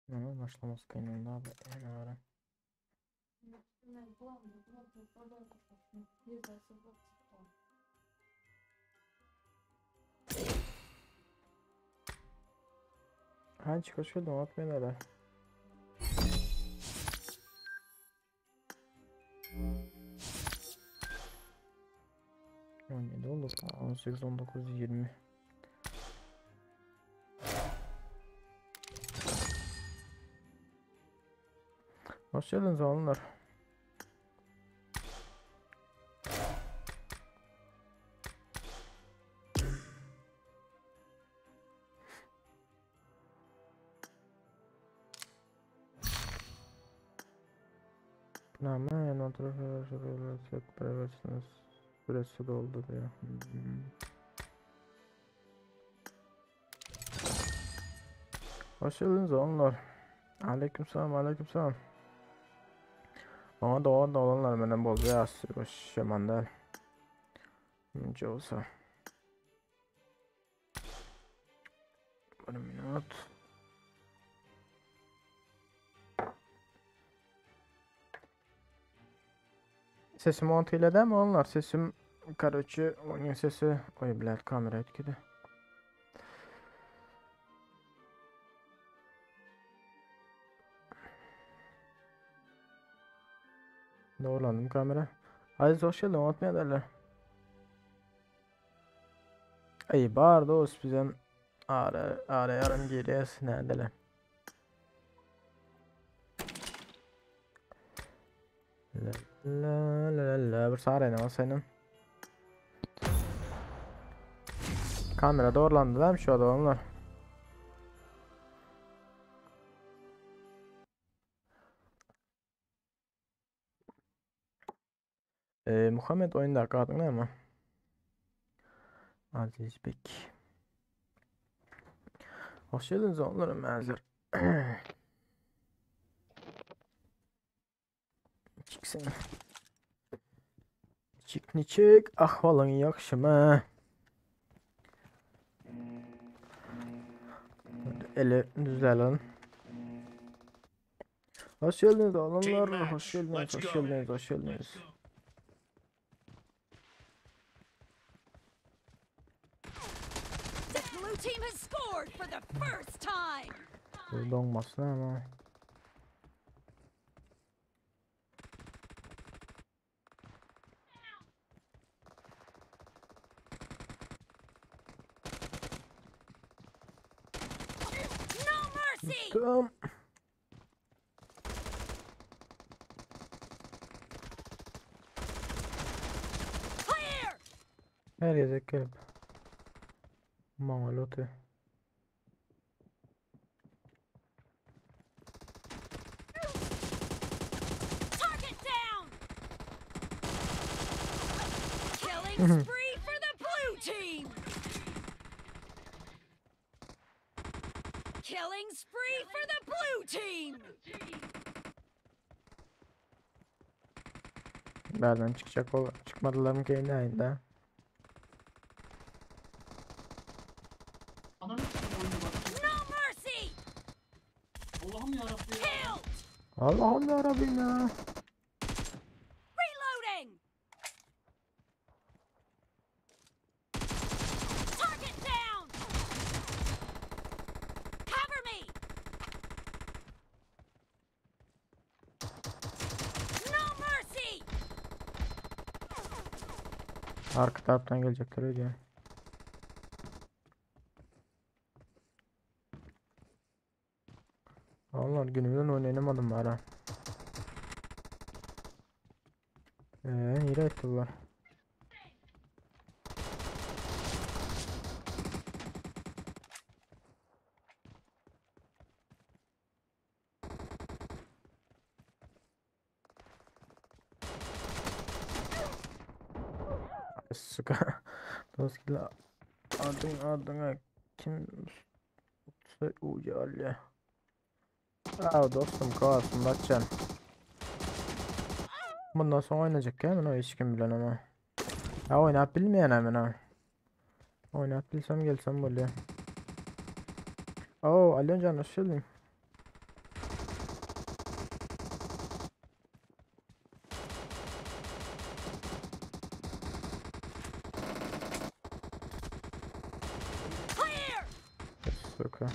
Näme başlamasy kyn onda abi. Ýene gara. Hançik hoş geldin. Unutmayın öyle. 17 oldu. 18, 19, 20. Hoş geldiniz oğlanlar. Nama Süresi doldu diyor. Hmm. Hoş geldiniz oğlanlar. Aleykümselam, aleykümselam. Bana doğan da olanlar benden boldu ya. Hoş yaman Mümkün olsa. Bir minut. Sesim 10 ile mi onlar? Sesim короче, oyun sesi. Oy blad kamera etkili. Doğrulandım kamera. Aziz hoş geldin. Unutmaya derler. Ey bar dost bizem ara ara yarım girýäs nädele. La la la la bir sarayna basayım. Kamera doğrulandı değil mi şu adamlar? Ee, Muhammed oyunda adın ne mi? Aziz Bek. Hoş geldiniz onlara menzil. Çıksın. Çık niçik ahvalın yakşımı. Eli düzelelim. Hoş geldiniz oğlanlar. Hoş geldiniz, hoş geldiniz, hoş geldiniz. The blue team has scored for the first time. Bu donmasın ama. No mercy. Tamam. Clear. Her gezek gelip. Mangalote. Target down. Killing spree for the blue team. Killing spree for the blue team. Nereden çıkacak o? Çıkmadılar mı ki ne Ananı sikeyim oyunu bak. No mercy. Allah'ım yarabbim ya. Killed. Allah'ım yarabbim ya. Reloading. Target down. Cover me. No mercy. Arka taraftan gelecekler öyle. Allah günümden oynayamadım bari. Ee, hile etti bunlar. Сука. Dost adın adına kim ucalya. Aa dostum kalsın bakacağım. Bundan sonra oynayacak ya ben o hiç kim bilen ama. Ya oynayıp bilmeyen hemen ha. Oynayıp bilsem gelsem böyle. Oo Alyon can hoş geldin. Suka.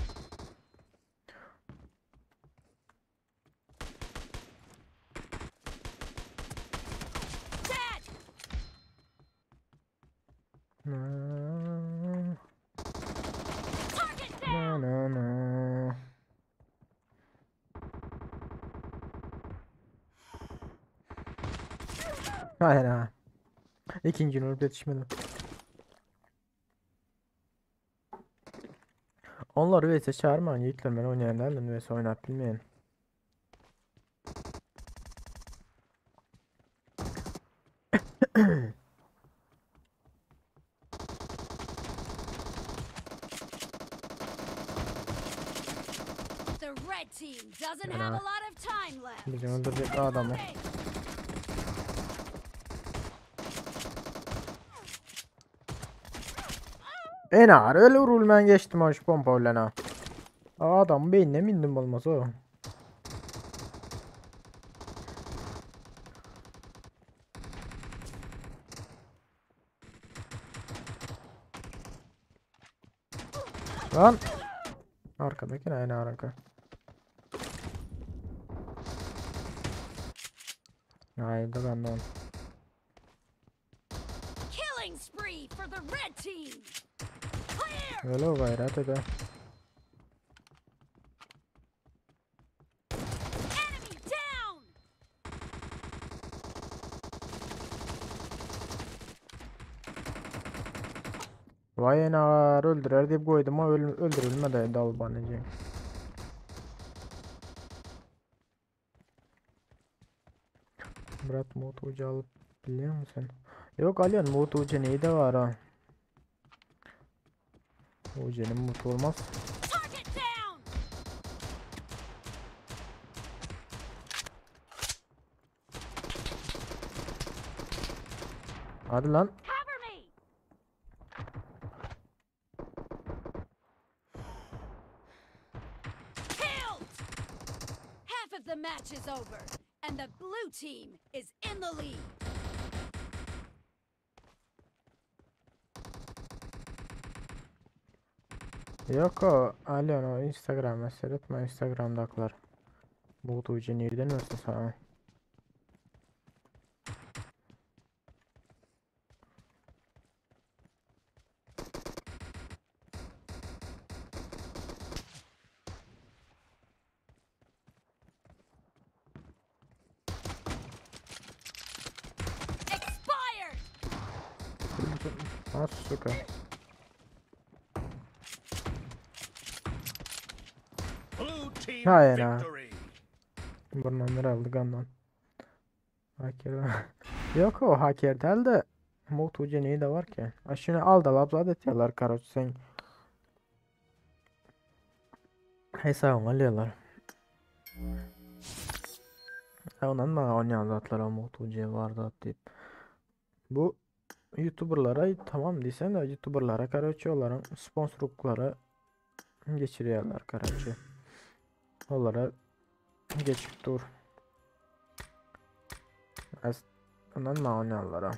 Dead! Na, Target na, down! na, na. Hayır ha. İkinci ölüp yetişmedim. Onlar vs çağırmayın yiğitler ben oynayan derdim vs oynat bilmeyen. The red team doesn't Fena. have a lot of time left. Bizim öldürecek adamı. Reloading! En ağır öyle vurulman geçtim ha şu pompa öyle ha. Adam beynine mindim olmaz o. Lan. Arkadaki ne en arka. Haydi ben de onu. Killing spree for the red team! Clear! Öyle o gayret ede. Enemy down! Vay en ağır öldürer deyip koydum ama öldürülmedi dalbanıcı. Murat Muğut Ucu alıp biliyor musun? Yok Alihan Muğut Ucu neyi de var ha? Ucu'nun mut olmaz. Target down! Hadi lan. Cover me! Killed! Half of the match is over, and the blue team is in the lead. Yok o Alihan o Instagram seyretme Instagram'dakiler. Muğut Ucu nereden versin sana? Expired! Nasıl suka? Blue team Hayır ha. victory. Bundan aldı kandan. Hacker. Yok o hacker değil de Muğut Ucu neyi de var ki? Ha şunu al da labzat ediyorlar karoç sen. Hesabını alıyorlar. Ha ondan bana oynayan zatlar o Muğut Ucu var da deyip. Bu YouTuber'lara tamam desen de YouTuber'lara karoçi onların sponsorlukları geçiriyorlar karoçi. Onlara geçip dur. Az ondan mı oynayanlara?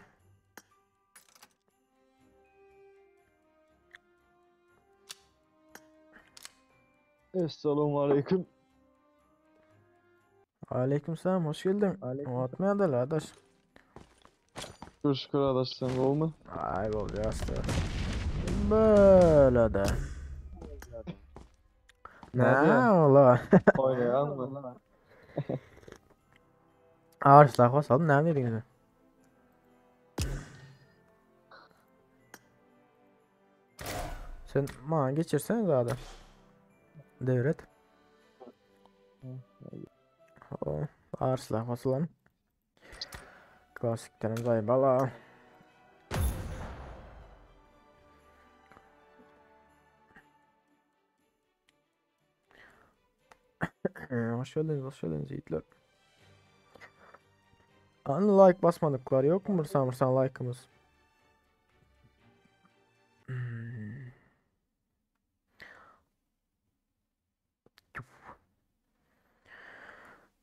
Esselamu aleyküm. Aleykümselam hoş geldin. O atmaya da kardeş. Şükür şükür arkadaş sen de olma. Ay bol yastı. Böyle de. Ne Ne diyorsun? ola? Oynayan mı? Ağır silah basalım ne dedin sen? Sen bana geçirsene daha da. Devret. O ağır silah basalım. Klasiklerimiz aybala. Hoş geldiniz, hoş geldiniz yiğitler. Hani like basmadıklar yok mu vursan vursan like'ımız? Hmm.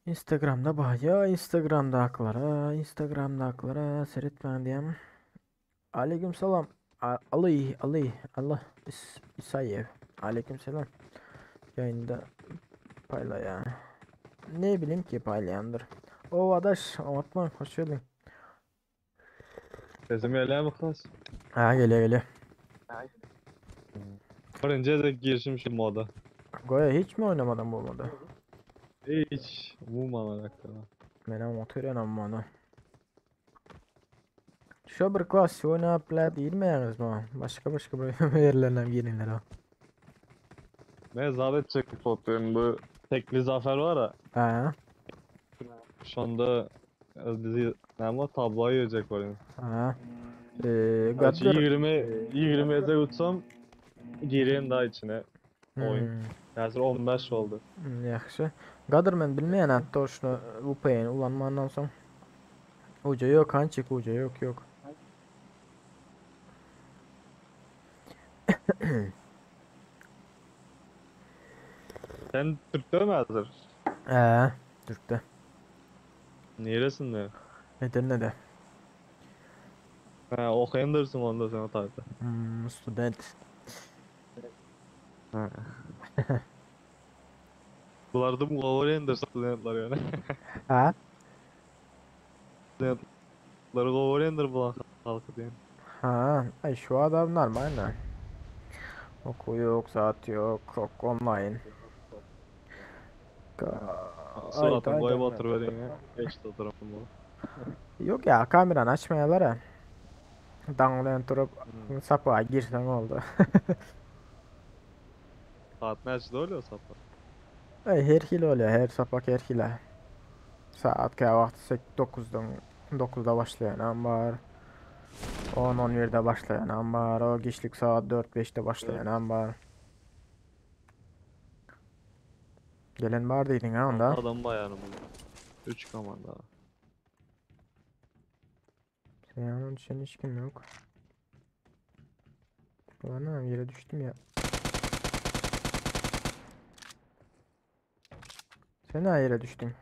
Instagram'da baya Instagram'da haklara Instagram'da haklara seyretmen diyem. Aleykümselam. Ali Ali Allah İsayev. Aleyküm selam. Ýaýynda paýlaýa. Ne bileyim ki paýlaýandyr. O adaş, oňatma, hoş geldiň. Sesim gelýärmi Yhlas? Ha gelýär gelýär. Birinji gezek girişim şu moda. Goýa hiç mi oýnamadan bu moda? Hiç umuman alakaly. Menem otyryn amma ony. Şo bir klassik oýnap bile diýilmeýäňiz maňa. Başga başga bir ýerlerden girenler o. Men zat etjek bolup bu tekli zafer var ha. Ha. Şonda e, bizi näme tablo ýygjak bolýan. Ha. Ee, Gaty Gadyr 20 20 eze utsam gireyim daha içine. Oyun. Häzir 15 oldu. Ýagşy. Gadyr men bilmeýän hatda şunu VPN ulanmandan soň. Uca yok hançik uca yok yok. Sen Türk'te mi hazır? Ee, Türk'te. Neresinde? Edirne'de. Ha, okuyandırırsın onda sen o tarzda. Student. Ha. Bularda govorendir studentlar yani. Ha? Studentları govorendir bulan halkı diyen. Ha, ay şu adam normal ne? Okul yok, saat yok, ok online. Ka- Suratını ay, koyup ay, oturuverin ya. Geçti oturum bu. Yok ya, kameranı açmayalar ha. Danglen durup sapağa girsen oldu. Saat neçede oluyor sapı? Ay, her hil oluyor, her sapak her hile. Saat kaya vakti 9'dan 9'da başlayan am var. 10-11'de başlayan am var. O geçlik saat 4-5'te başlayan am var. Gelen var dedin ha onda. Adam bayağı bu. 3 komanda. Senin düşen hiç kim yok. Ulan anam yere düştüm ya. Sen ne yere düştün?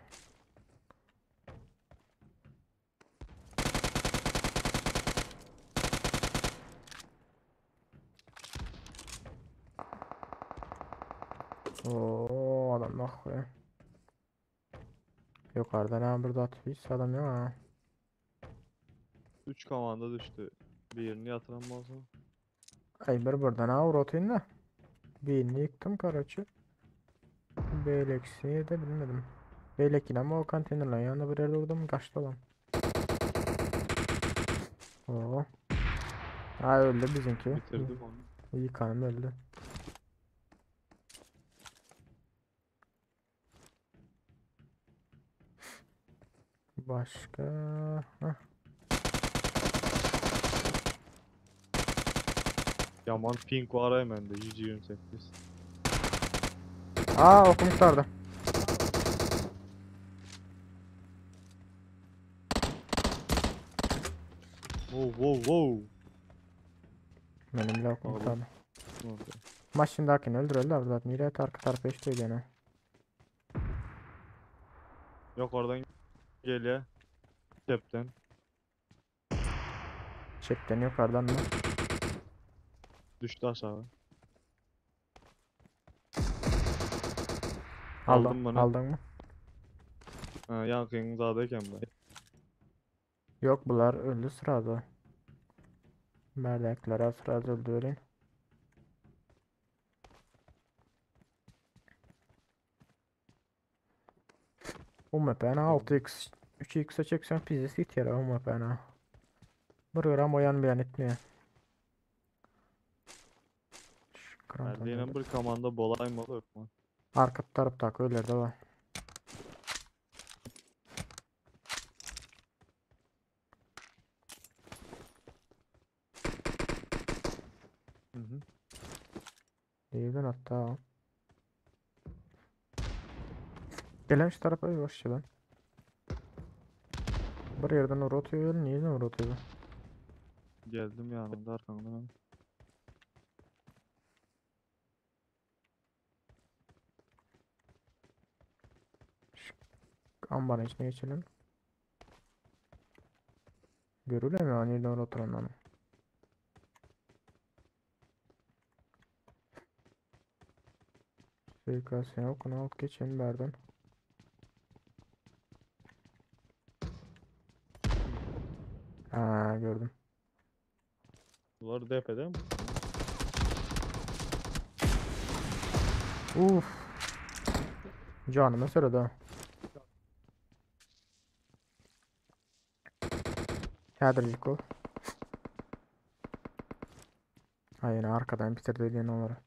Oo adam bak ya. Yukarıda ne burada hiç adam yok ha. 3 komanda düştü. Birini yatıran olsa. Ay bir buradan ha rotayım da. Birini yıktım karaçı. Beyleksini de bilmedim. Beylekini ama o konteynerlerin yanında bir yerde vurdum kaçtı olan. Oo. Ha öldü bizimki. Bitirdim onu. İyi kanım öldü. Başka... Hah. Yaman ping var hemen de 128. Aa okumuşlardı. Wow wow wow. Benim bile okumuşlardı. Ne oldu? Maşındakini öldürüyorlar zaten. Nereye arka tarafa işte gene. Yok oradan geliyor. Cepten. Çepten yukarıdan mı? Düştü aşağı. Aldın, Aldım bunu. aldın mı? Ha, yakın zadeyken ben. Yok bunlar öldü sırada. Merdeklere sırada öldürün. UMP'ne 6x 3x'e çeksen pizzesi it yere UMP'ne. Bir gram oyan beyan etmiyor. Şu Nerede krantanın yine bir komanda bolay mı yok mu? Arka tarafta öylerde var. Hı hı. Değildin hatta. Gelen şu tarafa yavaşça lan. Bir yerden oraya atıyor, niye oraya atıyor? Geldim yanında arkamda ben. Ambarın içine geçelim. Görülüyor mu nereden oraya oturanlar? SKS yok. Onu alıp geçelim berden. Ha gördüm. Bular depede mi? Uf. Canıma söyledi ha. Hädirlik ol. Ha yine arkadan bitirdi dediğin onları.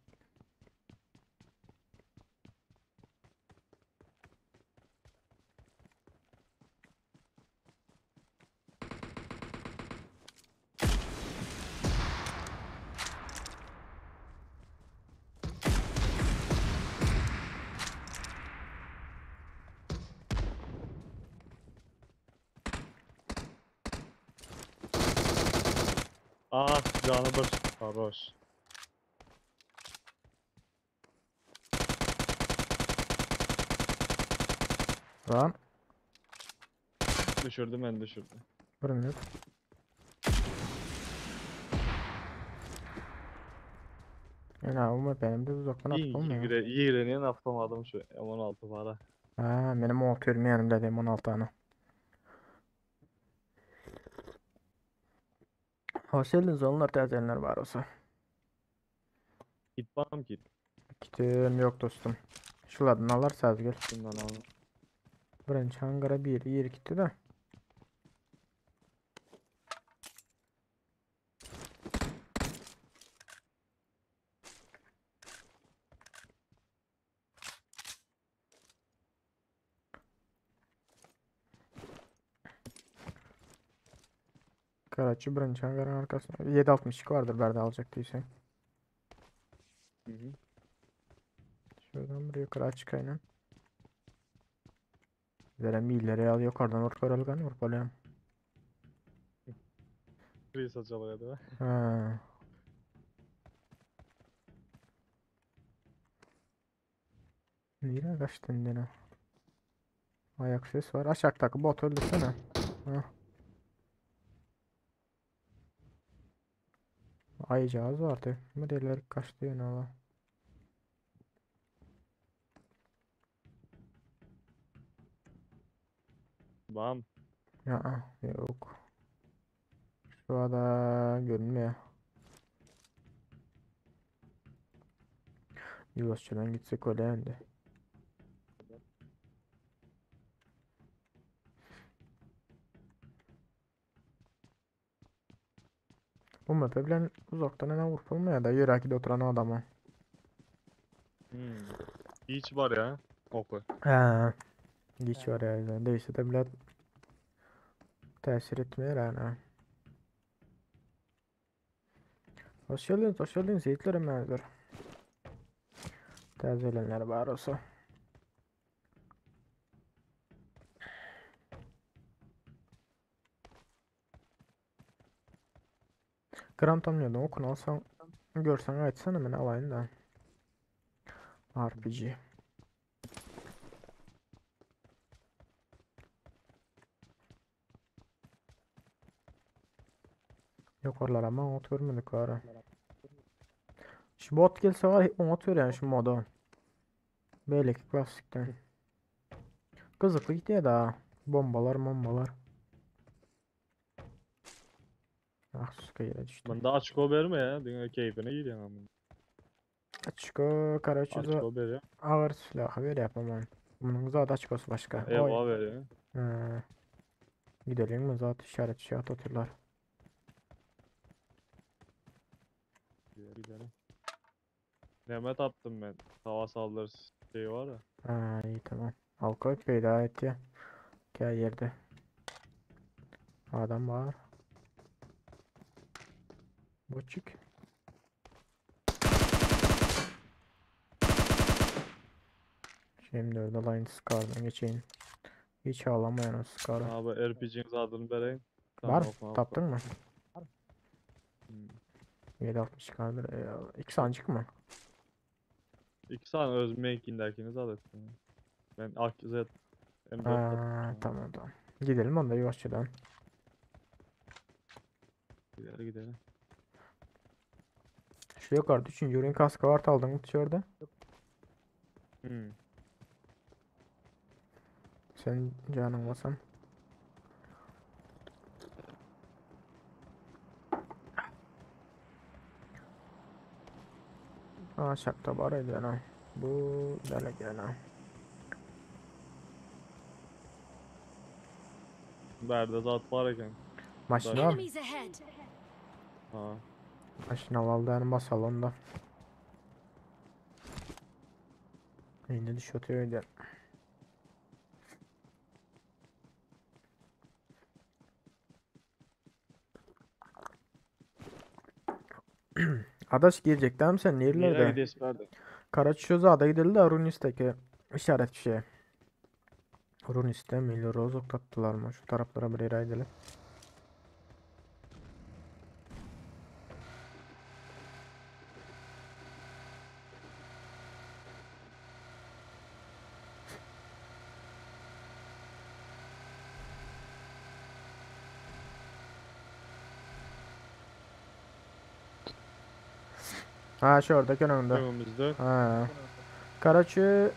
Aa canı bir. Sarhoş. Lan Düşürdü ben düşürdü. bir minut. Yani ama benim de uzaktan atıp olmuyor. Yigireniye naftamadım şu M16 para. Ha benim o atıyorum yanımda dedim 16 tane. Hoş geldiniz onlar täzelenler var olsa. Git bam git. Kitim yok dostum. Şulardan alarsanız gel. Bundan al. Birinci hangara bir yer gitti de. Karaçı birinci hangarın arkasında. 7.62 vardır berde alacak değilsen. Hı hı. Şuradan buraya yukarı çıkayım. Veren bir ileri al yukarıdan orta algan orpalayam. Kriz açalım değil mi? Ha. Nereye kaçtın yine? Ayak ses var. Aşağıdaki bot öldürsene. Ha. Ayıcağız vardı. Bu deliler kaçtı yine ola. Bam. Ya yok. Şu ada görünmüyor. Yavaşçadan gitsek öyle yani. Bu map'e bilen uzaktan hemen vurup olmuyor da yürek oturan adamı. Hmm. Hiç var ya. Oku. He. Geç var ya. Değilse de bile tesir etmiyor yani. Hoş geldiniz, hoş geldiniz. Yiğitlerim benzer. Täzelenler bar olsa. Gram tamlıyordum. Okun alsan görsen aytsana ben alayım da. RPG. Yukarılar ama ot görmedik var. Şu bot gelse var onu atıyor yani şu moda. Böyle ki klasikten. Kızıklı gidiyor da. Bombalar bombalar. Ah suka yere düştü. Ben de açko verme ya. Dünya keyfine gidiyor ama. Açko karaçuza Açko veriyor. ağır silahı ver yapamam. Bunun zaten açkosu başka. Oy. Eyvah veriyor. He. Gidelim mi zaten işaret şey atıyorlar. Gidelim. Neme taptım ben. Hava saldırısı şeyi var ya. Ha iyi tamam. Alkol peyda etti. Gel yerde. Adam var. Boçuk. Şimdi orada line scar'dan geçeyim. Hiç ağlamayan o scar'ı. Abi RPG'nin adını vereyim. Var Tamam, mı? Taptın mı? Hmm. 7.60 kaldır. Eyvallah. İki sancık mı? İki tane öz mankindekini zaten. Ben AK Z M4 Ha, tamam tamam. Gidelim onda yavaşçadan. Gidelim gidelim. Şu yukarıda üçüncü ürün kaskı var aldın mı dışarıda? Hmm. Sen janyň basan. Aşakda bar edýän. Bu däl eken. Bärde zat bar eken. Maşyn al. Enemies ahead! Ha. Maşyn al al da basalım onda. Indi düş oturuyor öýdýän. Adaş girecekler sen Nereye nerelerde? gidiyorsun bärde? Karaçözada gidelim de Runis'teki işaret şey. Runis'te Milli Rozok tattılar mı? Şu taraflara bir yere gidelim. Ha şu oradaki önünde. Önümüzde. Ha. Karaçı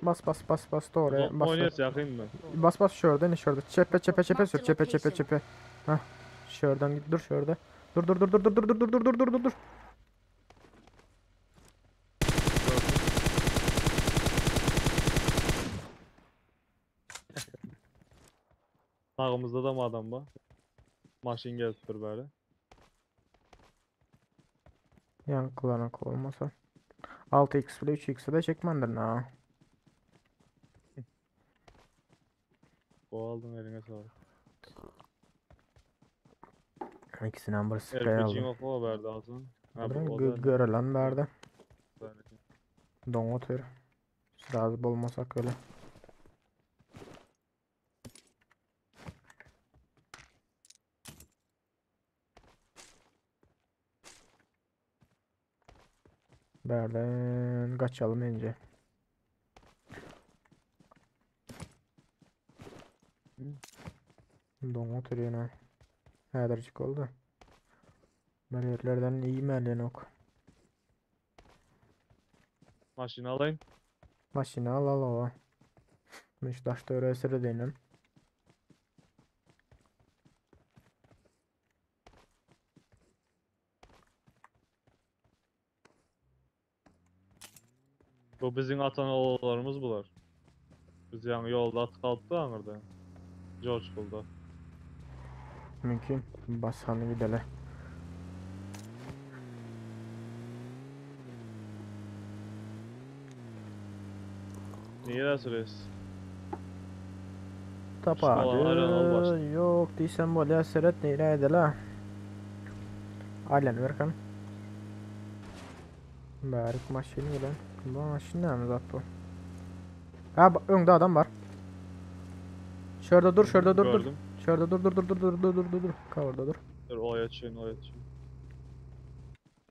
Bas bas bas bas doğru Uzatma bas. oynayas yakın mı? Bas bas şurada ne şurada. Çepe çepe çepe sür çepe çepe çepe. Hah. Şuradan git dur şurada. Dur dur dur dur dur dur dur dur dur dur dur dur. Sağımızda da mı adam var? Maşın gelipdir bari. Yankılanak olmasa. 6x ile 3x'e de çekmendir ha. O aldın eline sağlık. İkisinden bir sprey RPG'in aldım. oku o verdi altın. Ha bu Durun o da görelen verdi. verdi. Don otur. Razı olmasak öyle. Berden kaçalım önce. Don otur yine. Hädirjik oldu. Yerlerden iyi melen ok. Maşını alayım. Maşını al al o. Men şu daşda öre seredeýinem. Bu bizim atan oğullarımız bular. Biz yani yolda at kalktı anırda. George buldu. Mümkün. Basany gidele. Niye sürüyorsun? Tapady. Yok diýsem bolýar seret nere edele. Aylan berkan. Bärik maşyn bilen. Bu maşyn näme zat bu? Ha öňde adam var. Şurada dur, şurada dur dur. Gördüm. Şurada dur dur dur dur dur dur dur dur dur. Cover'da dur. Dur o açayım o açayım.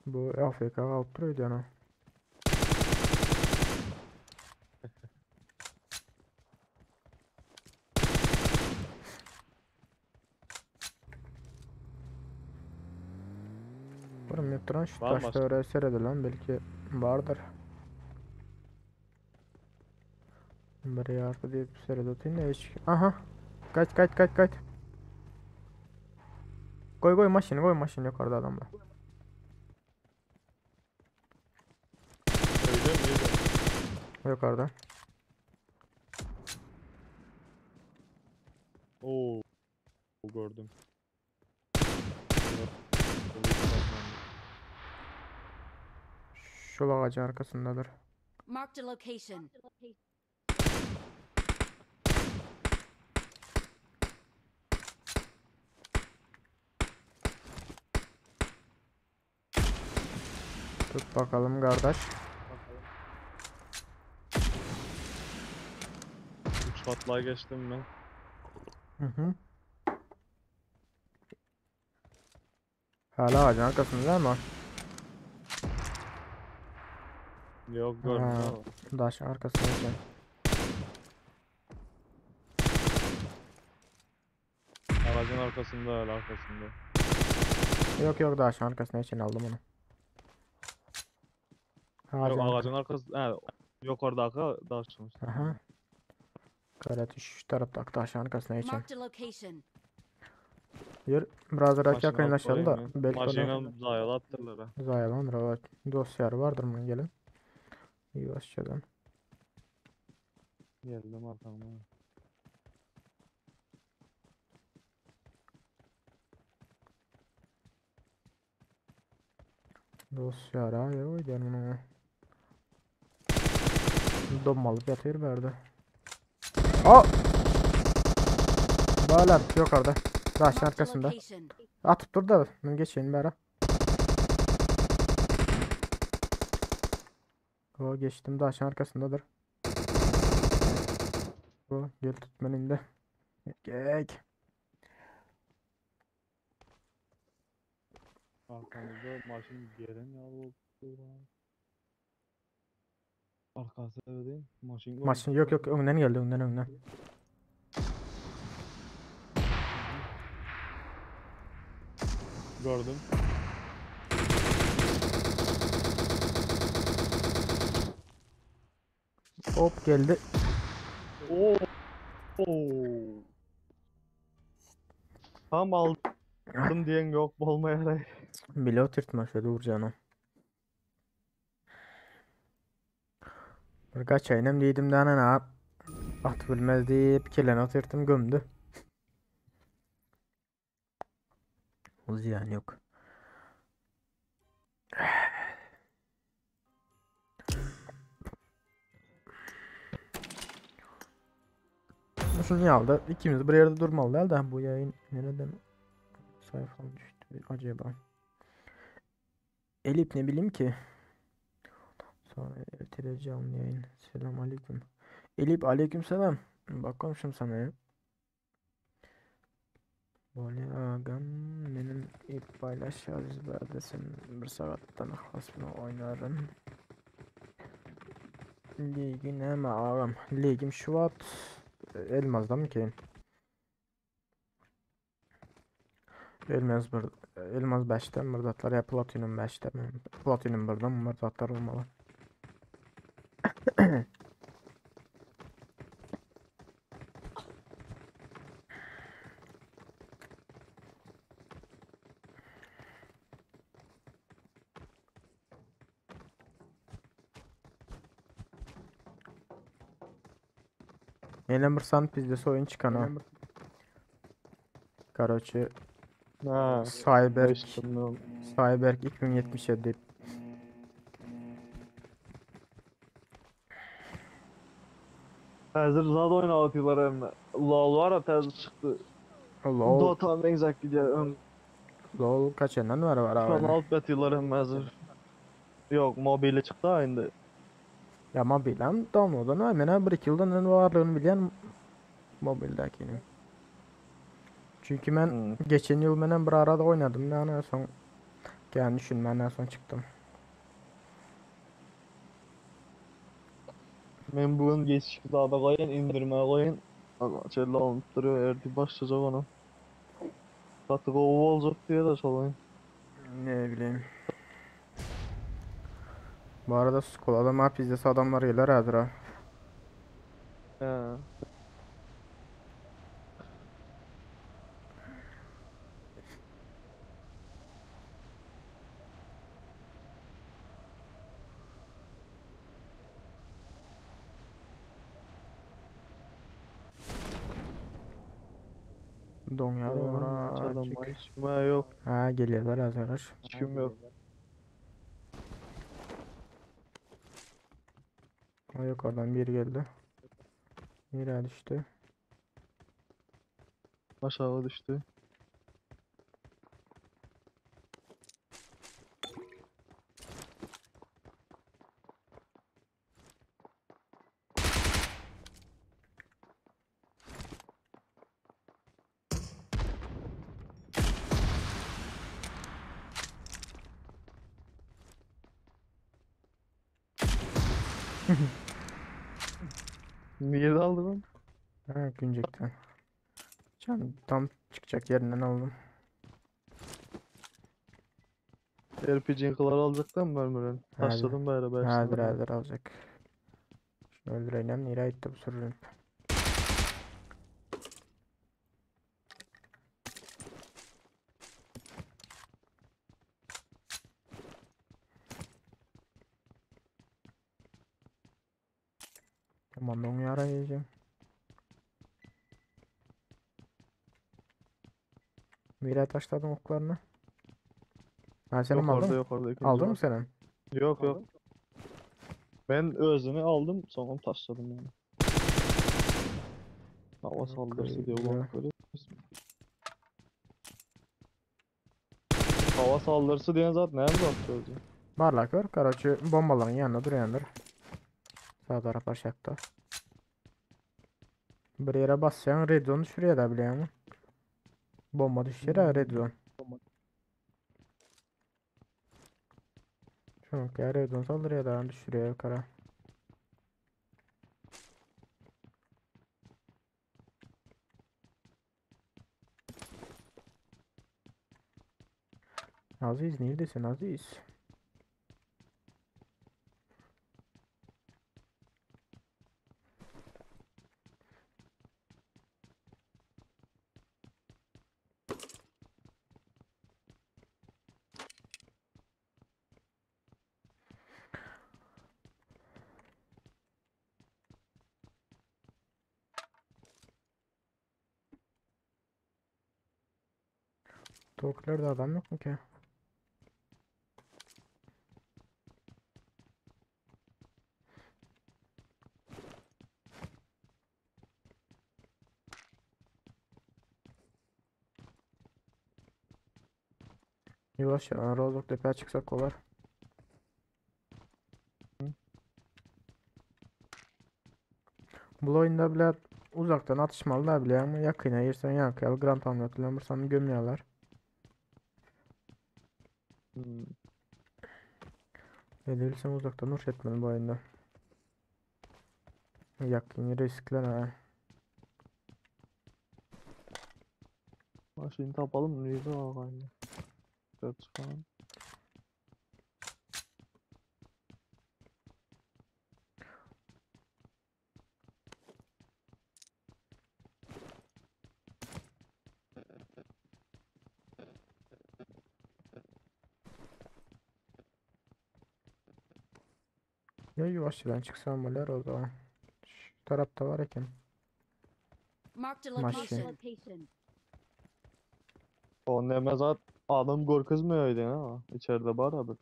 Bu AFK alyp duruyor yani. Buram yaptıran şu Var mı taşta öyle seyredilen belki vardır. Bir yardı diye seyredeyim de hiç. Aha. Kaç kaç kaç kaç. Koy koy maşını koy maşını yukarıda adam var. Öyle mi? Öyle. Yukarıda. Oo. Gördüm. Şu ağacın arkasındadır. Marked a location. Tut bakalım kardeş. Üç katlığa geçtim ben. Hı hı. Hala ağacın arkasında ama. Yok gördüm Ha. ama. Daş arkasında sen. Aracın arkasında öyle arkasında. Yok yok daşın arkasına için aldım onu. Yok Ağacın ağacın arkası, he, yukarıdaki daşın üstünde. Aha. Karat şu tarafta taşın arkasına geçelim. Marked a location. Yer biraz daha Maşını alıp yakınlaşalım da koyayım ben. belki onu Maşını zayalattırlar ha. zayalanır. O dosyalar vardır mı gelin. Yavaşçadan. Geldim arkamdan. Dosyalara yok gidelim ona. Donmalıp yatıyor bir yerde. Aa! Böyle yukarıda. Taşın Marked a arkasında. location. Atıp dur da ben geçeyim bari. O geçtim taşın arkasındadır. O gel tut beni indi. Gek. Arkamızda maşın gelen ya oldu lan. Arkası öyle değil. Maşın Maçın yok yok önden geldi önden önden. Gördüm. Hop geldi. Oo. Oo. Tam aldım diyen yok olmayarak. Bile oturtma şöyle vuracağını. Bir kaçayım dedim de ana at bilmez deyip kelen oturttum gömdü. O ziyan yok. Şunu niye aldı? İkimiz bir yerde durmalı değil de bu yayın nereden sayfam düştü acaba? Elif ne bileyim ki. Sonra LTR canlı yayın. Selam aleyküm. Elif aleyküm selam. Bak komşum sana ya. Böyle agam benim ilk paylaşacağız sen bir saatten hasbını oynarım. Ligin hemen ağam. Ligim Şubat Elmaz'da mı ki? Elmaz bir Elmaz 5'te mırdatlar ya Platinum 5'te mi? Platinum 1'de mırdatlar olmalı. Yine bir san pizdesi oyun çıkan ha. Karoçi Ha. Cyber Eşittim. Cyber 2077 Hazır zad oynatıyorlar hem de. LOL var ya tez çıktı. LOL Dota benzek gidiyor. Ön LOL kaç yıldan var var Şu an abi. alt batıyorlar hem hazır. Yok mobili çıktı ha indi. Ya mobilem download'dan var. Mena bir iki yıldan varlığını bilen mobildekini. Çünkü ben Hmm. geçen yıl menen bir arada oynadım. Yani son yani düşünmenden son çıktım. Ben bugün geç dağda koyun indirme koyun. Ama çelle alınıp duruyor erdi başlayacak ona. Katı kova olacak diye de çalayım. Ne bileyim. Bu arada Skola'da map izlese adamlar gelir hazır ha. He. Donyar Çalım oracık. hiç kim yok. Ha geliyorlar hazır. Hiç kim yok. O yok oradan bir geldi. Nereye düştü? Aşağı düştü. Niye daldı lan? Ha güncekten. Can tam çıkacak yerinden aldım. RPG-ler alacaktan mermilerini. Hadi. Taşladım bari 5 Häzir tane. häzir aljak. Şunu öldüreýinem nirä gitdi bu sürünip. Tamam ben yara yiyeceğim. Nereye taşladın oklarını? Ha senin Yok mi orada aldın? yok orada ikinci Aldın mı var. senin? Yok yok. Ben özünü aldım sonra taşladım yani. Hava saldırısı diyor Okey, bak görüyor musun? Hava saldırısı diyen zat nerede attı özü? Barlak var. Karaçı bombaların yanında duruyandır. Sağ taraf aşağıda. Bir yere bassan red zone şuraya da biliyor musun? Bomba düşüyor ha red zone. Çünkü red zone saldırıya da düşürüyor yukarı. Aziz neredesin Aziz? Toklarda adam yok mu ki? Yavaş ya, Rozok tepeye çıksak olur. Bu oyunda bile uzaktan atışmalı da bile ama yakına girsen yakıyor. Grand Hamlet'le vursam gömüyorlar. Hmm. Edebilsem uzaktan uğraş etmem bu oyunda. Yakın riskler ha. Maşını tapalım nerede var aynı. Dört falan. Ya yavaşçıdan çıksam olar o zaman. Şu tarafta var eken. Marked a Maşın. location. O neme zat adam gorkuzmuyor öyle ha. İçeride var abi.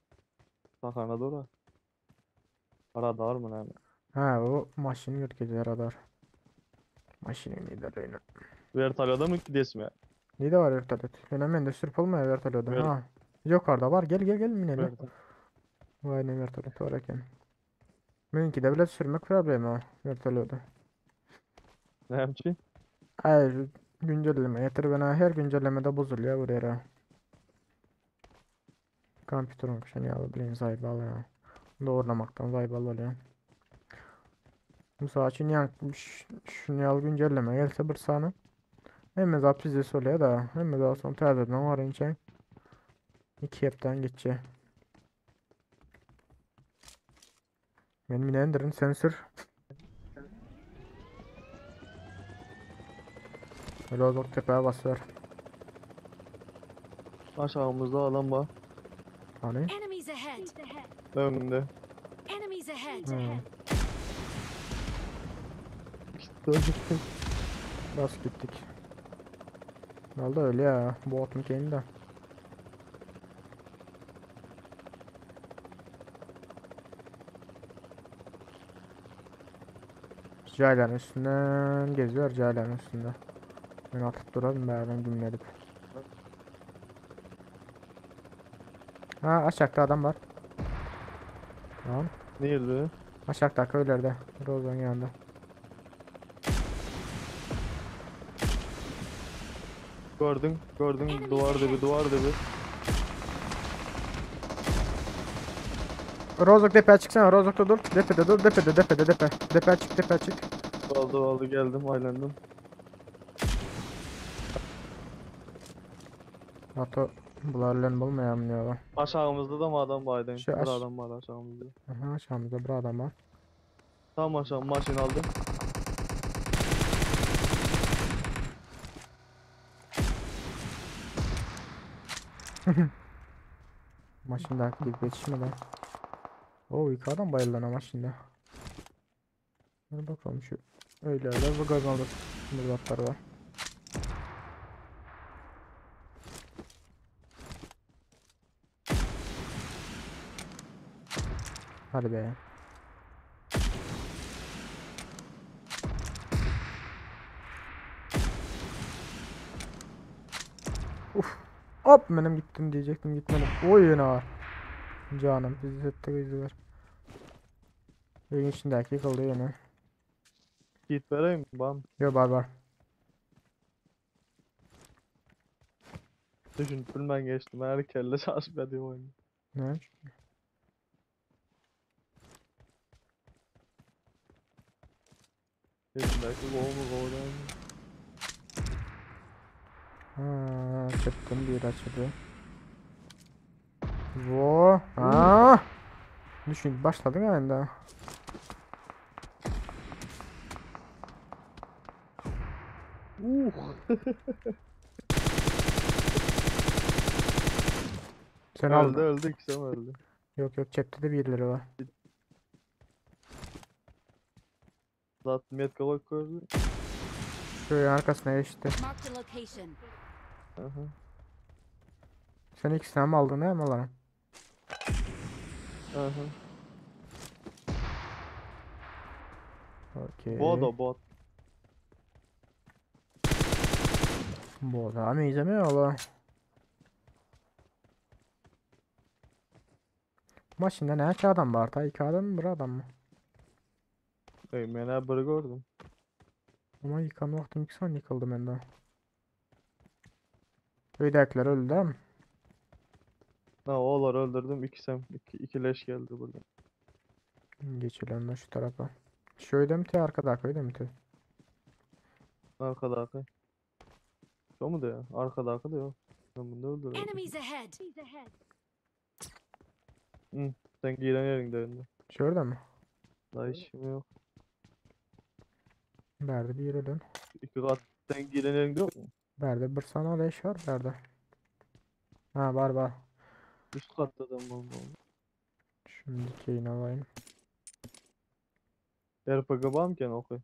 Sakana doğru. Radar mı ne? Ha o maşını görkezler radar. Maşının liderliğini. Vertolyada mı gidiyorsun ya? Ne de var vertolyot? Ben hemen de sürüp olmuyor vertolyot'da. Ver- Ha. Yukarıda var. Gel gel gel minelim. Vertol- Vay ne vertolyot var eken. Benimki de bile sürmek problemi ha vertolyot'da. Ne yapçı? Hayır güncelleme yeter bana her güncellemede bozuluyor buraya. Kompüterin kuşanı ya bilin zayıf ya. Doğrulamaktan zayıf oluyor. Misal için yani şunu al güncelleme gelse bir sana. Hem de bize söylüyor da hem de son təzədən var inçən. İki hepten geçe. Ben minendirin sensör. Rozok tepeye basıyor. Aşağımızda adam var. Hani? Enemies ahead. Önünde. Enemies ahead. Hmm. Bas gittik. Vallahi öyle ya. Bu atın kendi de. Cayların üstünden geziyor cayların üstünde. Ben atıp duralım beraber gümledip. Ha aşağıda adam var. Tamam. Nerede? Aşağıda köylerde. Rozan yanında. Gördün, gördün duvar dibi, duvar dibi. Rozok tepeye çıksana. Rozok'ta dur. Tepede dur. Tepede tepede tepe. Tepeye çık tepeye çık. Oldu oldu geldim, aylandım. Hatta Bular bilen bolmaýarmy ýa? Aşağımızda da mı adam var aydın? Şu Bir adam var aşağımızda. Aha, aşağımızda bir adam var. Tam aşağı maşin aldım. Maşindaki gibi yetişmeden. Oo iki adam bayıldı lan maşında. Hadi bakalım şu öyle öyle bu gaz alır. Mırdatlar var. Hadi be. Uf. Hop benim gittim diyecektim gitmedim. Oy yine var. Canım bizi etti izler. Evin içindeki yıkıldı yine. Git vereyim bam. Yo bar bar. Düşün bilmem geçtim. Her kelle şaşmadı oyunu. Ne? Elimdeki goğumu goğudan. Ha, çıktım bir açıldı. Vo. Ha. Düşün başladın herhalde. Uh. Sen Öldü aldın. öldü ikisi öldü. Yok yok cepte de birileri var. Zaten metka koy koydu. Şöyle arkasına geçti. Marked a location. Aha. Sen ikisini mi aldın değil mi lan? Aha. Okey. Bot o bot. Bu da mı izlemiyor ola? Maşında ne iki adam var ta? İki adam mı bir adam mı? Ey ben bir gördüm. Ama yıkan vaktim iki saniye yıkıldı bende. Öydekiler öldü değil mi? Ha oğlar öldürdüm. İki sem iki, iki leş geldi burada. Geçelim de şu tarafa. Şöyle mi te arkada öyle mi te? Arkada arka. O mu diyor? Arkada arkada yok. Ben bunu da öldürüyorum. Enemies ahead. Sen giren yerinde önde. Şurada mı? Daha işim yok. Nerede bir ölün. İki kat sen giren yerinde yok mu? Nerede bir sana leş var nerede? Ha var var. Üst katta adam olmalı. Şimdi dikeyini alayım. RPG var mı gene okuy?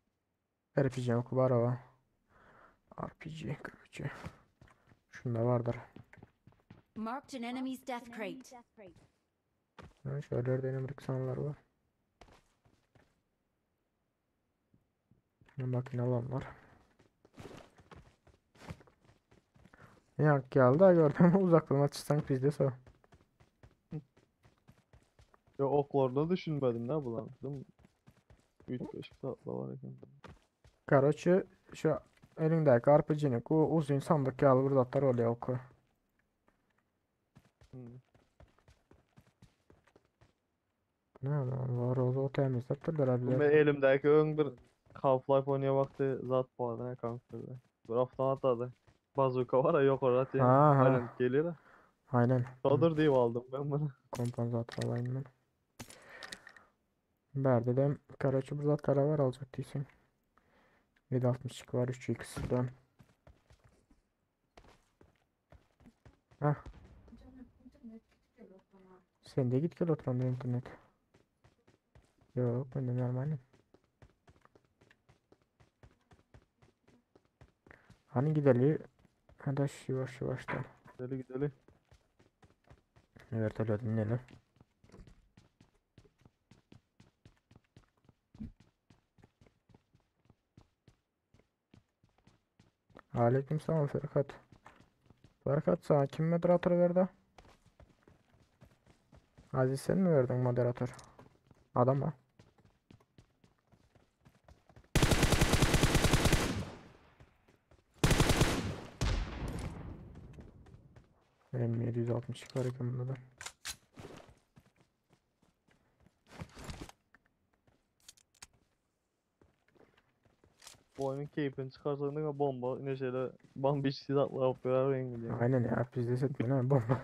RPG oku var o. RPG kırıcı. Şunda vardır. Marked an enemy's death crate. Ha, şöyle de sanlar var. Bakın alan var. Yak geldi gördüm uzaktan açırsan bizde so. Ya oklarını düşünmedim ne bulan değil mi? 3-5 katla var iken. Короче, şu elindeki RPG'ni ku uzun sandık ýaly bir zatlar oluyor oku. Hmm. Ne lan var o temizlettirler Ben abiler. elimdeki ön bir Half-Life oynaya baktı zat vardı ne kanka. Bir avtomat adı. Bazuka var ya yok orada. Ha ha. Aynen geliyor. da. Aynen. Odur diye aldım ben bunu. Kompansatör alayım ben. Berde de короче bir zatlar var alacak değilsin. 7.62 var 3x dön. Hah. Sen de git gel oturan internet. Yok ben de normalim. Hani gidelim? Hadi yavaş yavaştan. Gidelim gidelim. Vertolyot inelim. Aleyküm selam Ferhat. Ferhat sana kim moderatör verdi? Aziz sen mi verdin moderatör? Adama. M762 var iken bunda da. Bu oyunun keyfini çıkarsak ne bomba ne şeyle bambi silahlar alıp beraber yeniliyor. Aynen ya pizde etme ne bomba.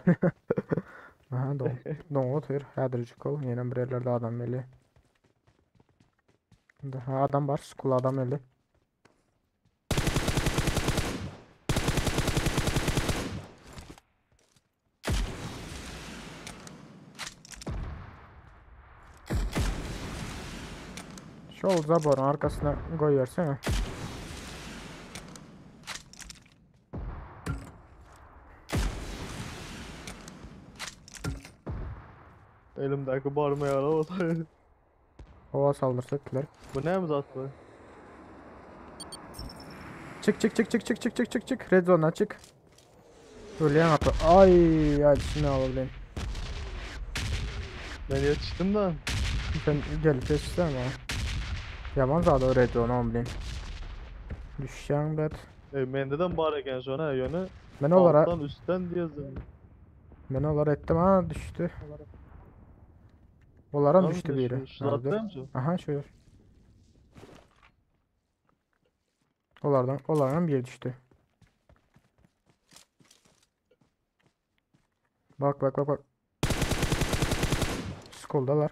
Aha don. Don otur. Hädirjik ol. Ýene bir yerlerde adam eli. Daha adam var. School adam öldü. Şol zaborun arkasına koyuversene. Elimdeki barmaya olsaydı. Hova saldırsak Bu ne mi zaten? Çık çık çık çık çık çık çık çık çık. Red zone'dan çık. Ölýän atı. Ay ay şimdi alabileyim. Ben yetiştim de. Sen gelip yetişsen ama. Yaman zada o red zone bileyim. Düşýän bet. E, mendeden bar eken şona yönü. Men olara Alttan üstten diye yazdım. men olara ettim ha düştü. Olaram düştü biri. Şu Ha, dur. zaten şu. Aha şu. Olardan olardan biri düştü. Bak bak bak bak. School'dalar.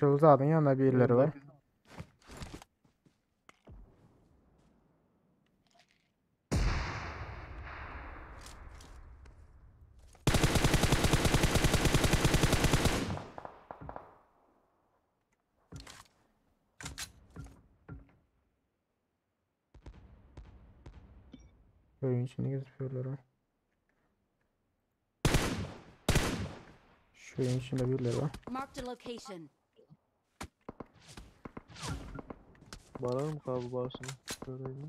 Şu zadın yanında birileri var. Elimdeki- Oyun içinde gözüküyorlar ha. Şu oyun içinde birileri var. Marked a location. Barar mı kaldı başını? Göreyim.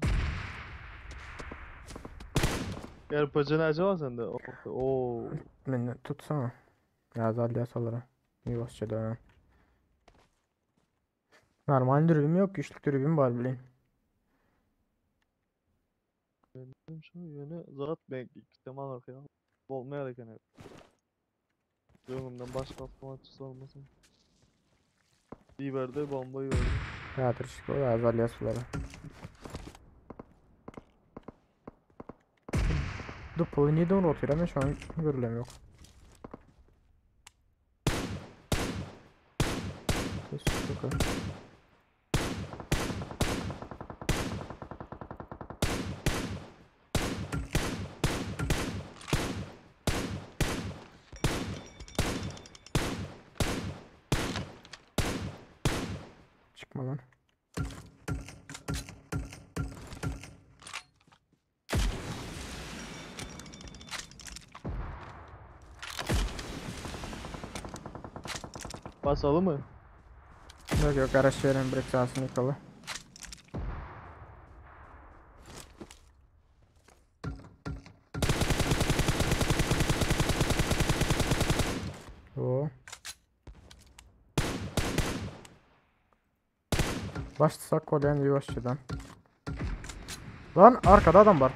RPG nerede var sende? Oh, Oo. Beni tutsana. Ya zalya salara. Yavaşça dönem. Normal dürbüm yok. Güçlük dürbüm var bileyim. Benim şu yönü zat ben ihtimal arkaya. Olmaya gereken Önümden başka avtomatçısı olmasın. İyi verdi bombayı verdi. Ya tırışık o ya zalya sulara. Duplu niye oturuyor ama şu an görülem yok. Kes, yok. Çıkma lan. Basalım mı? Yok yok araç veren bırak sahasını yıkalı. Oo. Başlasak kolyen yavaşçıdan. Lan arkada adam var.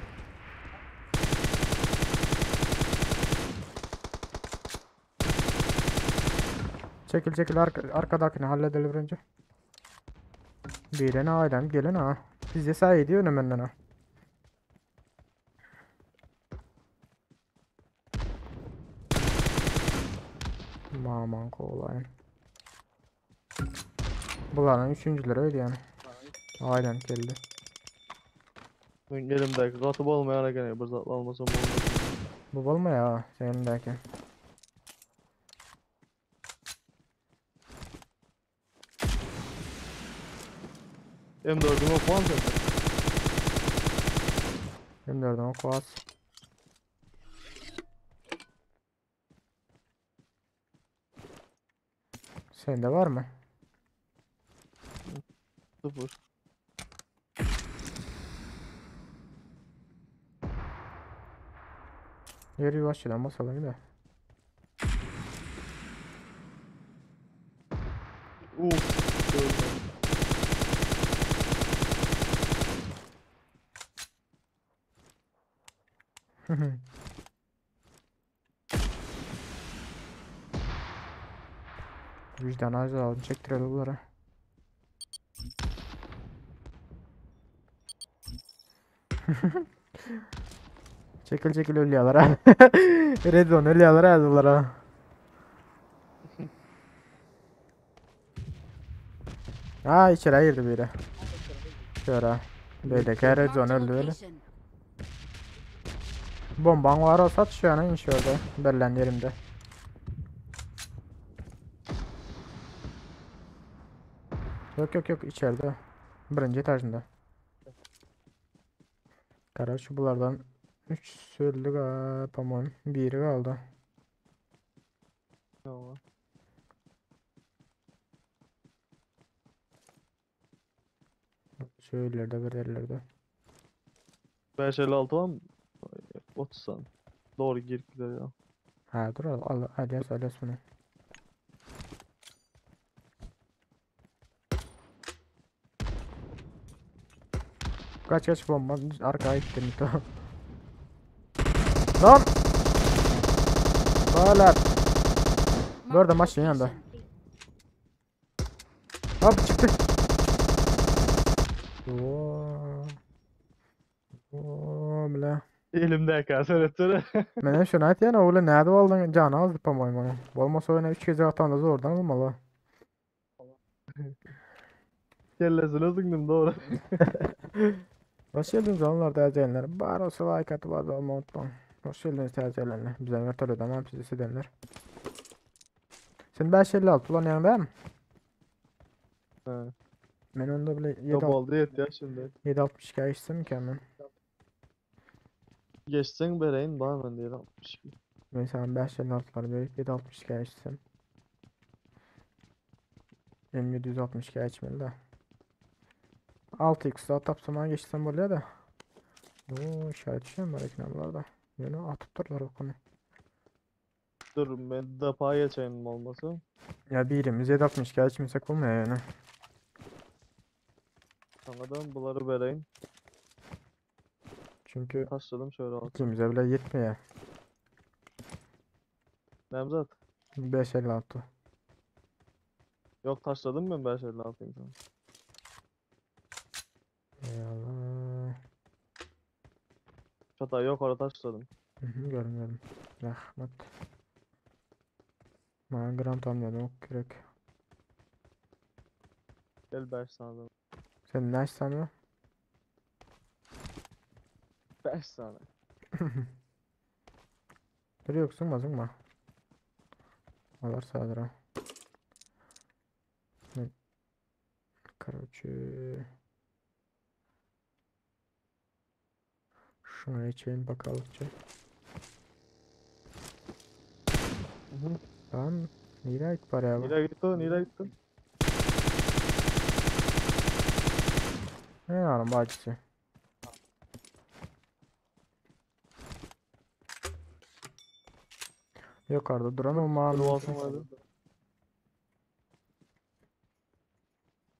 Çekil çekil arkadakini halledelim önce. Birine ailem gelin ha. Biz de say ediyor hemen ha. Aman kolayın. Bunların üçüncüleri öyle yani. Aynen geldi. Ben elimdeki katıp olmayan gene bir zat almasam olmaz. Bu olma ya senin derken. M4'üm yok var mı sende? M4'ün oku az. Sende var mı? Sıfır. Yeri yavaşçıdan basalım bir de. Uf. Gördüm. Vicdan azabını çektirelim bunlara. Çekil çekil ölýärler ha. Red zone ölýärler ha bular ha. Ha içeri girdi biri. Şöyle. Beýleki red zone Marked a öldü öyle. location. Bomban var olsa at şu yana in şurada. Berlen yerimde. Yok yok yok içeride. Birinci etajında. Karaç bulardan 3 söldü ga, по-моему. Biri kaldı. Tamam. Şu yerlerde bir yerlerde. 556 var mı? 30 saniye. Doğru girip gider ya. Ha dur al al alias alias bunu. Kaç kaç bomba arkaya gitti Mito. Lan! Böyle. Bu arada Marked a maçın yanında. location. Hop çıktı. Oo. Oo bile. Elimde seyretsene. Menem şunu aytýan ogly näde bolduň jany azdy по-моему. Bolmasa oyuna 3 gece atanda zordan olmaly. Kellesine sıktım doğru. Hoş geldiniz onlar täzelenler. Bar olsa like atyp abone olmayı unutmaň. Hoş geldiniz täzelenler. Bize vertolyot ama sizi sedenler. Sen 556 ulanýaň dämi? He. Men onda bile Yok oldu yet ya şimdi. 7.62 geçsem ki hemen. Geçsen bereyin bana ben değil 62. Ben sana 556'ları verip 7.62 geçsem. M762 geçmeli de. 6x daha tapsam geçsem bolýar da. Oo, işaret düşen var ekran bularda. Ýöne atyp durlar okunu. Dur ben defa geçeyim olması. Ya birimiz 7.62 geçmesek olmuyor yani. Anladım bunları vereyim. Çünkü Taşladım şöyle al. ikimize bile yetmiyor. Nemzat. 5.56. Yok taşladım ben 556 sana. Eyvallah. Çatay yok orada taşladım. Hı hı, gördüm gördüm. Rahmet. Bana gram tam dedim ok gerek. Gel 5 tane. Sen ne tane? 5 tane. Dur yok sıkma sıkma. Alar sağdır Короче. Şuna içelim bakalım. Hı hı. Tamam. Nereye git paraya bak. Nereye gitti o? Nereye gitti? Ne alım bacısı. Yukarıda duran o Dur mavi. basamadı.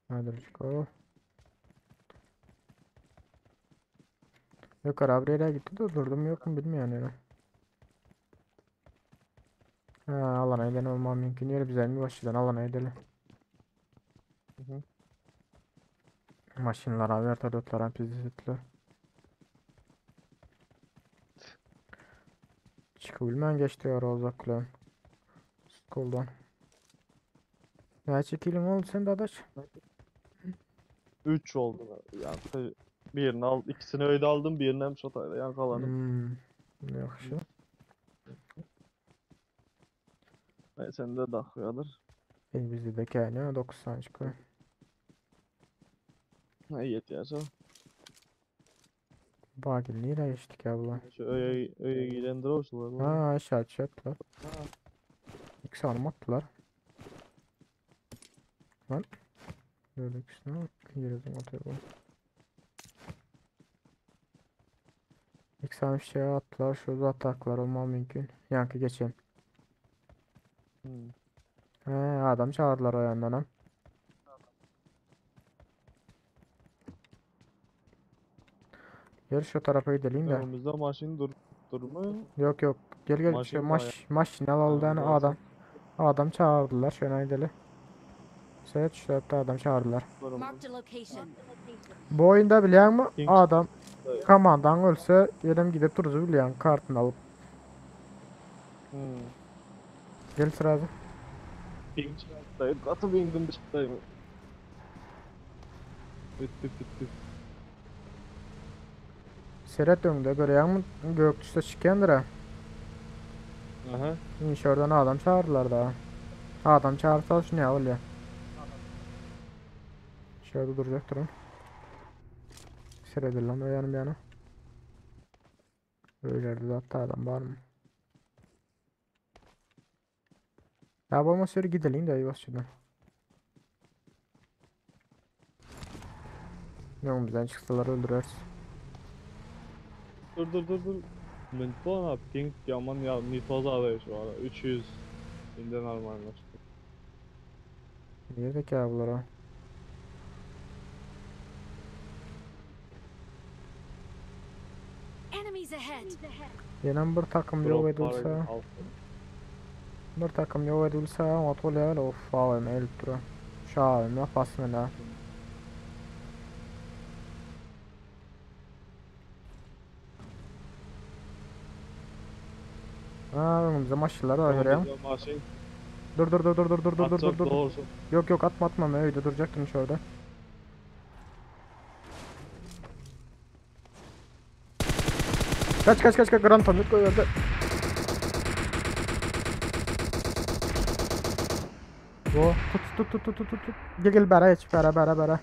Hadi çıkalım. Yukarı abi nereye gitti de durdum yok mu bilmiyorum yani. Ha alana gidelim olmam mümkün. Yeri bize mi başladan alana gidelim. Hı hı. Maşinler abi vertolyotlar pizzetler. Çıkabilmen geçti ya uzak kulağım. Koldan. Ne çekelim oldu sen dadaş? 3 oldu. Yani tabii birini al, ikisini öyle aldım, birini hem çatayla yan kalanı. Hmm. Yaxşı. Ben sende de alır. E, bizde de geldi 9 tane çıkıyor. Ha iyi yetiyorsa. Bagil nereye geçtik ya bular? Şu öye öye gidendir o şular. Ha aşağı attılar. İki sanım attılar. Lan. Böyle ikisini yerden atıyor bu. İki tane şey attılar. Şurada ataklar olma mümkün. Yankı geçelim. Hmm. He, adam çağırdılar o yandan ha. Gel şu tarafa gidelim de. Önümüzde maşin dur durma. Yok yok. Gel gel Maşin şu bayağı. maş maşin alalım Ha, adam. Adam çağırdılar. Şöyle gidelim. Seyret şu tarafta adam çağırdılar. Durma. Marked a location. Bu oyunda biliyor musun? King. Adam Komandaň ölse, ýenem gidip durujy bilýäň kartyny alyp. Hmm. Gel srazu. Ping çykdaý, gaty pingim çykdaý. Bitti bitti. Seret öňde görýäňmi gök düşse çykýandyr ha. Aha. Indi şuradan adam çağırdylar da. Adam çağırsa şu ne bolýar? Şurada duracak durun. Seredil lan o yanım yana. Öylerde de hatta adam var mı? Ya olmasa yürü gidelim de eyvah şuradan. Önümüzden çıksalar öldürürüz. Dur dur dur dur. Men bana ping yaman ya nitoz alıyor şu ara. 300 indi normallaştı. Nerede ki bunlar ha? Enemies ahead. Yine bir takım yok Drop edilse, var altı. bir takım yok edilse ot bolýar of AVM elip duran. Şu AVM yapasın hele. Ha önümüzde maşinler var görüyorum. Önümüzde maşin Dur dur dur dur dur dur dur dur atacak dur dur. doğrusu. Yok yok atma atma ben öyle duracaktım şurada. Kaç kaç kaç kaç Grand Theft koyuyordu. Bu tut tut tut tut tut tut. Gel gel bera geç bera bera bera.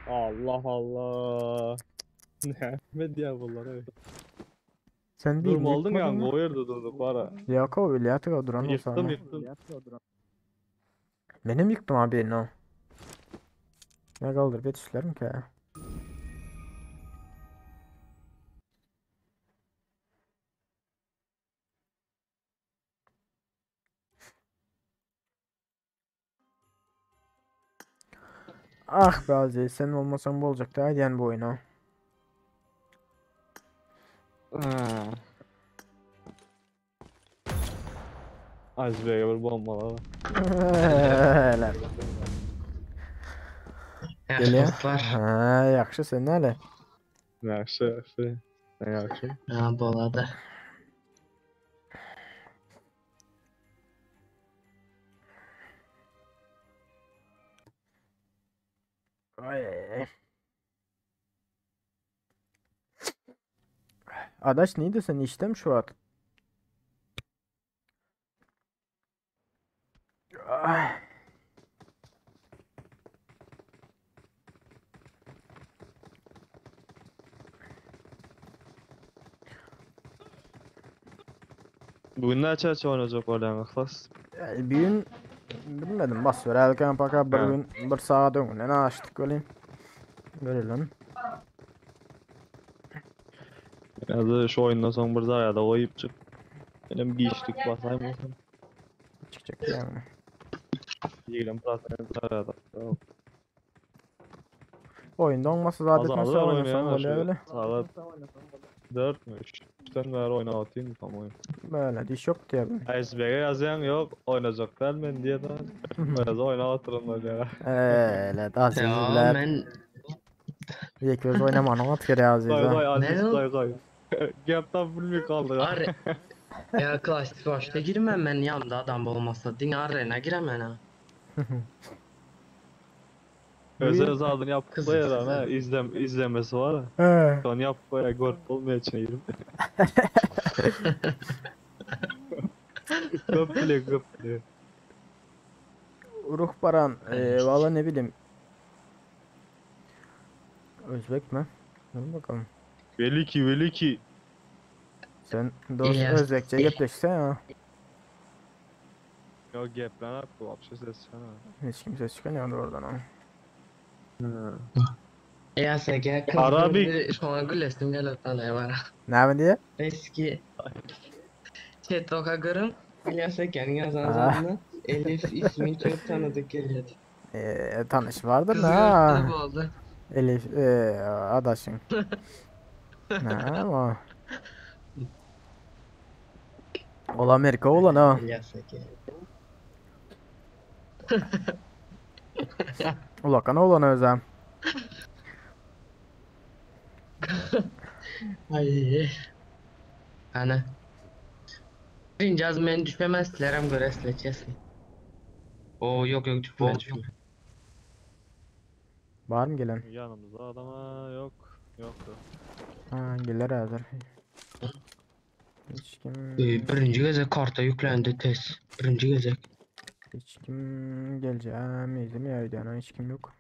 Allah Allah. Ne diye bunlar evet. Sen değil Durma oldun ya yıkmadın mı? o yerde durduk var ha. Yok o öyle yatıyor duran olsa Yıktım ama. yıktım. Benim yıktım abi no. Ne kaldır yetiştiler mi ki? Ah be Aziz sen olmasan bu olacaktı. Haydi yani bu oyunu. Aziz Bey'e bir bombalar. Hele. Yaxşı Geliyor. dostlar. Ha, yaxşı sen ne Yaxşı yaxşı. Ne yaxşı. Ha, boladı. Ay. Adaş neydi sen işte mi şu an? Ay. Bugün ne açar oynayacak oradan Ihlas? Bir gün bilmedim bas ver erken paka bir Ha. gün bir saat öňünden açtık öyle. Görelim. Ya da şu oyundan sonra bir zaraya da koyup çık. Benim giyişlik basayım olsun. Çıkacak yani. 20% zaraya da. Oyunda olmasa zaten Azalır mesela oynasam oynayan oluyor öyle. Saat 4 mü 3? 3'ten beri oyna atayım tam oyun. Böyle diş yok diye. ben. SBG yazan yok oynayacak değil mi diye de. Biraz oyna atırım da ya. Öyle daha siz Ya bile mən yek öz oynamanın at geri Aziz Koy ha. koy Aziz Ne? koy koy. Gaptan bilmiyor kaldı. Ar ya klasik başda girməm mən yanımda adam olmasa. Diňe arena girəmən ha. Özel özel adını yapıp Kız- koyar ha izlem izlemesi var ha. He. Onu yapıp koyar gol olmuyor içine girip. Köp bile köp bile. Ruh Baran, valla ne bileyim. Özbek mi? Dur bakalım. Veliki veliki. Sen dost İlyas. Özbekçe gepleşsen ya. Yo geplen abi вообще ses çıkana. Hiç kimse çıkamıyor oradan ama. Ya SG kız Arabik. Şoňa gülesim gelip tanay var. Ne diye? Eski chat oka görüm. İlyas Eken'in yazan Ah. zamanı Elif ismi çok tanıdık geliyordu. Tanış vardır Kızı da. gördü oldu. Elif, adaşın. Ne ama. Ol Amerika olan ha. İlyas Eken. Ulakan olan özem. Ay. Ana. Birinci az men düşemezlerem göresle çesin. Oo yok yok düşme düşme. Var mı gelen? Yanımızda adama yok. Yok yok. Ha gelir hazır. Hiç kim Birinci gezek karta yüklendi tez. Birinci gezek. hiç kim geleceğim izlemiyor yani hiç kim yok.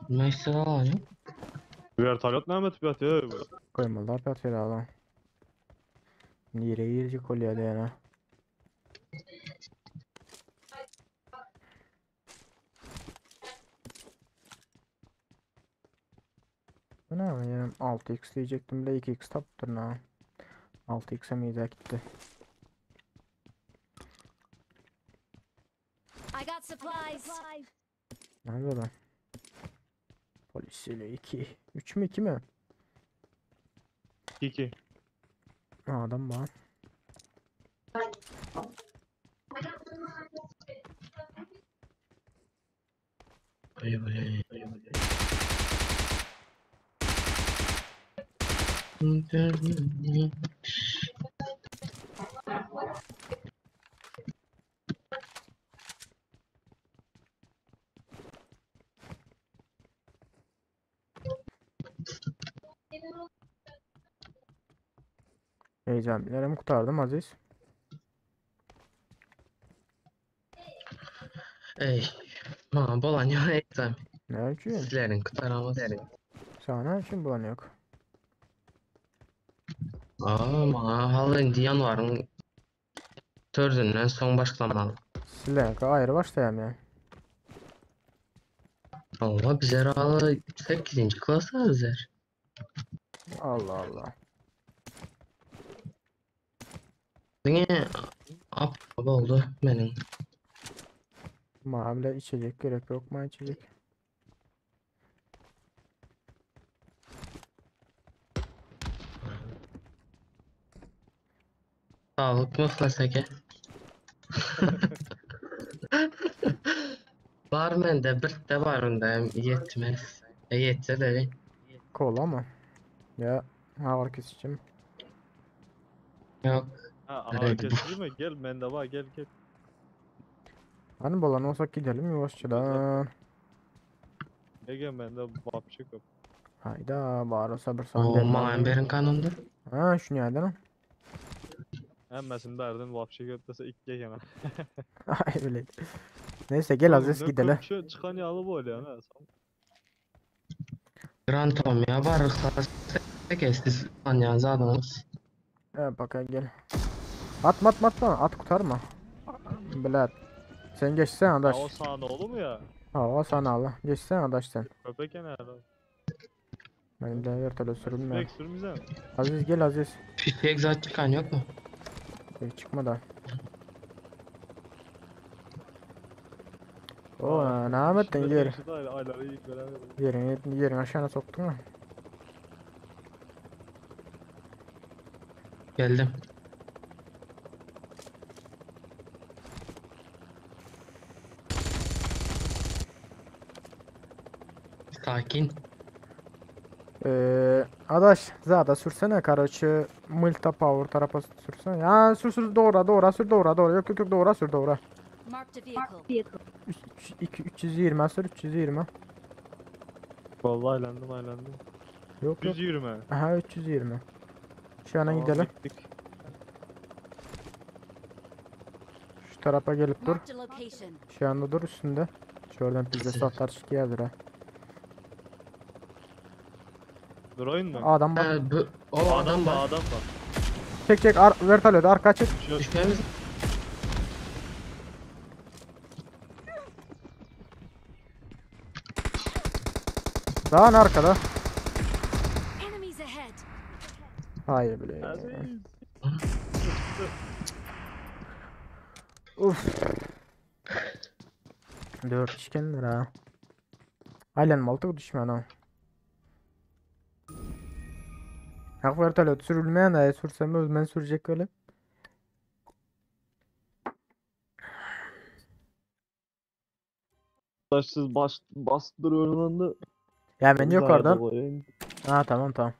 Neyse alayım. Vertolyot näme etip ýatýar bu? Koymalılar patır alan. Nire girecek oluyor yani. Bu ne yani 6x diyecektim de 2x taptır ha. 6x'e mi gitti. I got supplies. Nerede lan? Polisiyle 2. 3 mü 2 mi? 2. Ha, adam var. Böyle böyle. Böyle böyle. Heyecanlarımı kurtardım Aziz. Ey. Ma bolan ya exam. Ne için? Sizlerin kurtaramaz. Sana için bulan yok. Aa, ma hal indi yanvarın dördünden son başlamalı. Silah ayrı başlayayım ya. Allah bizler hala 8. klasa bizler. Allah Allah. Diňe ap oldu benim. Mahalle içecek gerek yok mu içecek? Sağlık mıhlasake. Var mende bir de var onda yetmez. E yetse de Kola mı? Ya ağır kesicim. yok. Ha, Evet. ağır kesici mi? Gel mende var gel gel. Hani bolan olsak gidelim yavaşçadan. Ege mende vapşi köp. Hayda bağır sabır sana O maň berin kanundur. Ha şu nereden? o? Hemmesini berden vapşi köp dese ilk gene. Ay öyle. Neyse gel Aziz gidelim. Şu çıkan yağlı bol yani. Gran Tom ya var rıhlasake siz anyanız adamız. Evet bak gel. Atma atma atma at kurtarma. Bilet. Sen geçsen adaş. O sahne oldu mu ya? Ha o sana al. Geçsen adaş sen. Köpek yani herhalde. Benim de vertele sürünmüyor. Direkt sürmeyeceğim. Aziz gel Aziz. Fişek zat çıkan yok mu? Ey, çıkma da. O ne yaptın yer. Ayları yiyip beraber. Yerini yerin aşağına soktun mu? Geldim. Sakin. Adaş zada sürsene karaçı Multa Power tarafa sürsene. Ya sür sür doğru doğru sür doğru doğru. Yok yok yok doğru sür doğru. Marked a vehicle. 3, 2, 320 sür 320. Vallahi aylandım aylandım. Yok yok. 120. Aha 320. Şu ana Tamam, gidelim. gittik. Şu tarafa gelip dur. Marked a location. Şu anda dur üstünde. Şuradan pizza satlar çıkıyordur ha. Dur oyun mu? Adam bak. Ha, bu, o adam var var. adam var. Çek çek ar vertalıyor arka çek. Şu Düşmemiz Daha ne arkada? Enemies ahead. Hayır bile. Aziz. Uf. 4 işkenler ha. Aynen maltık düşman ha. Hak vertalıyor sürülmeyen de sürsem özmen sürecek öyle. Siz baş basyp duruyorsun onda. Ya men yukarıdan. Ha tamam tamam.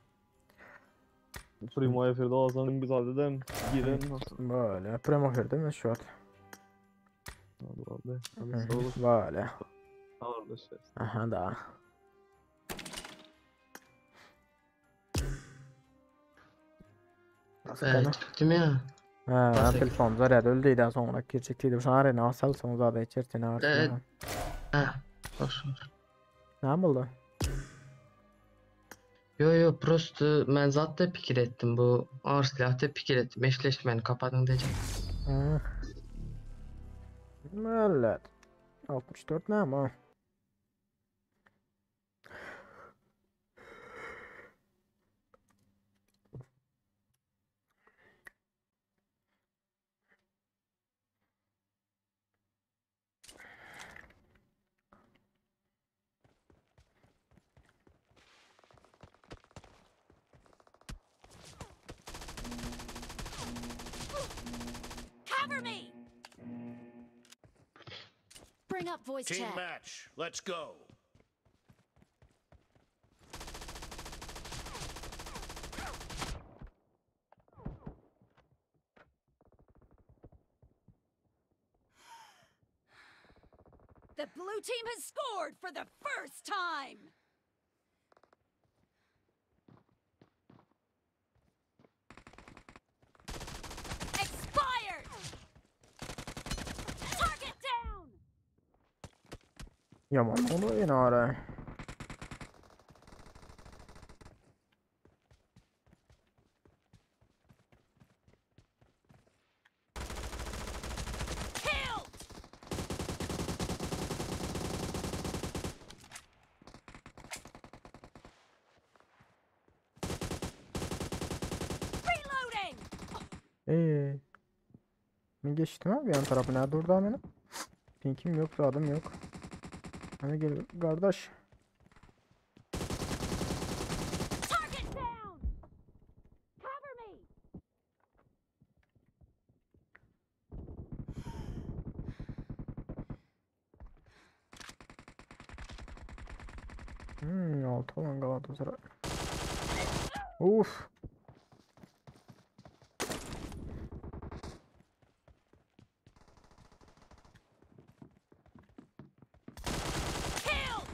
Primo efirde alsan biz adedem giren nasıl? Böyle primo efirde mi şu an? Hadi hadi. Sağ olun. Böyle. Haberleşiriz. Aha da. Ee, çıktım ya. Ha, Nasıl? telefon zarya öldü daha sonra girecek Şu arena asal zada içersin artık. Evet. Ha. Hoş hoş. Ne oldu? Yo yo prosto men zat da pikir ettim bu ağır silah da pikir ettim. Eşleşmeni kapadın diyeceğim. Hı. Evet. 64 ne ama? Cover me! Bring up voice Team chat. match. Let's go. The blue team has scored for the first time! Expired! Target down! Yaman onu yine ara. Killed! Reloading! Ee, ben geçtim abi yan tarafına durdu benim. Pinkim yok, adım yok. Hani gel kardeş. Target down! Cover me! Hmm, altı olan Galatasaray. Uf. Killed!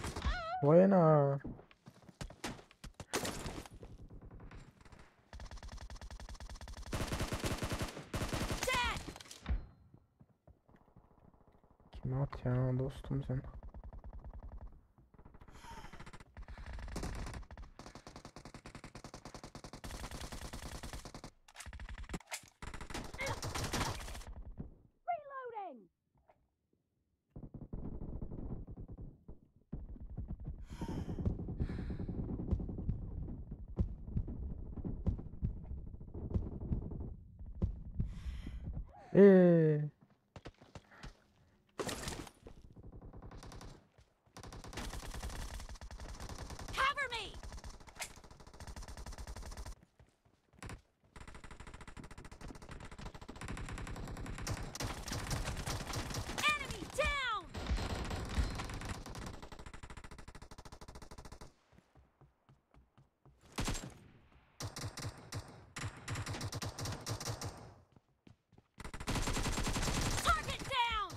Vay ana. Dead! Kim at ya dostum sen? Reloading! Ee, Cover me! Enemy down! Target down!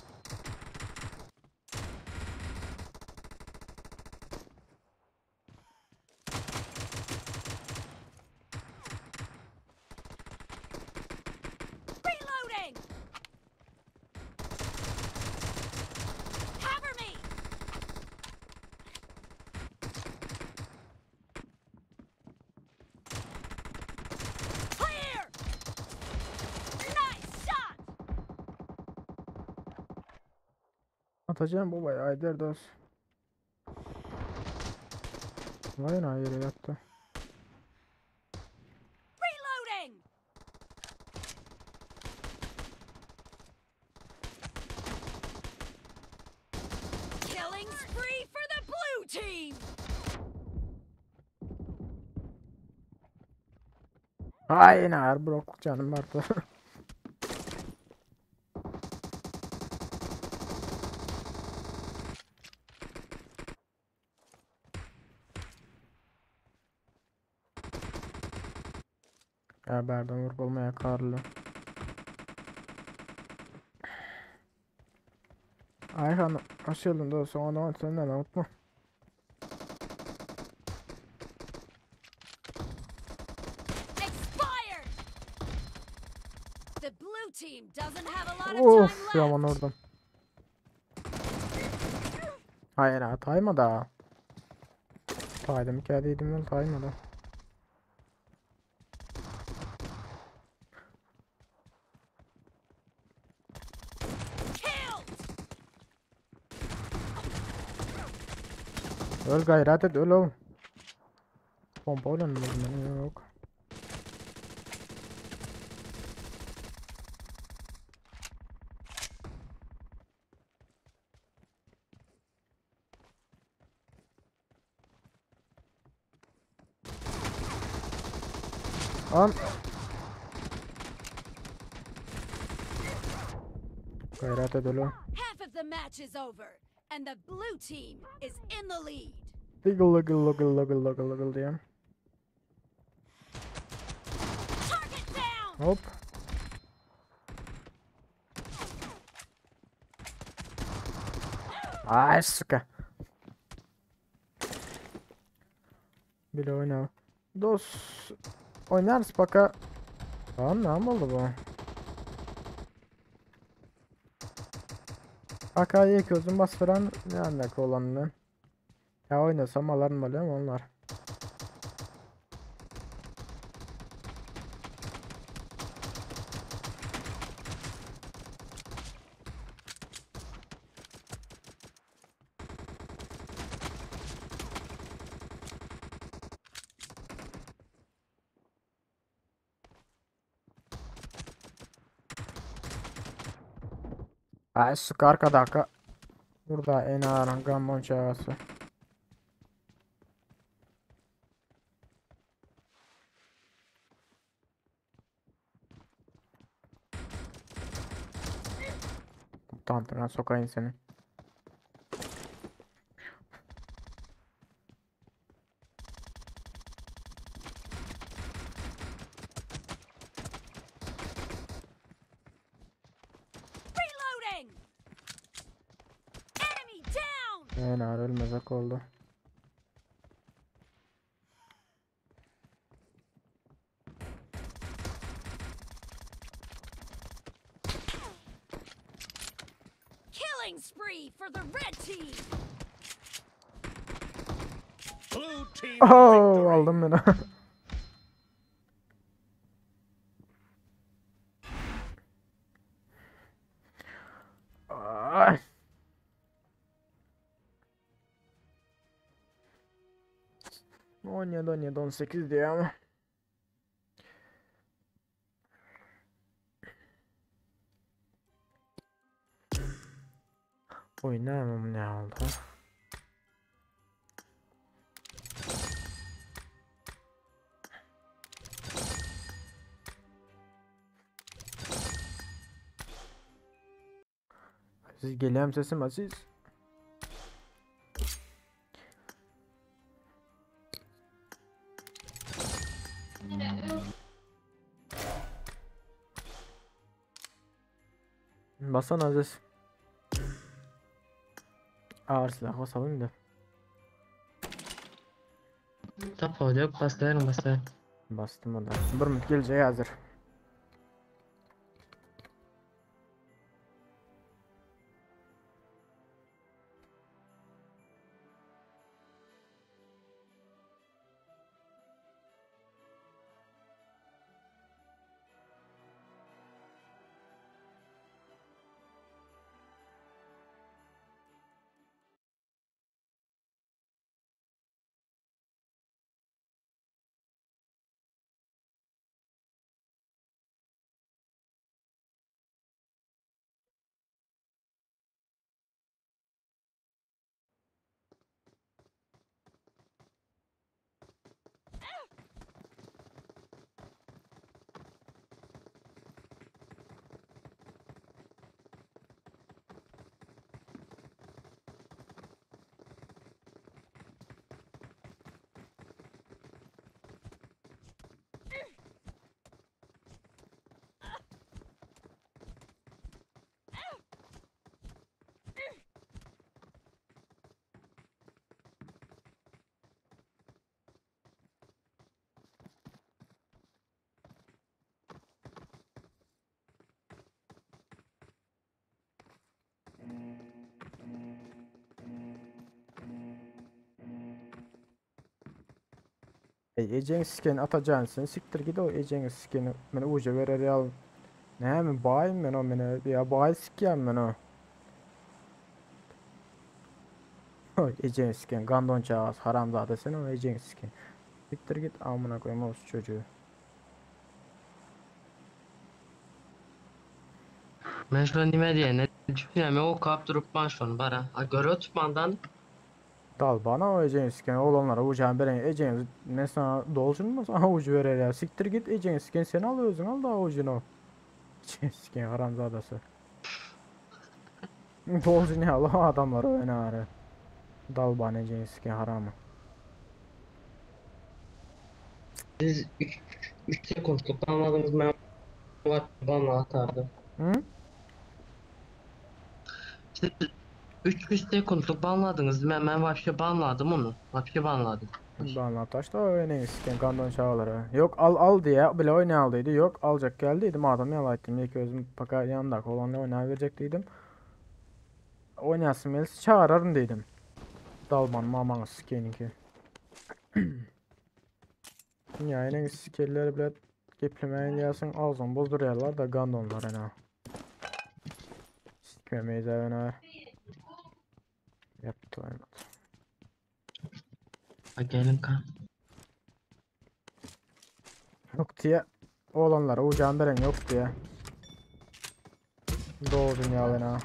Reloading! Cover me! Clear! Nice shot! atacağım baba ya Ayder dost. Vay ana yere yattı. Reloading! Killing spree for the blue team! Ay nar brok canım vardı. Ya bärden vurup bolmaýar karly. Ayhan hoş geldin dostum. Onu senden unutma. Expired! The blue team doesn't have a lot of time Of left. yaman oradan. Hayır ha tayma da. Taydım ki dedim ben tayma da. Killed! Öl gayret et öl oğlum. Pompa öyle mi benim yok. An. Gayret et öl oğlum. Half of the match is over, and the blue team is in the lead. Gılı gılı gılı gılı gılı gılı diye. Target down! Hop. Ay suka. Bile oyna. Dos oynarız baka. Lan ne oldu bu? AK'yı közüm bastıran ne alaka olanını. Ya oynasam alarım alıyorum onlar. Ay suka arkadaka. Burada en ağır gammon çağası. Tantana sokayım seni. Reloading! Enemy down! En ağır ölmezek oldu. Killing spree for the red team! Blue team Oh victory. aldım beni. Ay. 17 17 18 diyor ama. Oynayamam ne oldu? Aziz geliyorum sesim Aziz. Basan Aziz. Ağır silah basalım da. Tapawut yok basarım basarım. Bastım o da. Bir gelecek hazır. Eý ejeňi siken Atajan sen sikdir git o ejeňi sikeni men uje berer ýaly näme baýym men o mene ýa baý sikýän men o. Oý ejeňi siken gandon çagasy haramzada sen o ejeňi siken. Sikdir git amyna koýum orus çocuğu. Men şuna nime diýene düşüneme okap durup man şony bara. A göre tutmandan Dal bana o ejeni siken oglanlara ujan beren ejeni men sana dolcun mu sana ucu verer ya siktir git ejeni siken sen al özün al da ucunu. Ejeni siken haramzadası. Dolcun ya Allah adamlar oynar. Dal bana ejeni siken haramı. Siz 3 3 sekundluk banladınız men var banla atardım. Hı? Siz 3 sekundluk banladınız men men vapşe banladım onu. Vapşe banladım. Bana taş da oynayın siken kandon çağları. Yok al al diye bile oynayaldıydı. Yok alacak geldiydim adam yalayttım. İlk özüm paka yanında olanla oynayıverecek Oynayasın gelse çağırarım dedim. Dalman mamanı sikeninki. Ya yine sikerler bile geplemeyin gelsin ağzını bozduruyorlar da gandonlar ana. Sikmemeyiz ana. Yaptı oynadı. Ha gelin kan. Yok diye oğlanlara ucan veren yok diye. Doğu dünya bana.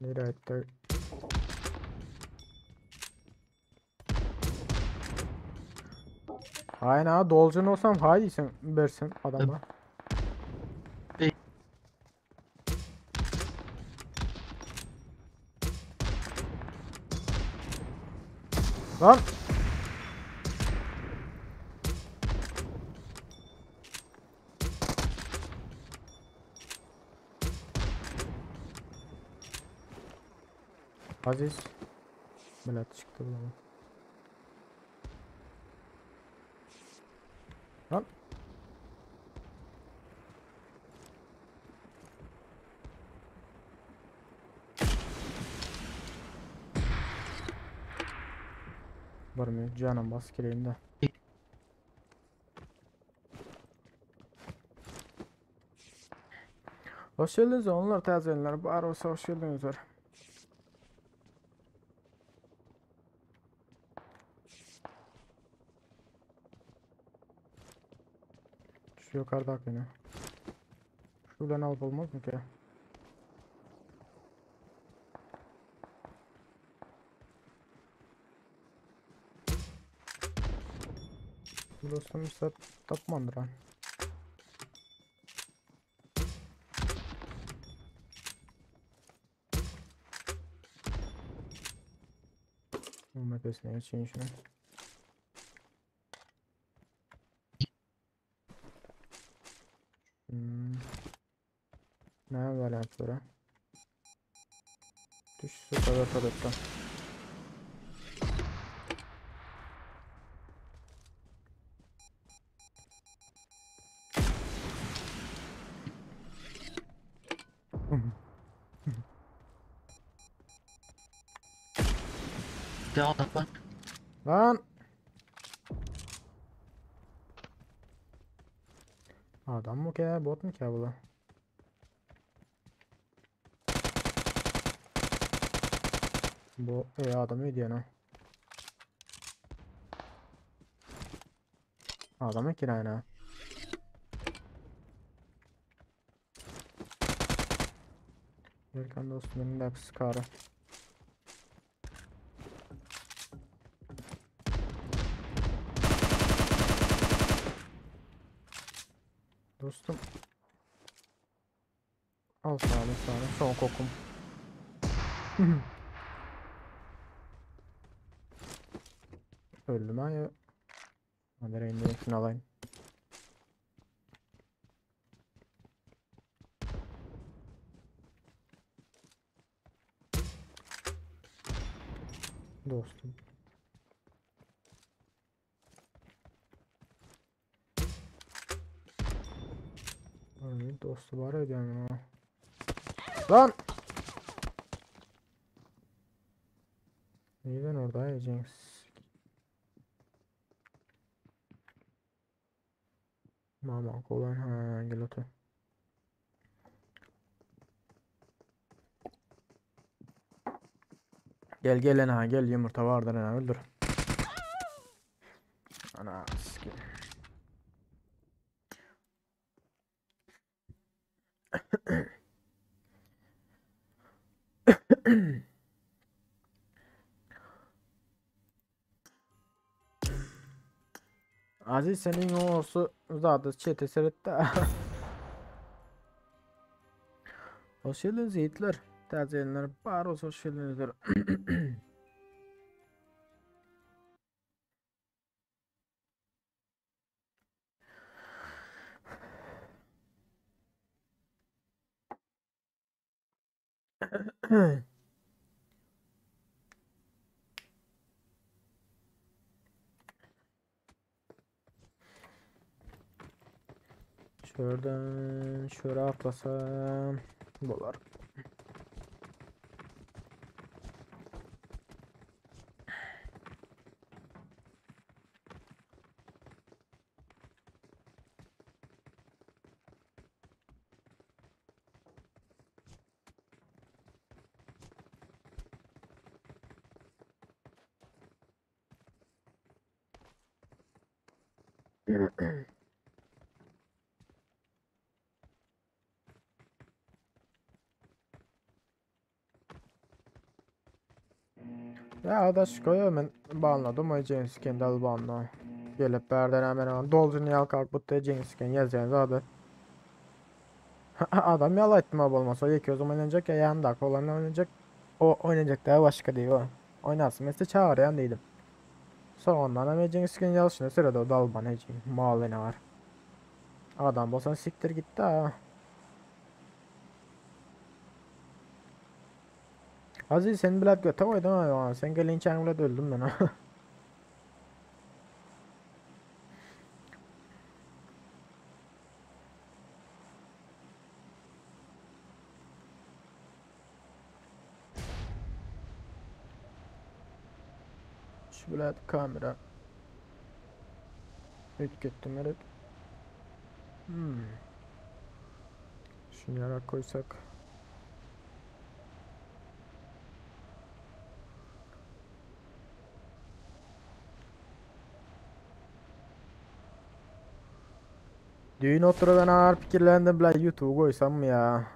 Nereye etti? Hayır ha dolcun olsam haydi sen versin adama. Lan! Aziz. Millet çıktı bu. Lan. Var mı? Canım bas gireyim de. Hoş geldiniz onlar tazeler. Bar olsa hoş geldiniz. Şu yukarıda yine. Şuradan alıp olmaz mı ki? Dostum işte tapmandır ha. Nefesine geçeyim şunu. Hmm. Ne variantlara? Düş süper vertolyotdan. De adam var. Lan! Adam mı ki bot mu ki bu? Bu e, adam iyi diyor Adam ki lan Erkan dostum benim de skarı. Dostum. Al sana sana son kokum. Öldüm ha ya. Hadi indireyim şunu alayım. Dostum. Ay, dostu var ödeyemem ha. Lan! Neden orada ya Jinx? Mama kolan ha gel otur. Gel gel ana gel yumurta vardır ana öldür. Ana sikeyim. Aziz senin olsu zady çete seretde. Hoş geldiniz yiğitler. Täze gelenler bar olsa hoş geldinizler. Şuradan şöyle atlasam bolar. Ya da şikoya men banladım o James Kendall banla. Gelip berden hemen hemen dolcun yal kalk bu James Ken yazayan zaten. Adam yala etme olmasa o zaman oynayacak ya yanında olan oynayacak. O oynayacak daha başka değil o. Oynasın mesela çağırayan değilim. Sonradan ama James Ken yazışını sırada o dalba ne mal ne var. Adam bolsan siktir gitti ha. Aziz sen bilet göte koydun ha. Sen gelince bilet öldüm ben ha. Şu bilet kamera. Üç gittim evet. Hmm. Şunu yarak koysak. Düğün oturup ben ağır fikirlendim bile YouTube koysam mı ya?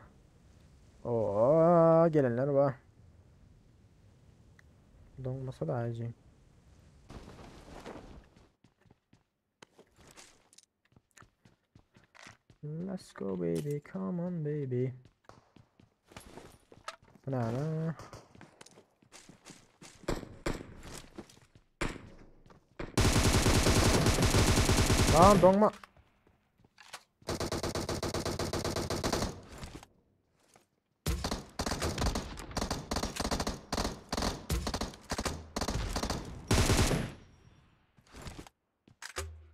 Oo gelenler var. Donmasa da acı. Let's go baby, come on baby. Bu ne lan? Lan donma.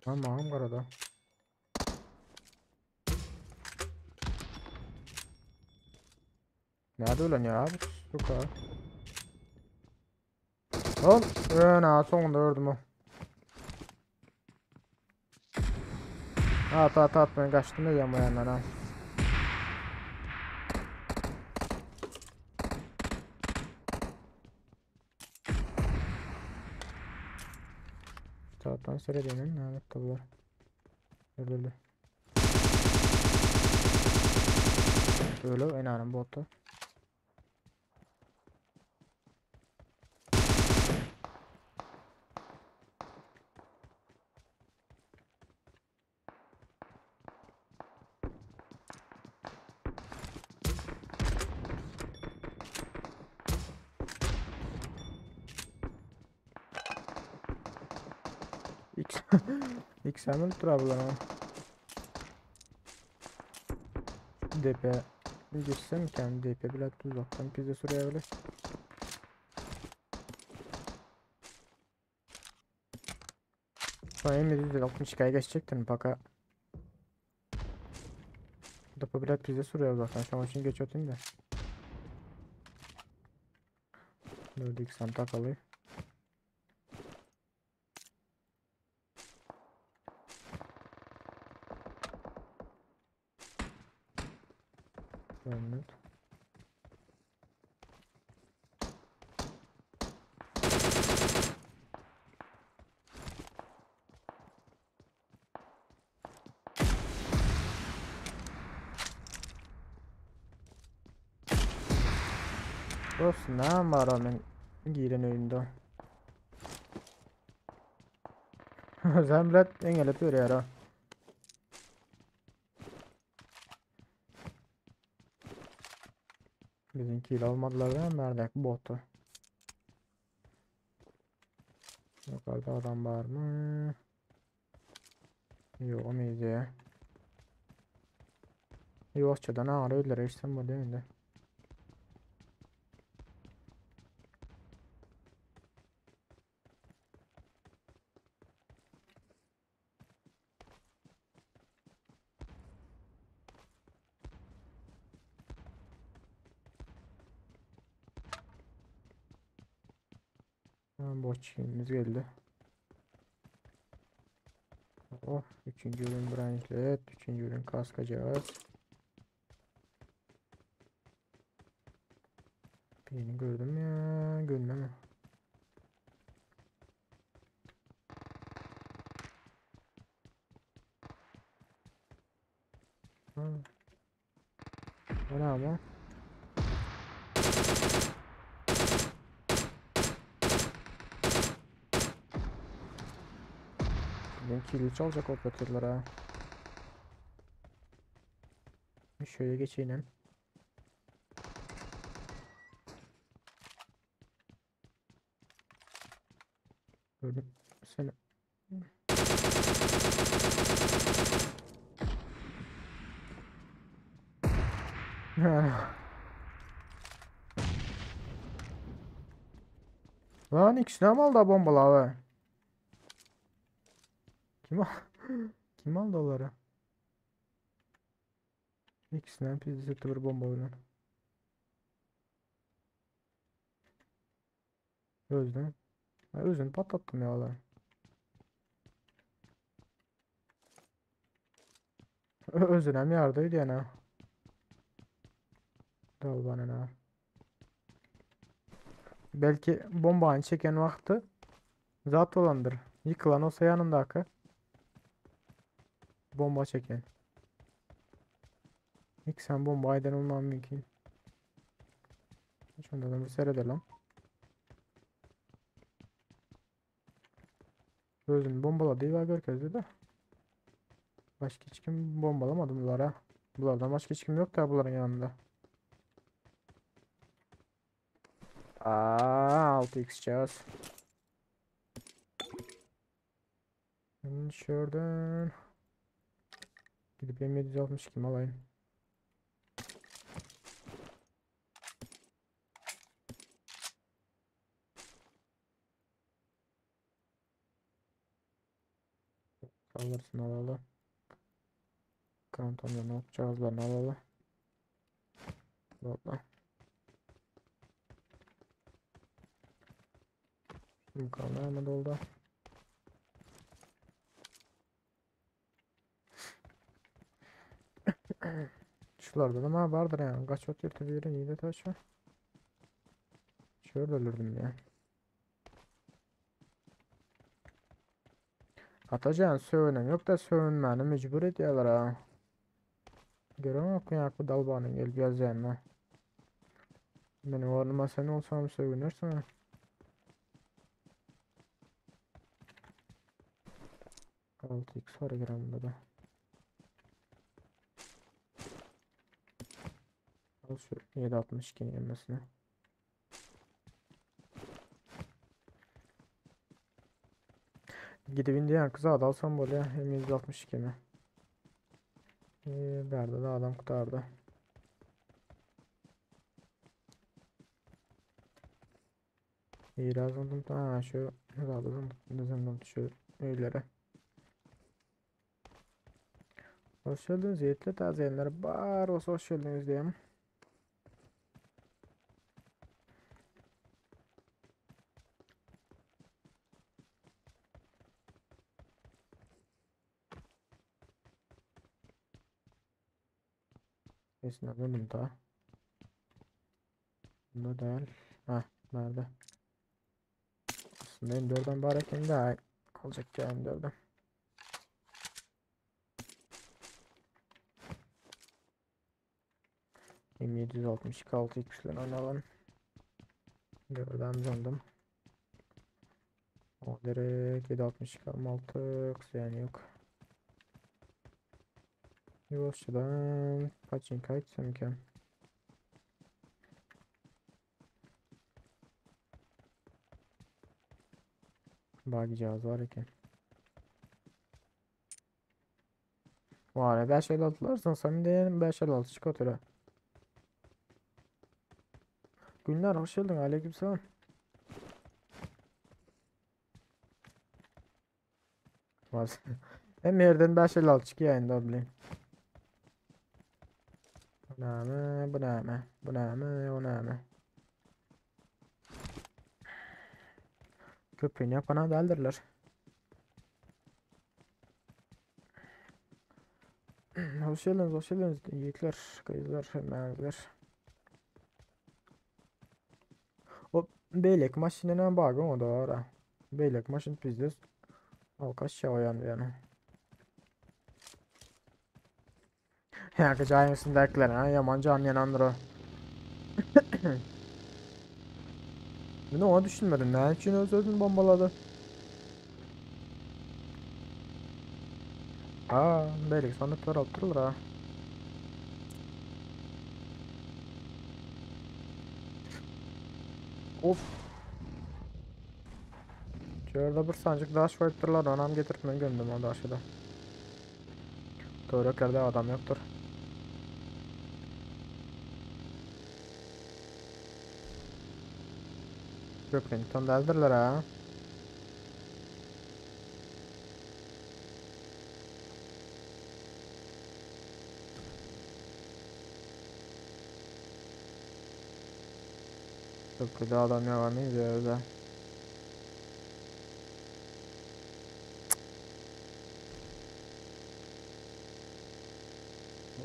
Tamam karada. Nerede ölen ya? Suka. Lan, öne sonunda öldüm o. At at at ben kaçtım ya bu yandan ha. Taraftan seyredeyim. Evet tabiler. Öldürdü. Öyle en botu. X XML Traveler ama. DP girsem kendi DP bile uzaktan pizza sürebilir. Sonra M762'ye geçecektim baka. DP bile pizza sürüyor zaten. Şu an için geç öteyim de. 4x'den takalı. Minut. Dost näme bar men giren öýümde. Zemlet eňelip ýörýär ha. Biziňkiyle almadylar ya merdek botu. Yukarıda adam var mı? Yok mıydı? Ýuwaşjadan aňry öýlere geçsem bolýar indi. Tamam boçimiz geldi. Oh, üçüncü ürün branclet, üçüncü ürün kaskacağız. Birini gördüm ya, görmem. Ha. O ne ama? Ben kili çalacak operatörler ha. Şöyle geçeyim. Gördüm seni. Lan ikisini mi aldı bombalar? Kim al Kim aldı onları? İkisinden pizza bir bomba bilen. Özden. Ha, özünü patlattım ya lan. Özüne mi yardıydı yani? Dal bana ne? Belki bombanı çeken vakti zat olandır. Yıkılan olsa yanındaki bomba çeken. İlk sen bomba eden olman mümkün. Şundan da bir seyredelim. Özünü bombaladı ve görkezdi de. Başka hiç kim bombalamadı bunlara. Bunlardan başka hiç kim yok da bunların yanında. Aa, 6x cihaz. Şuradan gidip M762 mi alayım? Alırsın alalım. Kantonda ne yapacağız lan alalım. Valla. Yukarıda mı doldu? Şularda da mı vardır yani. Kaç ot yırtı iyi de taş var. Şöyle ölürdüm ya. Atacan söğünem yok da söğünmeni mecbur ediyorlar ha. Görüyor musun ya bu dalbanın gelip yazacağını. Benim ornuma sen olsam söğünürsün ha. 6x var gramda da. Al şu 7.62 yemesini. Gidip indiyen kıza da alsam böyle hem 162 mi? Verdi de adam kurtardı. İyi lazım ha şu lazım lazım şu öylere. Hoş geldiniz yetli tazeyenler. Bar olsa hoş geldiniz diyeyim. Esnada bunda. Bunda däl. Ha, nerede? Aslında M4'den bari eken de alacak ya M4'den. M762 6x ile oynayalım. Gördüm candım. O direkt 762 6 yani yok. Yavaşçadan paçinka etsem ki. Bakacağız var eken. Var 556'larsan sen de 556 çık otur. Günler hoş geldin. Aleykümselam. Var. Hem yerden 556 çıkıyor yayında bileyim. Bu näme, bu näme, bu näme, o näme. Köprüni yapana däldirler. Hoş geldiniz, hoş geldiniz. Yiğitler, kızlar, hemmäňizler. O beýleki maşyndan bagym o da var ha. Beýleki maşyn pizdes. Alkaş ýaýan yani. Ýa jaýyň üstündäkiler ha ýaman jan ýanandyr o. Men ona düşünmedim. Näme üçin öz özünü bombaladı? Ha, beýleki sandıklar alyp dururlar ha. Of. Şurada bir sancık daş koyup dururlar. Onam getirip men gömdüm o daşı da. Töwereklerde adam yoktur. Köprüni däldirler ha. Köprüde adam yok mıyız ya öyle.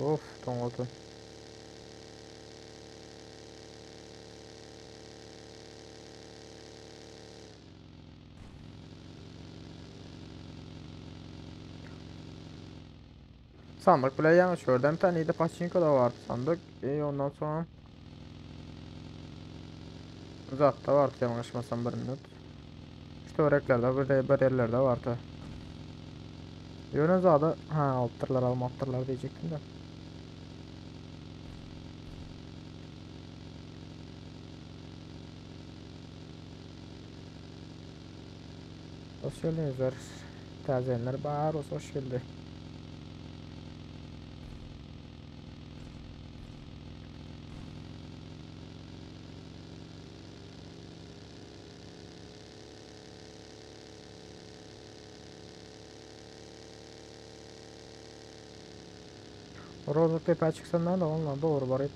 Of doňuldy. Sandık bile yanlış gördüm. Bir tane de paçinko da vardı sandık. E, ondan sonra Zat da vardı yanlışmasam bir minut. İşte öreklerde bir de bir yerlerde vardı. Ýöne zady ha alypdyrlar almapdyrlar diýjekdim de. Hoş geldinizler. Täzelenler bar olsa hoş geldi. Rozok tepä çyksanlar da onunla doğru baryp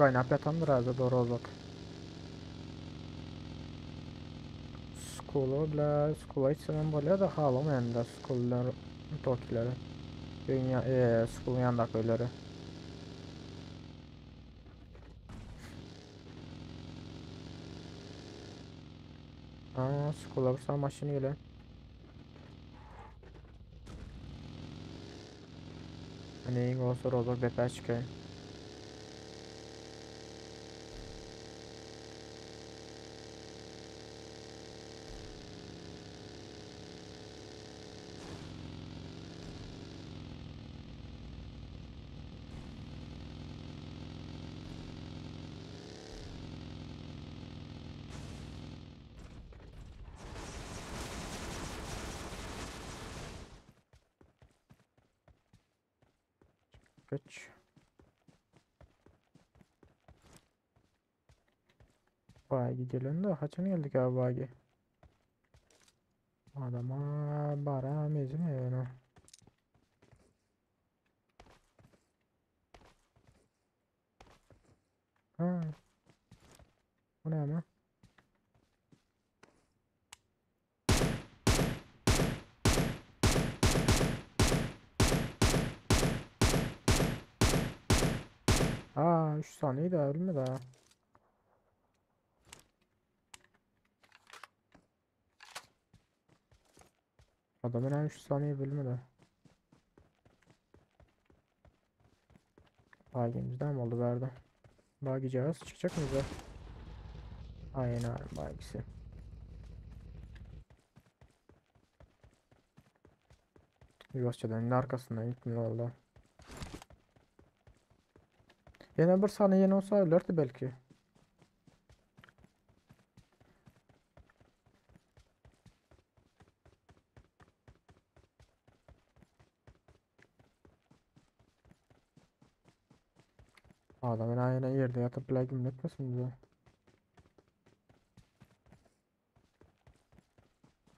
gaýnap ýatandyr häzir de Rozok. Skulu bile skula içsemem bolýar da halamaýan da skullar tokileri. Dünya skulun yanındaki öylere. Aa, skula bir maşını gele. Hani olsa Rozok depä çıkayım. Geç. Bagi gelen de haçan geldik abi Bagi. Adama bara mezun yani. Ha. Bu ne ama? Aa 3 saniye de ölmedi ha. Adamın ha 3 saniye bölmedi. Bagimizden mi oldu verdi? Bagicağız çıkacak mı bize? Aynen abi bagisi. Yavaşça döndü arkasından gitmiyor oldu. Yine bir saniye yeni olsa ölürdü belki. Adamın aynen yerde yatıp bile gümletmesin bize.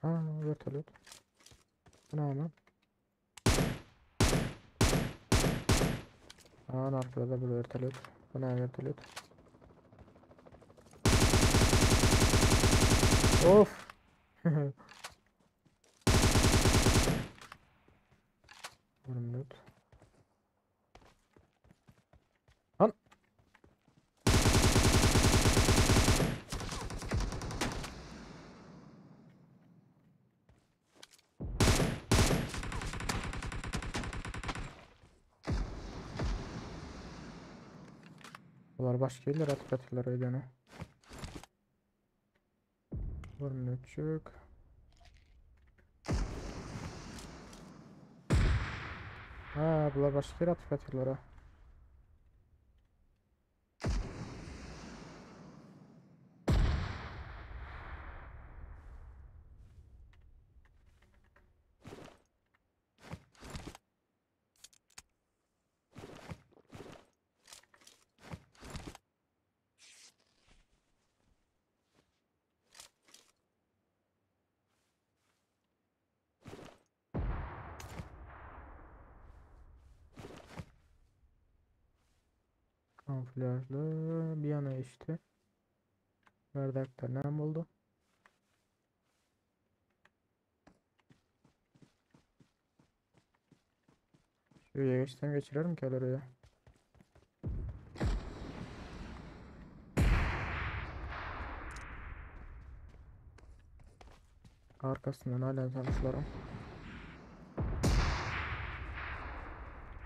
Ha, vertolyot. Bu ne lan? Aa, arkada da bir vertolyot. Bu ne vertolyot? Of. Bir minut. Lan. Bular başka yerlere atıp atırlar öyle. Bir minutçuk. Ha, bular başka yere atıp atırlar ha. Kamuflajlı bir yana işte. Bardakta ne oldu? Şuraya geçten geçirelim ki oraya. Arkasından hala tanışlarım.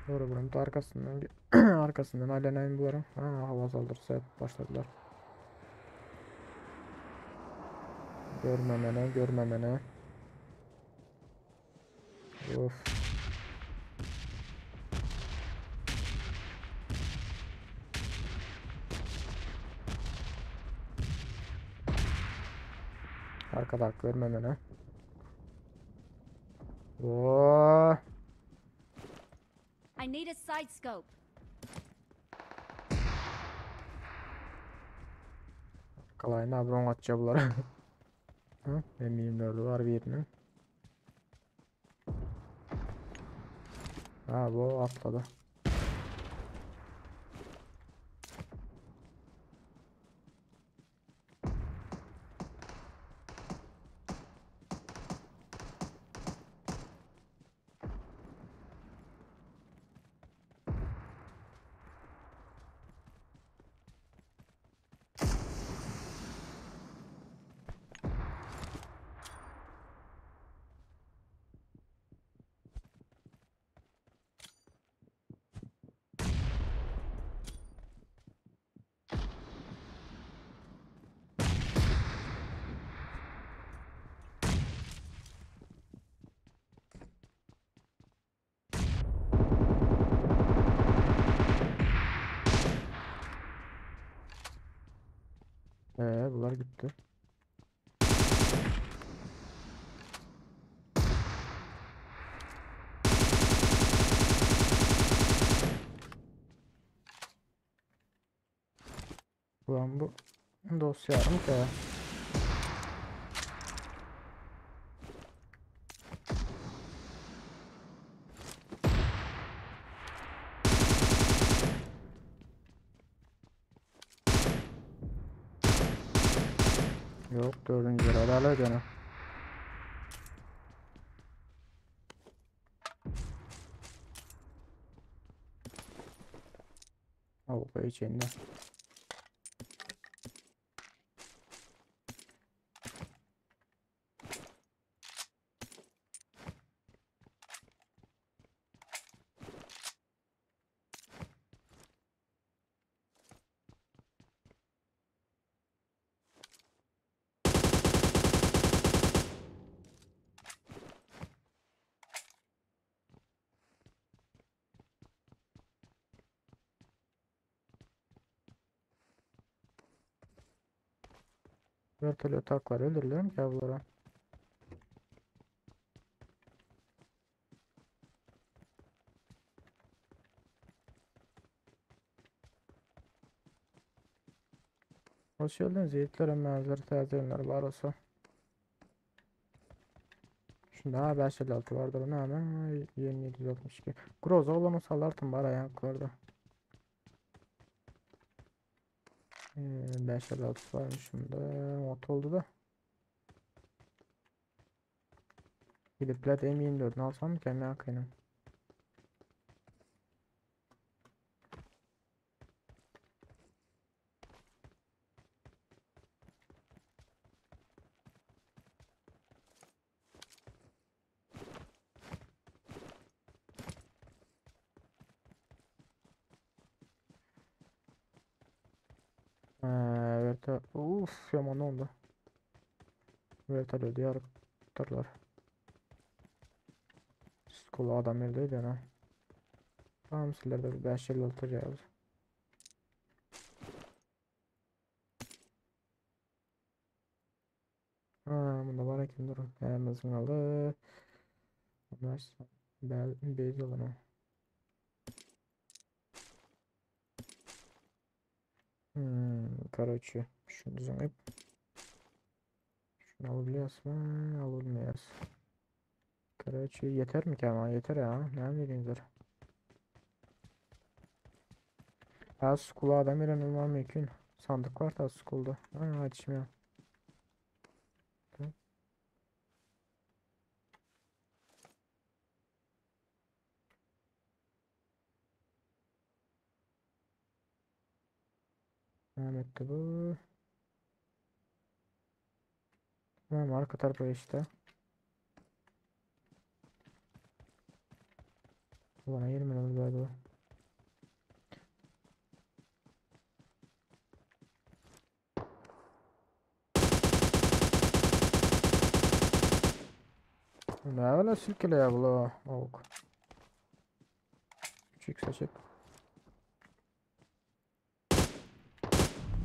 Doğru buranın da arkasından arkasından hala bularım. Ha, hava saldırısı başladılar. Görmemene, görmemene. Of. Arkada görmemene. Oh. I need a side scope. Kalayına abron atacağım bunları. Ha, M24'ü var birinin. Ha bu atladı. Bunlar gitti. Ulan bu dosya mı ki? Yok dördüncü herhalde gene. Awga içinde. Vertolyot taklar öldürürler ki bunlara? Hoş geldiniz yiğitler, mevzuları täzelenler bar olsa. Şunda 556 vardır ne ama 762. Groza olan salartım var ayaklarda. 556 varmış şunda. Ot oldu da. Gidip plat M24'ünü alsam mı kendime akayım. Evet. Uf yaman oldu. Vertolyot yarıptırlar. Skola adam elde ha. Tamam sizlerde bir 556 geldi. Ha, bunda var ekin durun. Hemen aldı. Bunlar bel beyz olan o. Короче, şunu düzenleyip şunu alabiliyoruz mu? Alınmıyoruz. Короче, yeter mi ki ama? Yeter ya. Ne bileyim Ha, skula adam öğrenilmem mümkün. Sandık var da skulda. Ha, açmıyor. Mehmet bu. Tamam arka tarafa işte. Bana 20 oldu galiba. Ne öyle silkele ya bu Ok. 3x açık.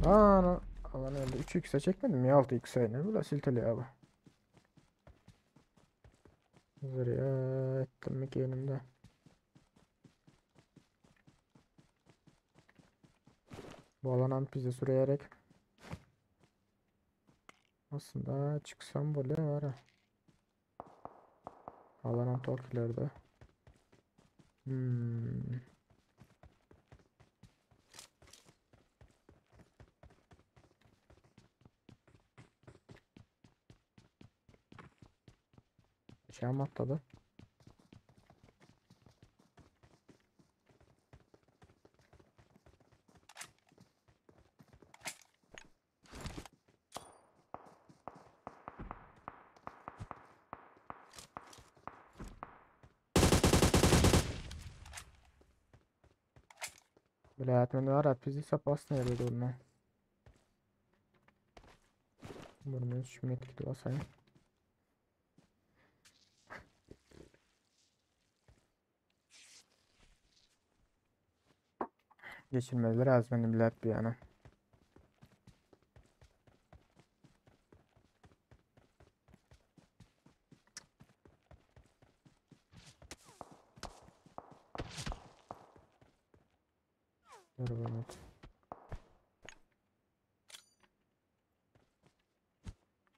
Aa, alan öldü. 3x'e çekmedim ya 6x'e ne bu silkele ya bu. Hazır ettim mi ki elimde. Bu alan bize sürüyerek. Aslında çıksam böyle var ha. Alanım Tokyo'larda. Şey atladı. Блядь, мен var bizi sapasını yerdi onunla. Bunu 3 metre basayım. Geçirmezler az benim bilet bir yana. Evet.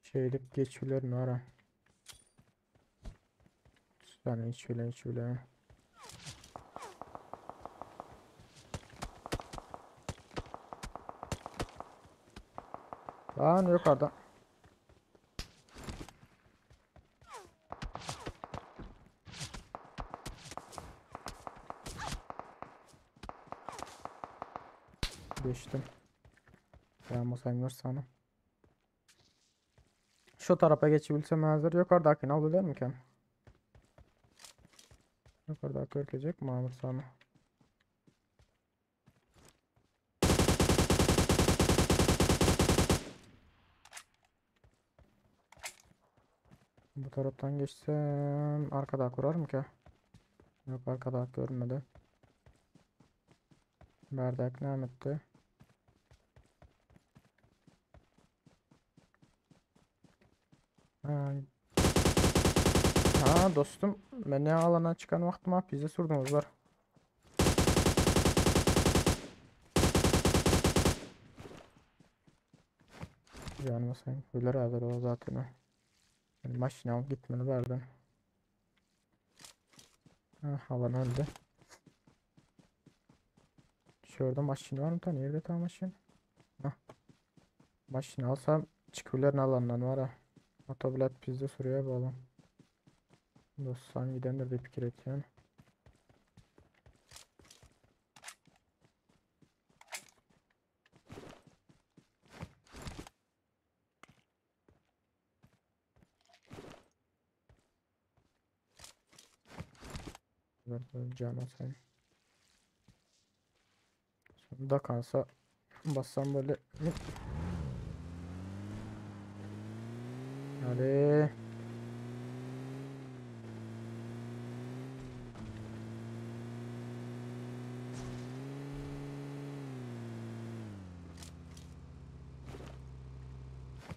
Şeylik geçilerini ara. Tane içilen içilen. Lan yukarıda. Geçdim. Ýa sana. Şu tarafa geçebilsem hazır. Yukarıdakini alabilir miken? Yukarıdaki ürkecek mi abi sana? Bu taraftan geçsem arkada kurar mı ki? Yok arkada görmedi. Bardak ne etti? Ha. Ha dostum ben ne alana çıkan vaktim ha pizza sürdünüzler. Canıma sen ölür hazır o zaten o. Yani maşina alıp gitmeni verdim. Ha alan öldü. Şurada maşina var mı tane? Nerede tam maşin? Hah. Maşina alsam çıkıyorlar alandan var ha. Otobület pizza sürüyor bu alan. Dostum gidendir de fikir et yani. Can sen. Sonunda kalsa bassam böyle. Hadi.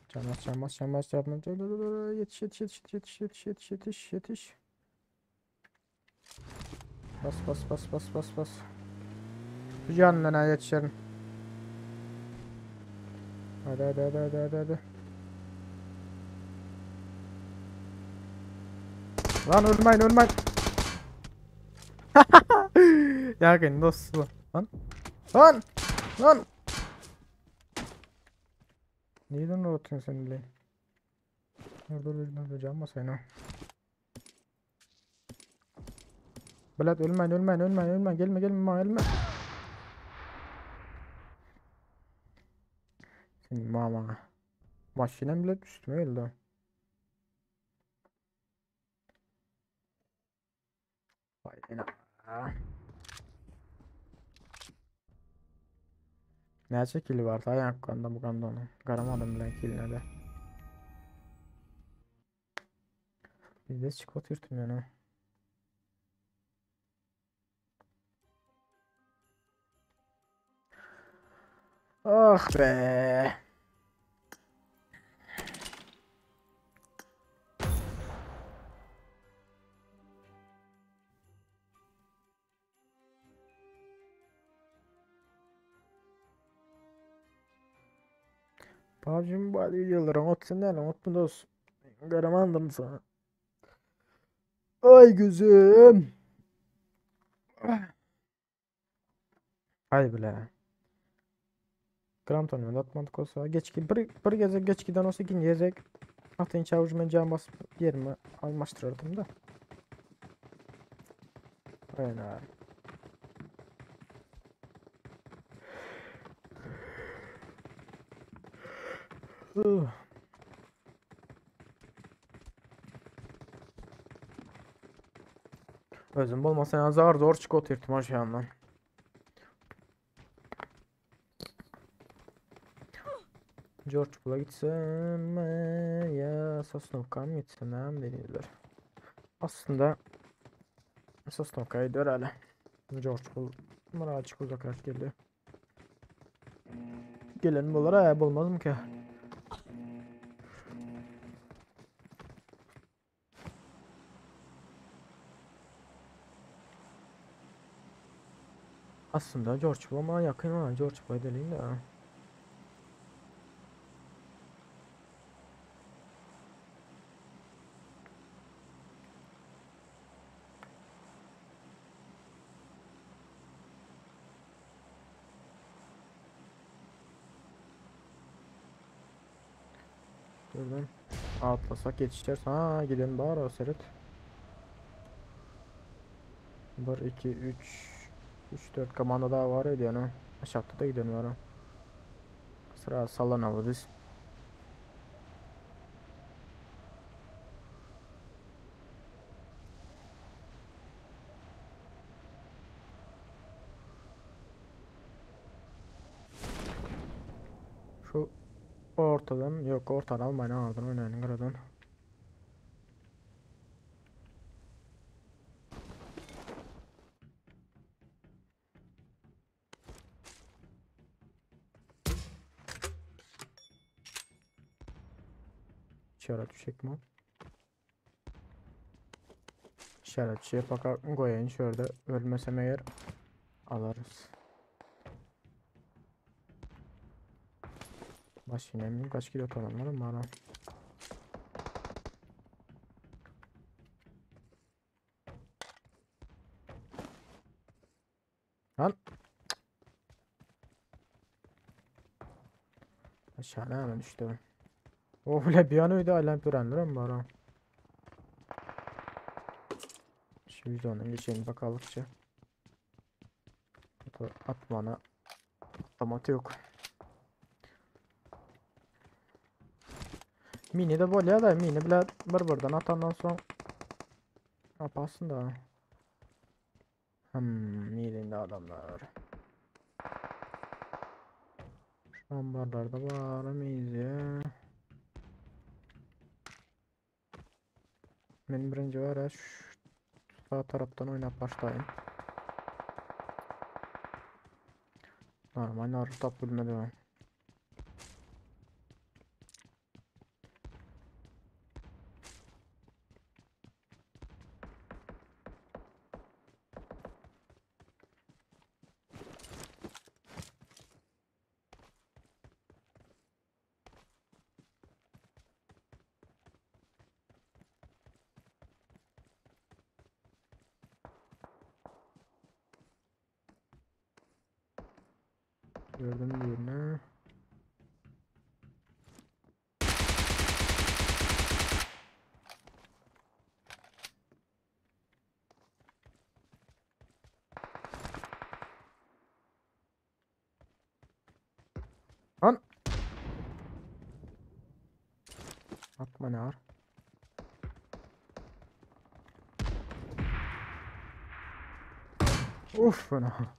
Can bas, can bas, can bas, can bas. Yetiş, yetiş, yetiş, yetiş, yetiş, yetiş, yetiş, yetiş. Bas, bas, bas, bas, bas, bas. Bu canına yetişerim. Hadi, hadi, hadi, hadi, hadi, hadi. Lan ölmeyin, ölmeyin. Yakın dostum. Lan. Lan. Lan. Neden uğratıyorsun sen bile? Dur dur dur dur can basayım ha. Belat ölmeyin ölmeyin ölmeyin ölmeyin gelme gelme gelme. Senin mama. Maşinem bile üstüme geldi. Vay ena. Näçe kili var ta yankanda bu kanda onu. Garamadım bile kiline de. Bizde çıkot yürütmüyor yani. Ah be. PUBG Mobile videoları unutsun değil unutma dost. Garamandım sana. Ay gözüm. Ay bile. Gram tanımda atmadık olsa. Geç bir, bir geze geç giden olsa ikinci gezek. Atın çavucu ben can basıp yerimi almaştırırdım da. Aynen. Özüm bolmasa ya zar zor çık oturttum aşağıdan. George Bull'a gitsem mi ya Sosnovka mı gitsem mi denirler. Aslında Sosnovka'ya gidiyor hala. George Bull birazcık uzakrak geliyor. Gelen bulara ayıp olmaz mı ki? Aslında George Bull ama yakın ha George Bull'a gidelim de. Buradan atlasak yetişeceğiz. Ha gidelim bari o seret. 1 2 3 3-4 komanda daha var öýdýän ha. Aşakda da giden var ha. Sıra salanaly biz. Şu ortadan yok ortadan almayın oradan oynayın karadan. İşaret düşecek mi? İşaret şey fakat koyayım şurada ölmesem eğer alırız. Baş yine kaç kilo tamamlarım bana. Lan. Aşağıda hemen düştü. Oh bile bir an öyle alem pürenler bana. Şu videonun geçelim bakalıkça. Atmana atlamatı yok. Mini de bolýar da mini bile bir birden atandan soň Yaparsın da. Nerede adamlar? Şu ambarlarda var mıyız ya? Ben birinci var ya şu sağ taraftan oynayıp başlayayım. Normal Naruto bilmedi ben. Gördüm birini. Lan. Atma ne var? Uf bana.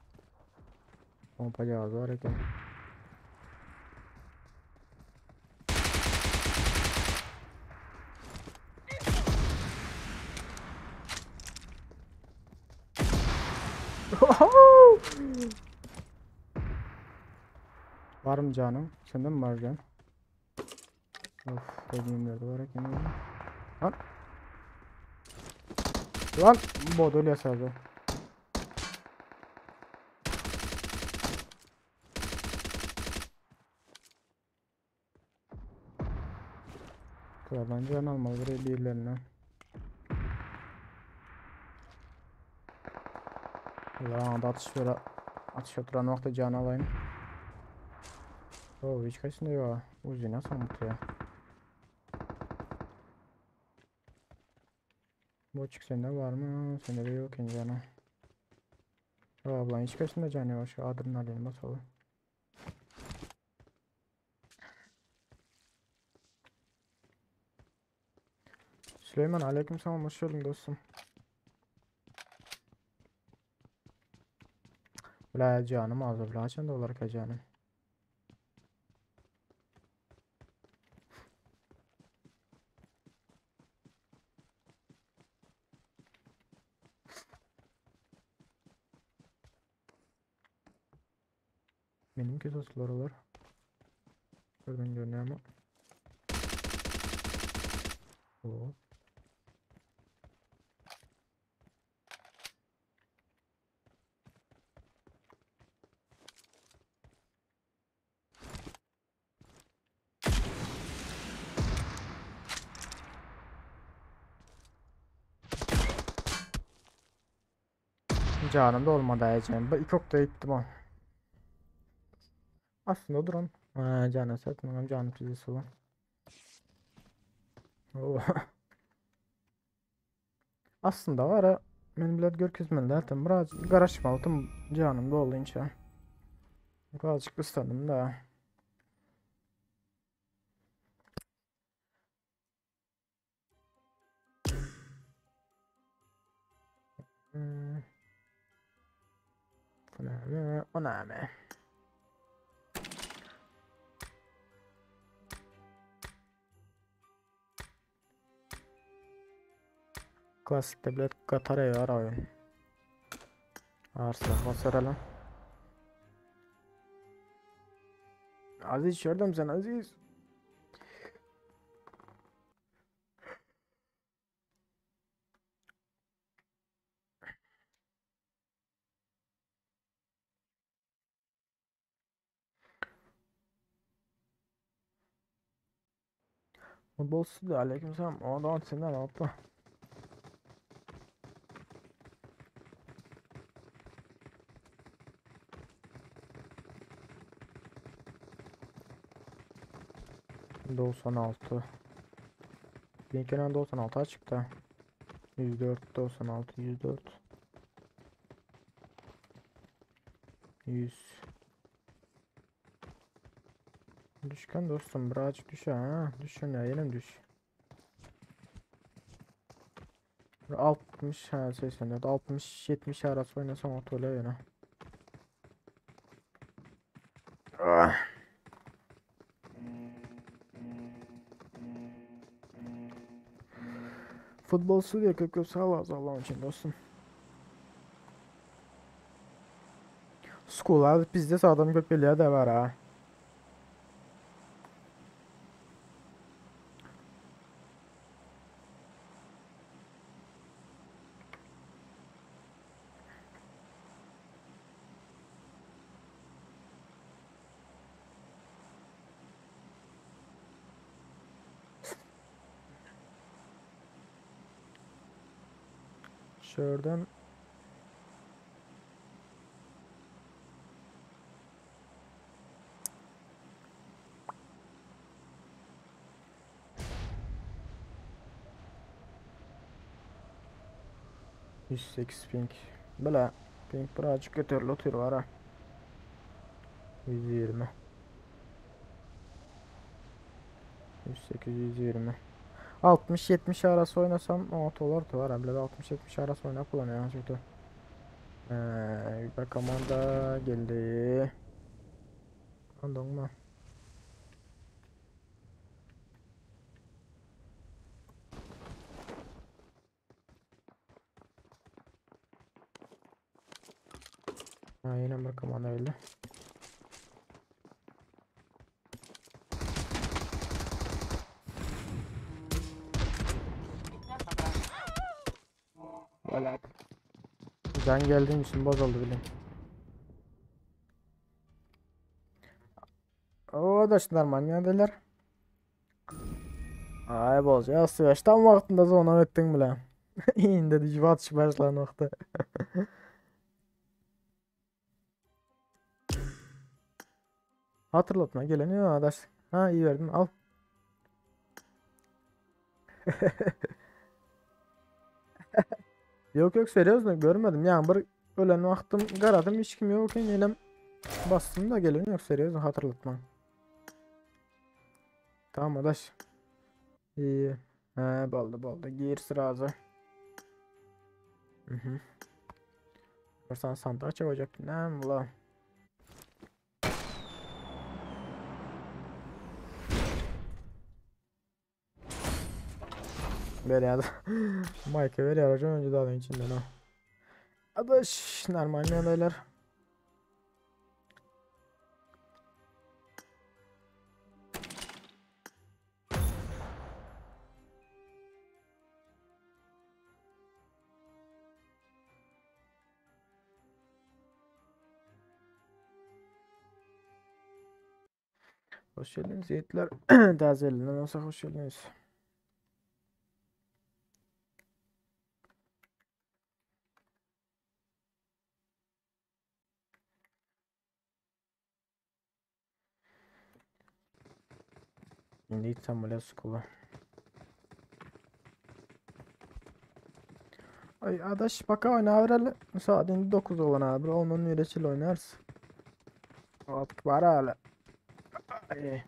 Pompa cihazı var eken. Var mı canım? Sende mi var can? Of, dediğim yerde var eken. Lan. Lan, bodol yasadı. Tabanca almalı buraya birilerine. Lan da atış böyle atış oturan vakti can alayım. Oh, hiç kaçında yok. Uzi nasıl mutlu ya? Boçuk sende var mı? Sende de yok canı. Ablan hiç kaçında canı var şu adrenalin basalım. Süleyman aleykümselam hoş geldin dostum. Bula canım az bula açan da olarak canım. Benimki dostlar olur. Buradan görünüyor ama. Oo. Canım da olmadı ayacağım. Bu iki okta gittim o. Aslında duran. Ha, canı satmam canım çizgisi olan. Oo. Aslında var ha. Men bilet görkezmeli zaten. Biraz garaşmalıydım canım dolunca. Birazcık ıslandım da. Hmm. O näme? O näme? Klasikde bilet Katara ýar oýun. Arslan basaralım. Aziz şuradan sen Aziz. Futbolcu da aleykümselam. O da senden atla. ...96... Lincoln 96 çıktı. 104, 96, 104. 100. Düşken dostum birazcık düş ha. Düşün ya yenim düş. 60 ha 84 60 70 arası oynasam otoyla yine. Ah. Futbol Studio köp köp sağ ol Allah'ın için dostum. School abi bizde sağdan köp geliyor da var ha. Şuradan ...108 ping. Bile ping birazcık götürülü oturuyor var ha. 120. 108 120. 60-70 arası oynasam o olur var. Bile 60-70 arası oynayıp kullanıyor çünkü. Bir komanda geldi. Anladın mı? Ha, yine bir komanda geldi. Valla. Ben geldiğim için bozuldu bile. O da normal neredeler? Ay boz ya tam vaktinde zona ettin bile. İndi düşüp atış başlan vakti. Hatırlatma geleniyor adaş. Ha iyi verdim al. Yok yok seriozno görmedim yani bir ölen vaktim garadım hiç kim yok elim bastım da gelen yok seriozno hatırlatma. Tamam adaş. İyi. He boldy boldy gir sırazı. Hı hı. Sana sandık çekecek ne ula. Ver ya. Mike ver ya hocam önce daha içinden ha. Adaş normal adaylar. Hoş geldiniz yiğitler. Tazelinden olsa hoş geldiniz. Indi gitsem bile skula. Ay adaş baka oýnabereli. Saat indi 9 bolan ha. Bir 10-10 bire çil oýnarys. Wagt bar hala. Ay.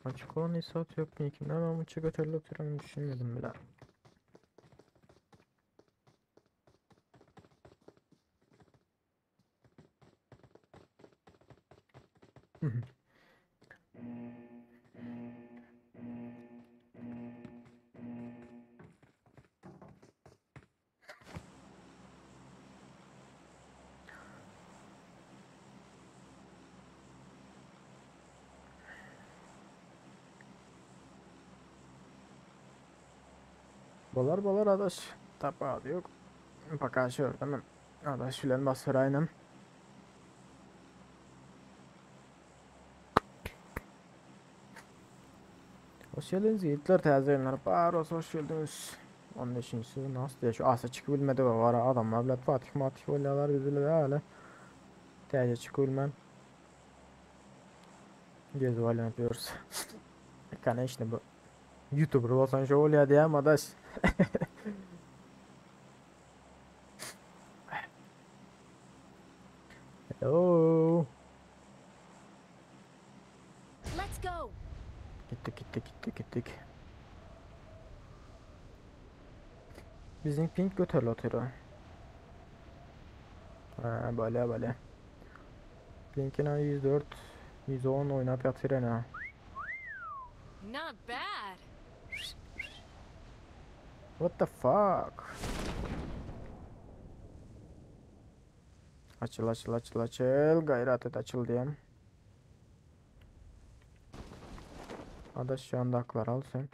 Açık olan hissiyat yok mu? Kimden ben bıçak ötürü oturuyorum düşünmedim bile. Bolar bolar adaş. Tapady yok. Paka şördüm. Adaş bilen basyraynym. Hoş geldiniz yiğitler täze ýylyňlar bar bolsa hoş geldiniz. 15-nji nasıl diye şu asa çykyp bilmedi var adamlar bilen Fatih Matih bolýarlar biz bile hala. Täze çykyp bilmem. Gezip aýlanyp ýörüs. Конечно bu YouTuber bolsan şu bolýar diýem adaş. Hello. Let's go. Gittik gittik gittik gittik. Bizim ping götürle oturuyor. Ha böyle böyle. Pinkine 104 110 oynap yatır ha. Not bad. What the fuck? Açıl açıl açıl açıl. Gayret et açıl diyem. Adaş şu anda aklar al sen.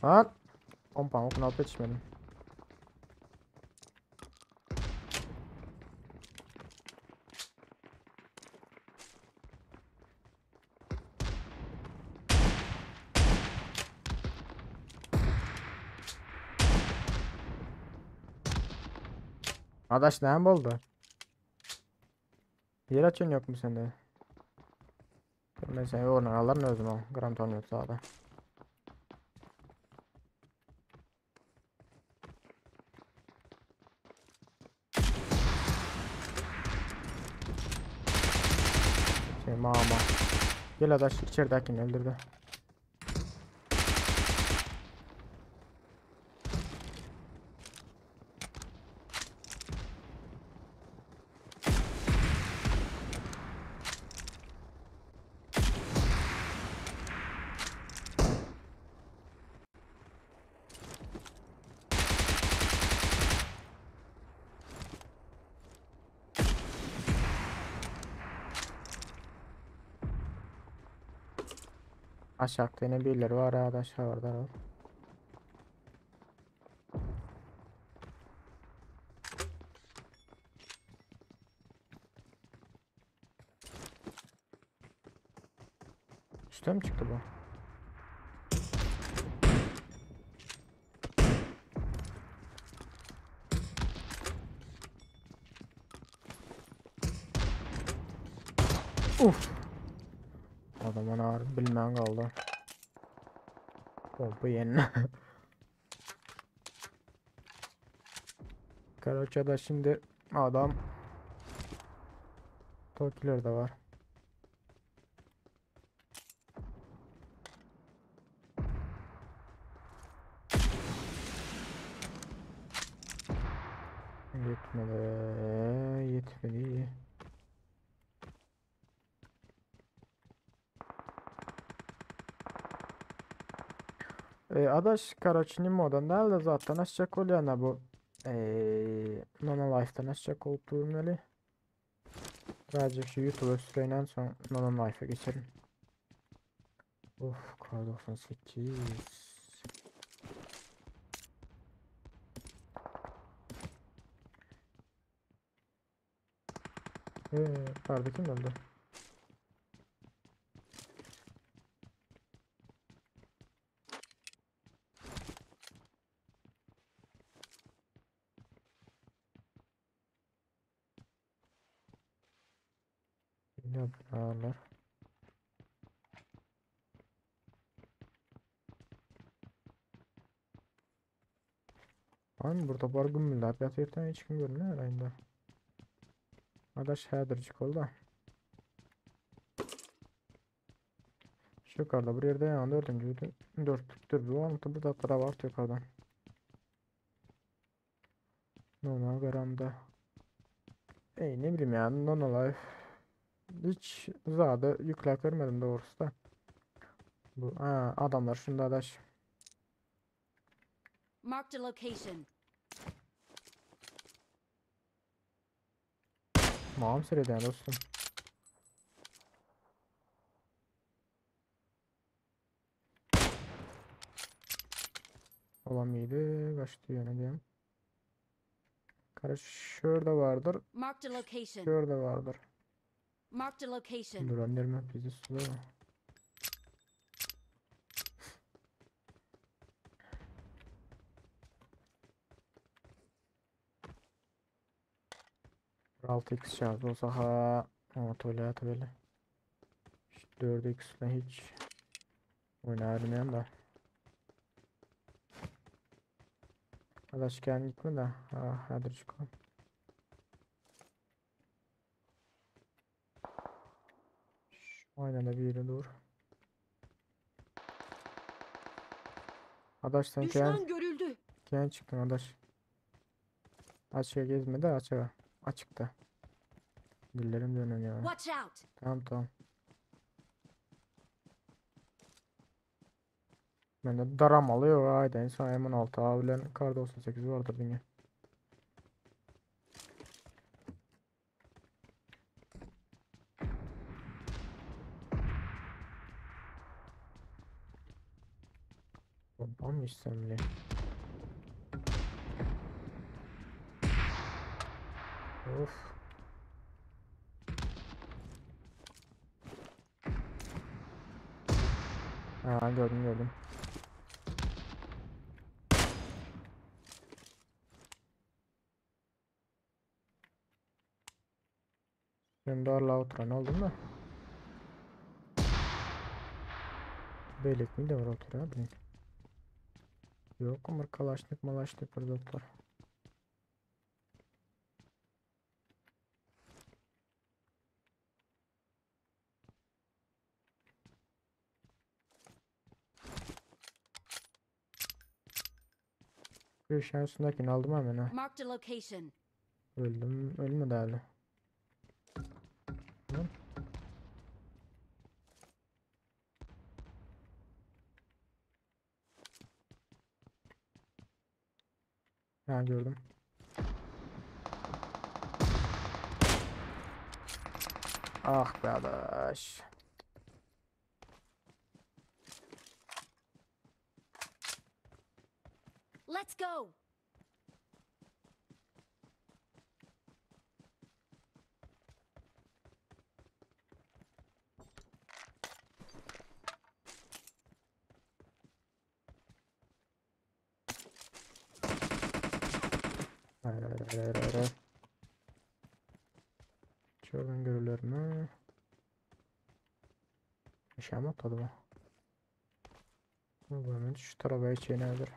Lan! Pompa okunu alıp yetişmedim. Adaş ne oldu? Yer açın yok mu sende? Ben seni oradan alırım özüm o. Gram ton yok sağda. Şey mama. Gel adaş içeridekini öldürdü. Aşağıda yine birileri var ha aşağı var da. Üste mi çıktı bu? Uf. Adamın ağır bilmem kaldı. Pompa yerine. Karaça'da şimdi adam Tokiler de var. Yetmedi, yetmedi. E, adaş Karaçini modan değil de zaten aşacak oluyor bu. E, Nona Life'dan aşacak olup durmalı. Birazcık şu YouTube'a süreyle sonra Nona Life'a geçelim. Of K98. Ee, kim öldü? Ýapýarlar. Lan bir topar gümmüldäp ýatyrdan hiç kim görünmeýär aýynda. Adaş häzirjik ol da. Şu yukarıda bir yerde yani dördüncü dörtlük dürbü var. Bir zatlara var yukarıdan. Nona garamda. Ey ne bileyim ya Nono Life. Hiç zada yükler görmedim doğrusu da. Bu ha, adamlar şunda adaş. Marked a location. Mağam seyreden dostum. Olan mıydı? Kaçtı yöne diyeyim. Karış şurada vardır. Marked a location. Şurada vardır. Marked a location. Duran yerime bizi suluyor. 6x şarj olsa ha ama tuvalet böyle. 4x ile hiç oynarmayan da. Adaş gel gitme de. Ha, hadi çıkalım. Şu aynen de bir yere dur. Adaş sen Düşman görüldü. Kendi çıktın adaş. Açığa gezme de açığa. Açıkta. Dillerim dönüyor ya. Watch out. Tamam tamam. Ben de daram alıyor haydi insan M16 abilerin kar 98 vardır dünya. Bomba mı içsem bile? Of. Ha gördüm gördüm. Ben darla oturan oldum da. Belek mi de var oturuyor abi? Yok ama kalaşnik malaşnik burada otur. Bir şansındakini aldım hemen ha. Marked a location. Öldüm, ölmedi hala. Tamam. Ha gördüm. Ah be adaş. Let's go. Hayır hayır hayır hayır hayır. Şuradan görülür mü? Bir şey mi atladı bu? Bu hemen şu tarafa çiğnedir.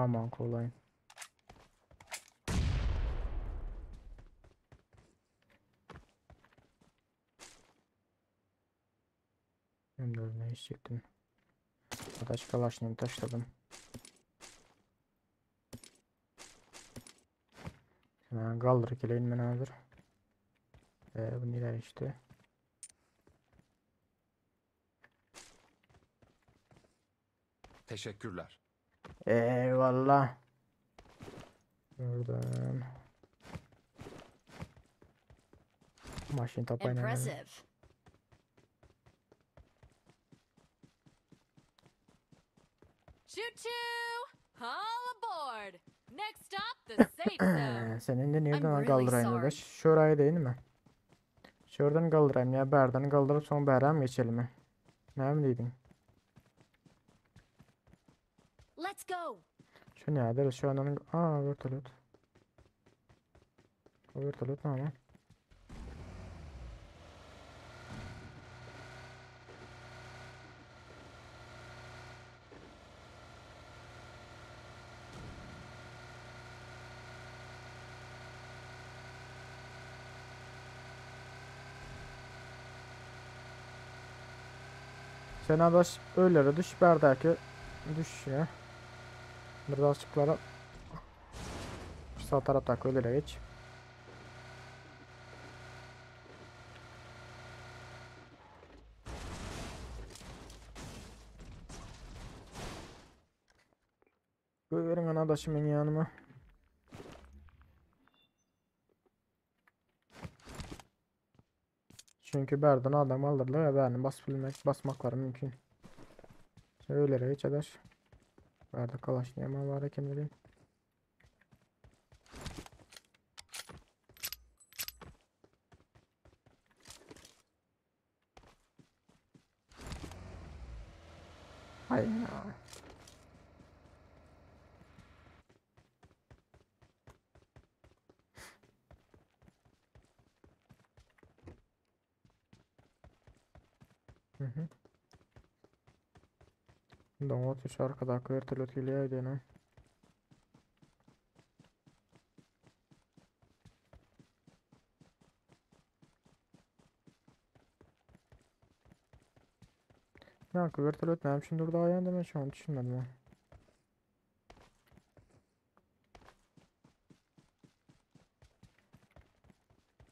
Aman kolay. Hem de ne hissettim. Adaş kalaşını taşladım. Hemen kaldır keleğin ben hazır. Bu neler işte. Teşekkürler. Eyvallah. Buradan. Maşyn tapayın hemen. Impressive. Choo choo! All aboard! Next stop, the safe zone. Sen indi I'm nirden really galdyraýyn sorry. adaş? Şöraýy deýinmi? Şörden galdyraýyn ýa bärden galdyryp soň bäräm geçelimi? Näme diýdiň? Let's go. Şu nädir? Şu andan aa vertolyot. O vertolyot näme? Sen adaş öylere düş bärdäki düşüşüne. Bir açıklara sağ taraftaki öylere geç. Goýberiň ana adaşym meň ýanyma. Çünki bärden adam aldyrlar ya bärini basyp bilmek, basmaklary mümkin. Öylere geç adaş. Bärde kalaş näme bar eken welin. Ay. Mhm. Doňat şu arkadaky vertolyot gelýär diýene. Ýa vertolyot näme üçin durdy aýanda men şony düşünmedim. ha.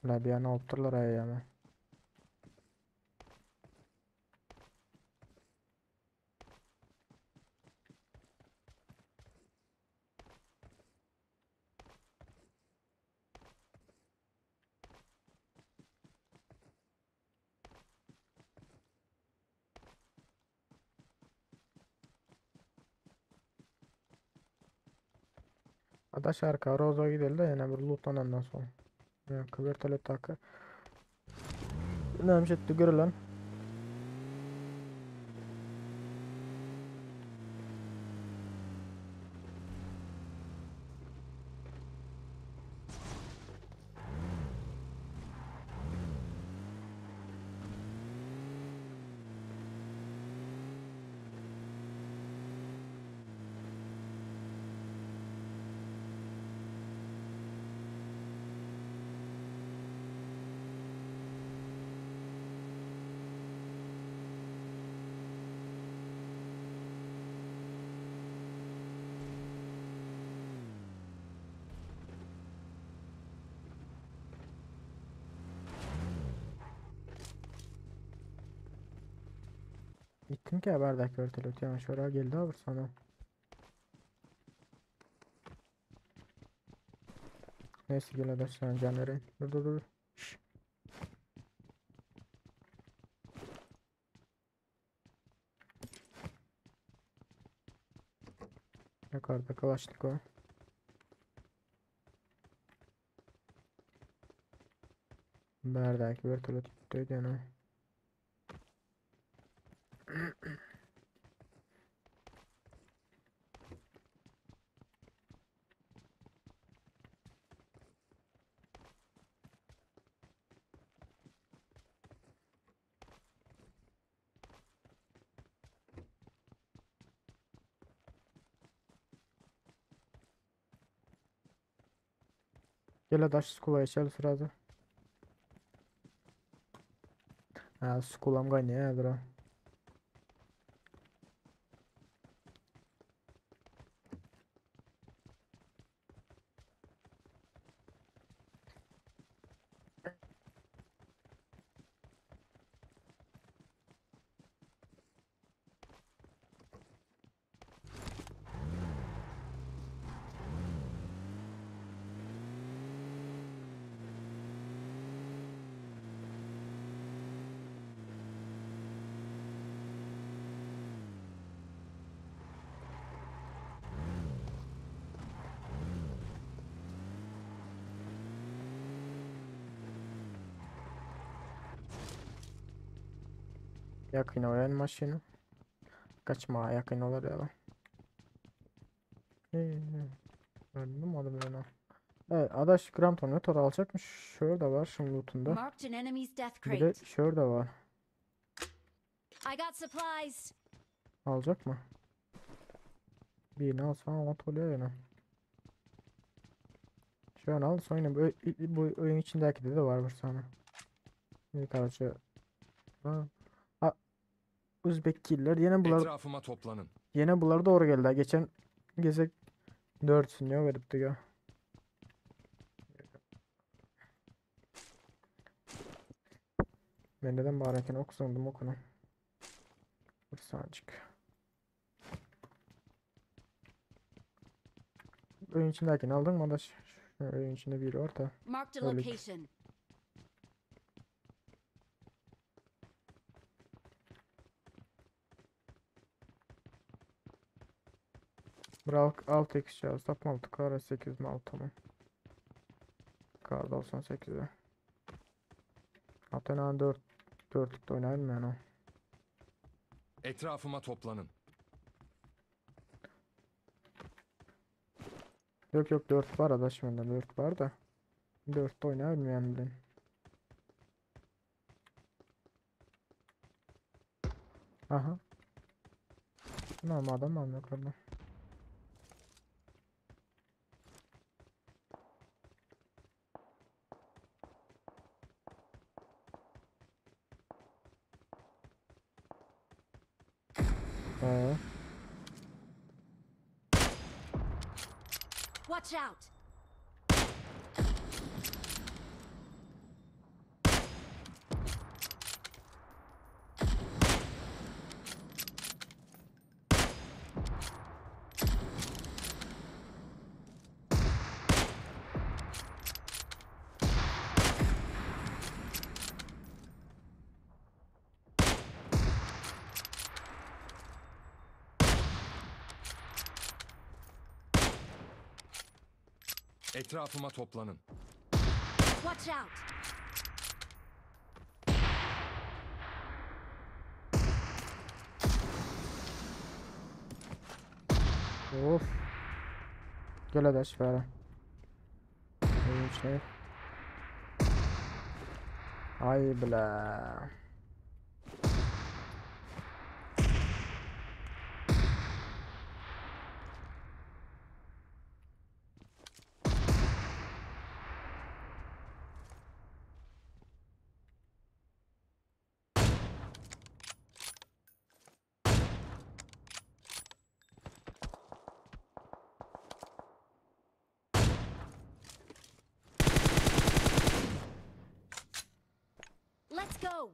La bir ýana alypdyrlar aýamy. Adaş arka Roza gidelim de ýene bir lootlanandan soň. Ýa vertolyotdaky Näme etdi görelen. Gittim ki haberdaki vertolyot ýa şora geldi bir sana. Neyse gel adaş sen can vereyim. Dur dur dur. Şş. Yukarıda Kalaşnikov. Bärdäki vertolyot gitdi öýdýän. Gel adaş skula geçeli sırada. Ha skulam gaýnaýar bro. Ýakyna goýaýyn maşyny. Gaçmaga ýakyn bolar ýaly. Öldüm adam ýöne. Evet, adaş Gramton ne tor alacakmış. Şurada var şunun lootunda. Marked an enemy's death Bir de crate. şurada var. I got supplies. Alacak mı? Birini alsan alt oluyor yani. Şu an al sonra bu, bu oyun içindeki de, de var bir sana. Bir karşı. Ha. Ha. Uzbekiller yine bular Etrafıma toplanın. yine bular doğru geldi. Geçen gezek 4 yok edipdi ya. Ben neden bağırırken ok sandım okunu. Bir sancık. Oyun içindekini aldın mı adaş? Şu oyun içinde biri var da. Marked a Öyle. location. Bırak 6x yaz. Tapma kar 8 mi 6 mı? Kar 98'e. Hatta 4 4'lükte oynayayım yani o. Etrafıma toplanın. Yok yok 4 var adaş bende 4 var da. 4'te oynayayım yani ben. Aha. Ne adam mı yok orada? Ee, Watch out. Etrafıma toplanın. Watch out. of. Gel adaş bari. Oyun şey. Ay bile. Let's go.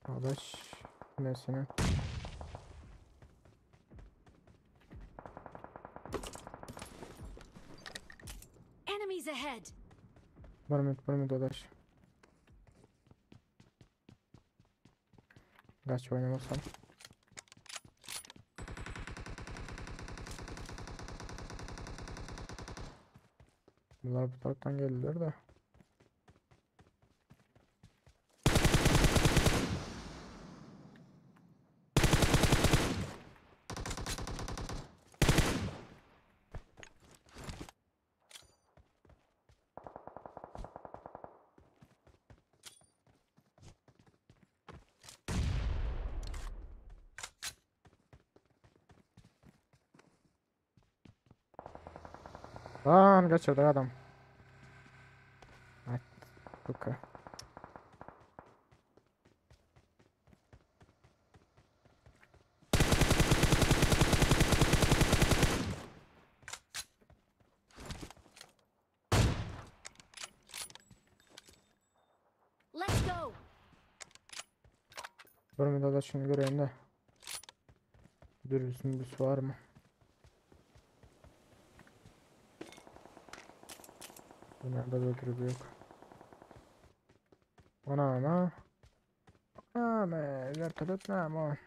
Adaş nesine? Enemies ahead. Bir minut, bir minut adaş. Kaç oynamasam. Bunlar bu taraftan geldiler de. Lan kaçırdı adam. Ay, okey. Let's go. Bir minut da şunu göreyim de. Dürbüsü mürbüsü var mı? Bunlarda da dürbü yok. Ana ana. Ana vertolyot ne ama.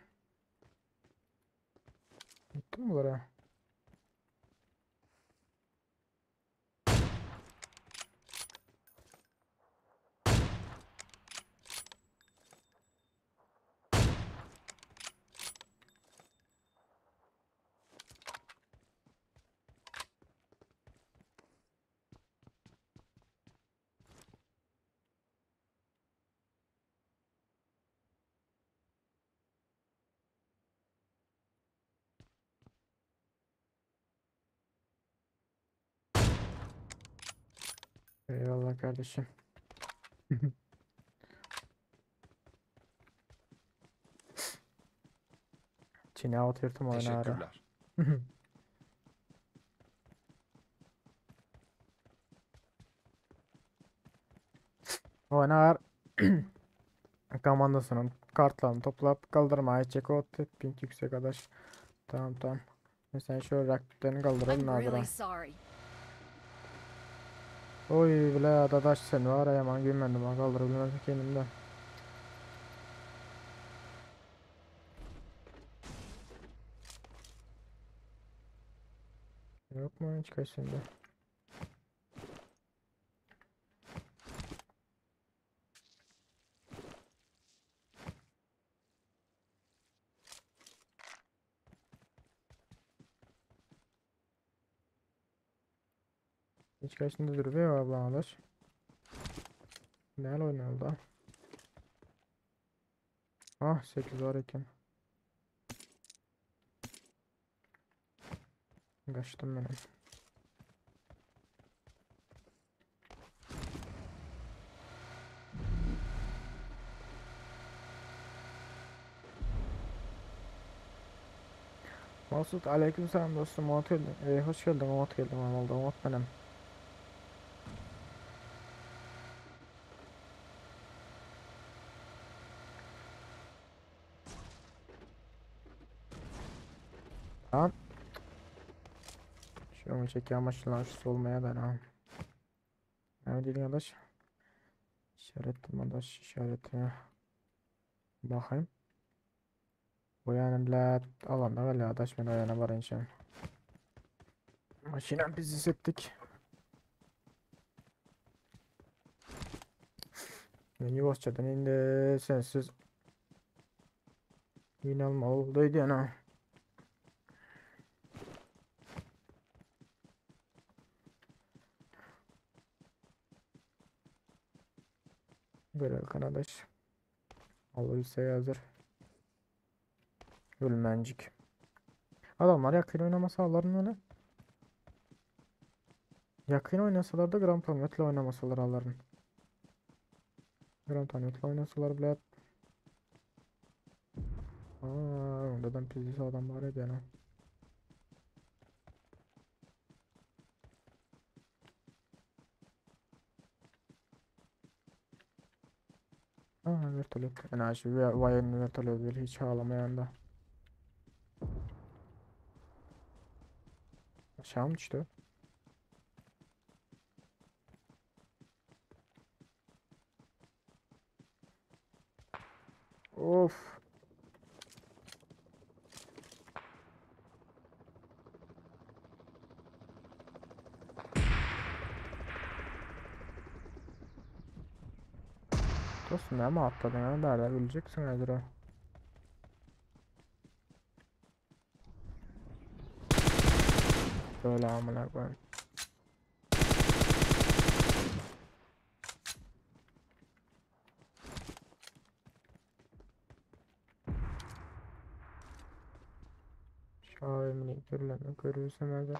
Gitti mi buraya? Eyvallah kardeşim. Çin'e otyrtym oýnara. Teşekkürler. Oynar. Komandasynyň kartlaryny toplap kaldyrmaga çek otdy. Pink yüksek adaş. Tamam tamam. Men seni şöyle rakiplerini kaldıralım I'm Nazira. really sorry. Oy bile dadaş sen var ya yaman güvenmedim ha kaldırabilmez kendimde. Yok mu hiç kaçında? Hiç kaçında duruyor abla adaş. Näle oýnaldy? Ah 8 var eken. Gaçdym menem. Masut aleykümselam dostum. Umut geldin. Hoş geldin Umut geldin. Oldu Umut benim. Tamam. Şu onu çekiyor maçlar şu olmaya da ha. Ne dedin arkadaş? İşarettim arkadaş işaretine. Bakayım. Bu yani bile alanda öyle arkadaş ben o yana varınca. Maşinen biz hissettik. Ben yavaşçadan indi sensiz. Yine alma oldu yani. Böyle arkadaş. Allah hazır. Ölmencik. Adamlar yakın oynamasa alların öyle. Yakın oynasalar da gram tanımetle oynamasalar alların. Gram tanımetle oynasalar bile. Aa, ondan pizzi adam var ya yani. Aa, vertolyot. Enerji ve vay vertolyot hiç ağlamayan da. Aşağı mı düştü? Of. Dostum ne mi atladın ya? Nerede öleceksin nedir o? Böyle amına koyayım. Şu AVM'nin görülenini görürsem nerede?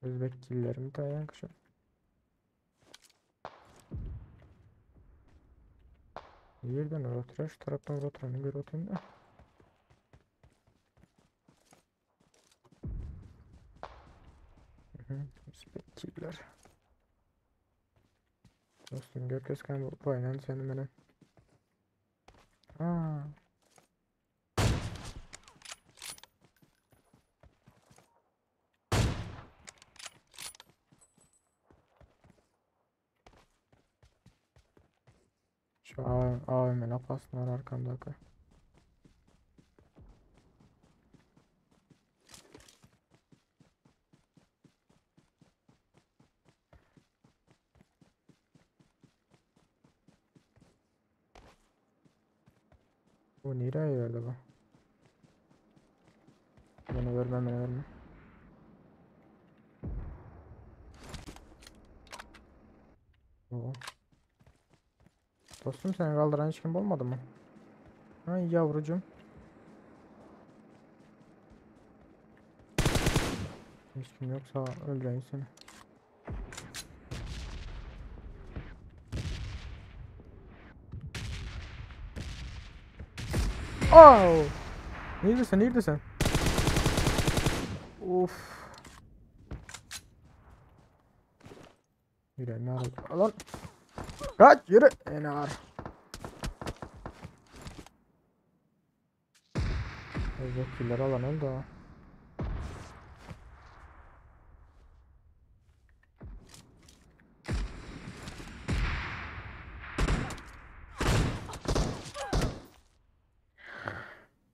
Özbek killerim tayan kışım. Yerden oturuyor, şu taraftan oturanı gör oturayım da. Özbek killer. Dostum gör kesken bu aynen senin benim. Aa. Şu AVM lapasın var arkamdaki. Bu nereye verdi bu? Beni vermem, beni verme. Oo. Dostum seni kaldıran hiç kim olmadı mı? Ay yavrucuğum. Hiç kim yoksa öldüreyim seni. Oh! Neredesin? Neredesin? Of. Yürü Enar. Lan. Kaç yürü Enar. Evdekiler alan öldü ha.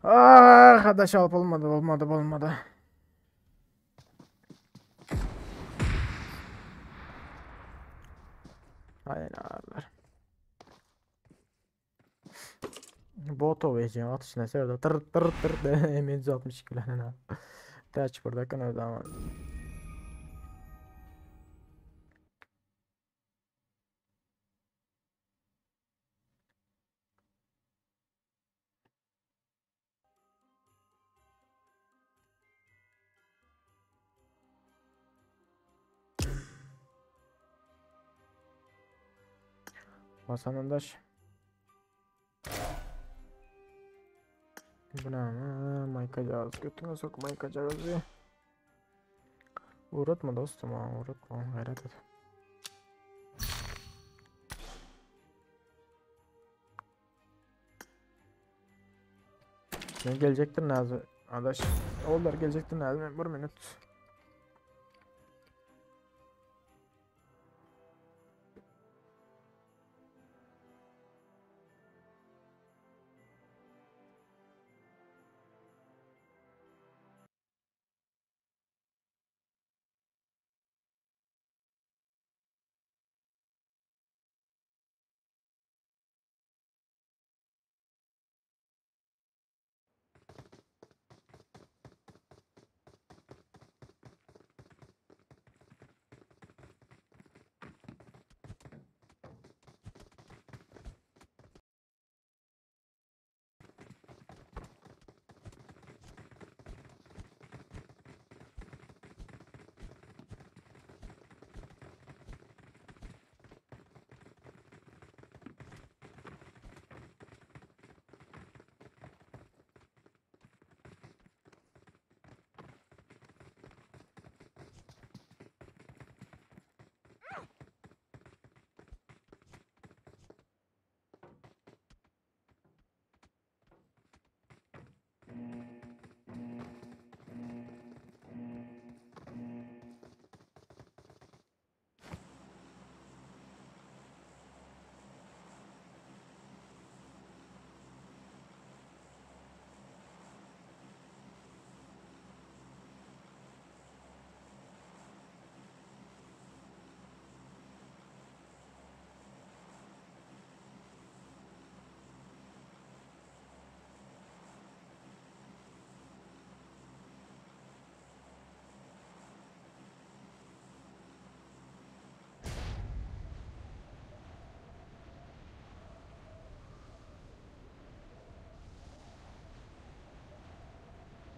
Ah, arkadaş alıp olmadı olmadı olmadı. Hayır ağırlar. Bot vereceğim at içine serde tır tır tır de M762 bilen ha. Taç burada kan ama. Vatandaş. Bu ne? Mayka Götüne sok mayka cağızı. Uğratma dostum ha uğratma gayret et. Ne gelecektir Nazı? Adaş. Oğullar gelecektir Nazı. Bir minut.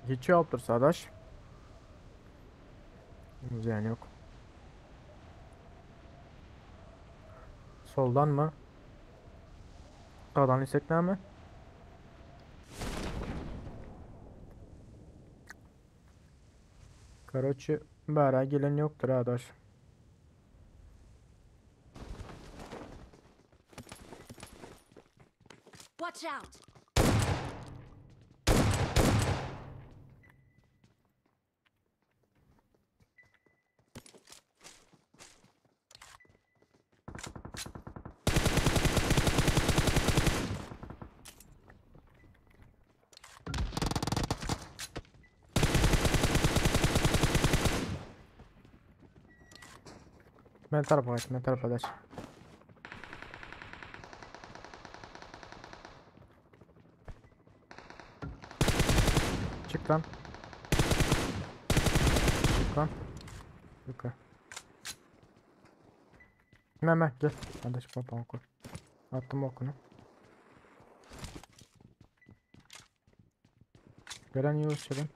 Geçiyor alptır sadaş. Yani yok. Soldan mı? Sağdan istekler mi? Karaçı bara gelen yoktur adaş. Watch out! Men tarafa kaç, men tarafa kaç. Çık lan. Çık lan. Yukarı. Meme gel. Kardeş baba oku. Attım okunu. Gören iyi olsun.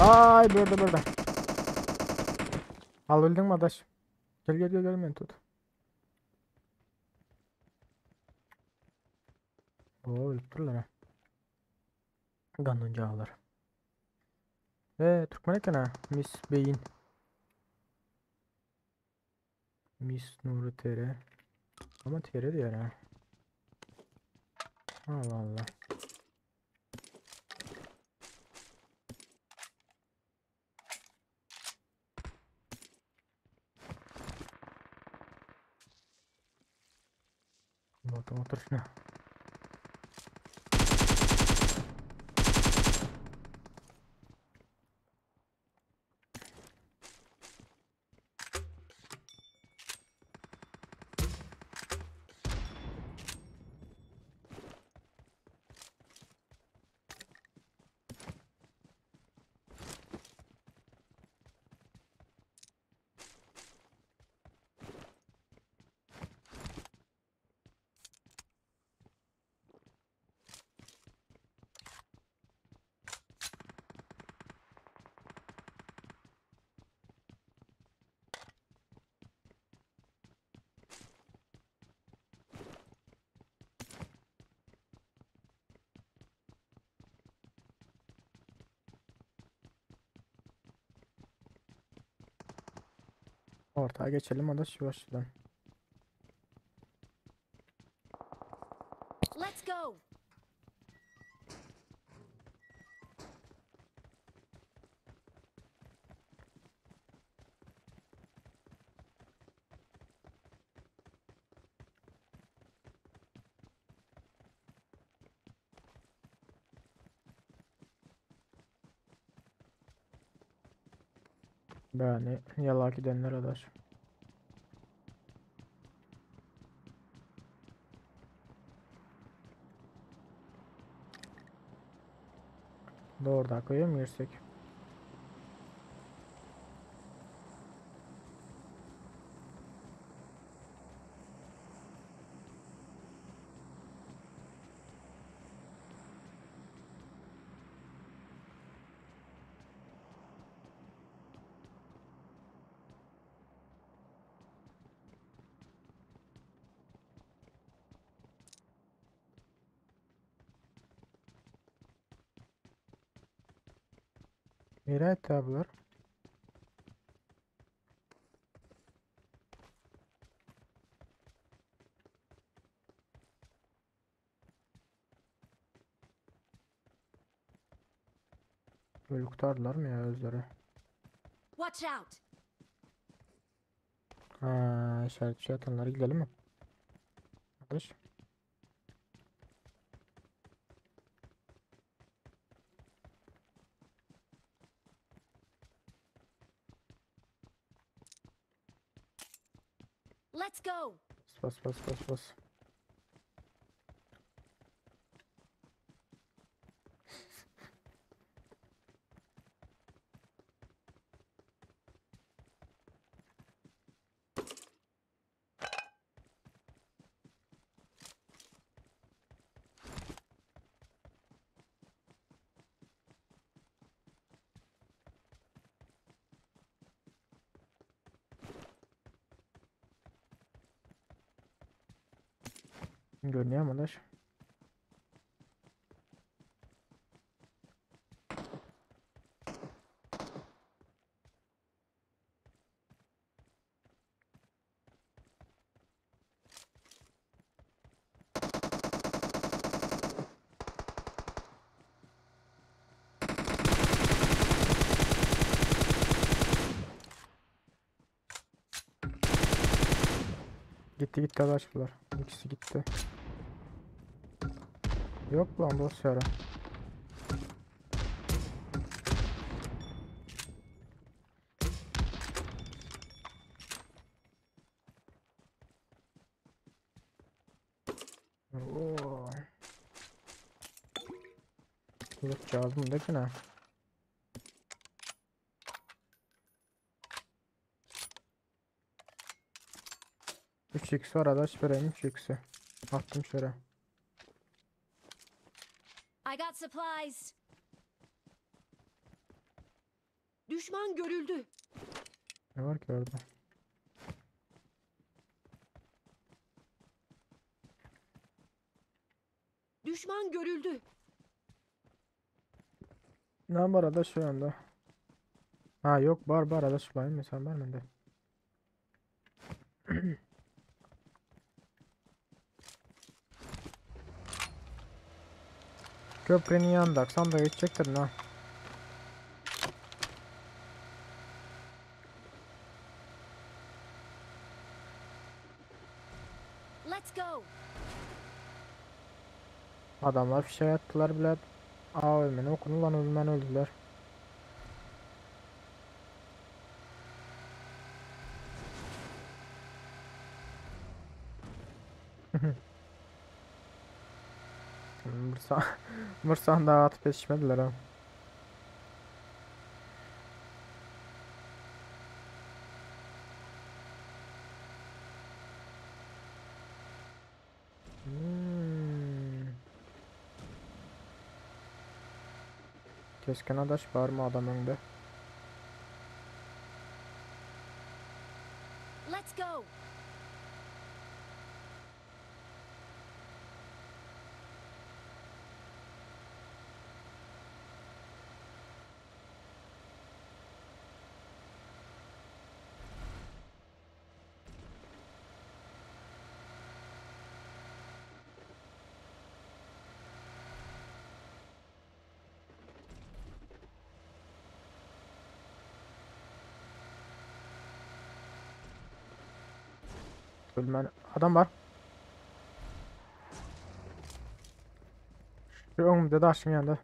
Ay börde börde. Al bildin mi adaş? Gel gel gel gel meni tut. Oo ölüp durlar ha. Gandoncalar. Ve Türkmen eken ha. Miss Beyin. Miss Nuri TR. Ama TR diyor ha. Allah Allah. Otur otur şuna. Ortaya geçelim adaş yavaştan. Let's go. Yani yalak gidenler adaş. Doğru da koyuyor mu girsek? Nereye tablar? Öyle kurtardılar mı ya özleri? Watch out. Ha, işaret şey atanlara gidelim mi? Arkadaş. Let's go. Bas bas bas bas. Görünüyor mu adaş? Gitti gitti adaş bunlar. İkisi gitti. Yok lan dost yara. Oo. Yok cazım da ne? Üç x var adaş vereyim 3 x'i. Attım şöyle. I got supplies. Düşman görüldü. Ne var ki orada? Düşman görüldü. Ne var ada şu anda? Ha yok bar bar ada şu bayım sen var mı? Köprünün yanında akşam da geçecektir ha. Let's go. Adamlar fişe attılar bile. Aa ölmeni okunu lan ölmen öldüler. Mırsan, Mırsan daha atıp yetişmediler ha. Hmm. Keskin adaş var mı adam önde? Let's go. Ölmen adam var. Şu önümde de aşkın yanında.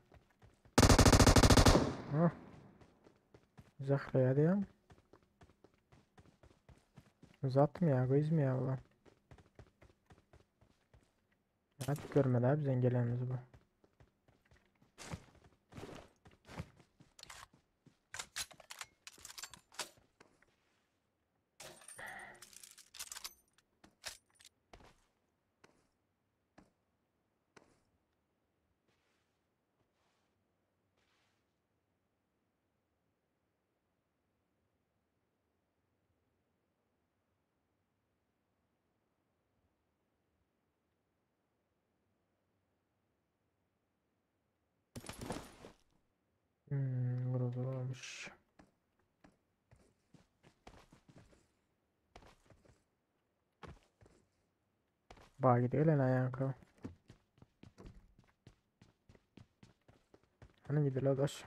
Ha. Zahra ya. Uzatma ya, gözüm ya ulan. Hadi görmedi abi bizden gelenimizi bu. Burada olmuş. Ba gidiyor lan ayağın Hani gidiyor adaş.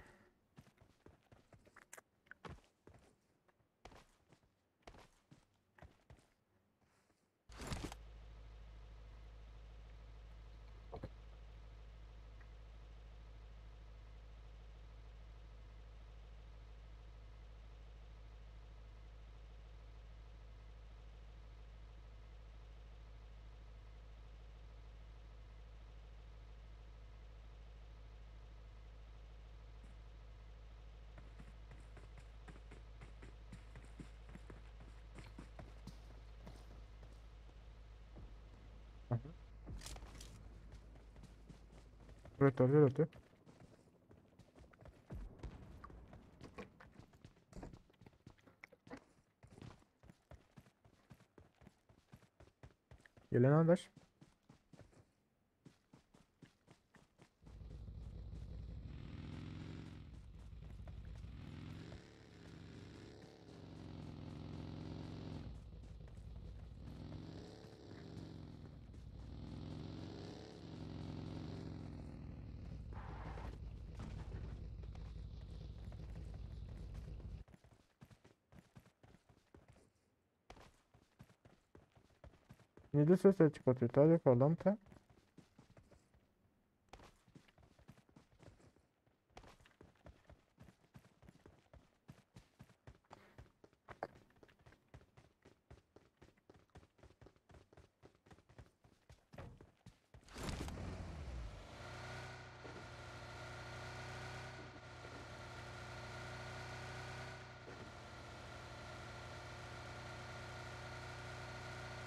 Evet evet evet. Gelen adaş. Ne sesler çıkartıyor? Ta yukarıdan ta.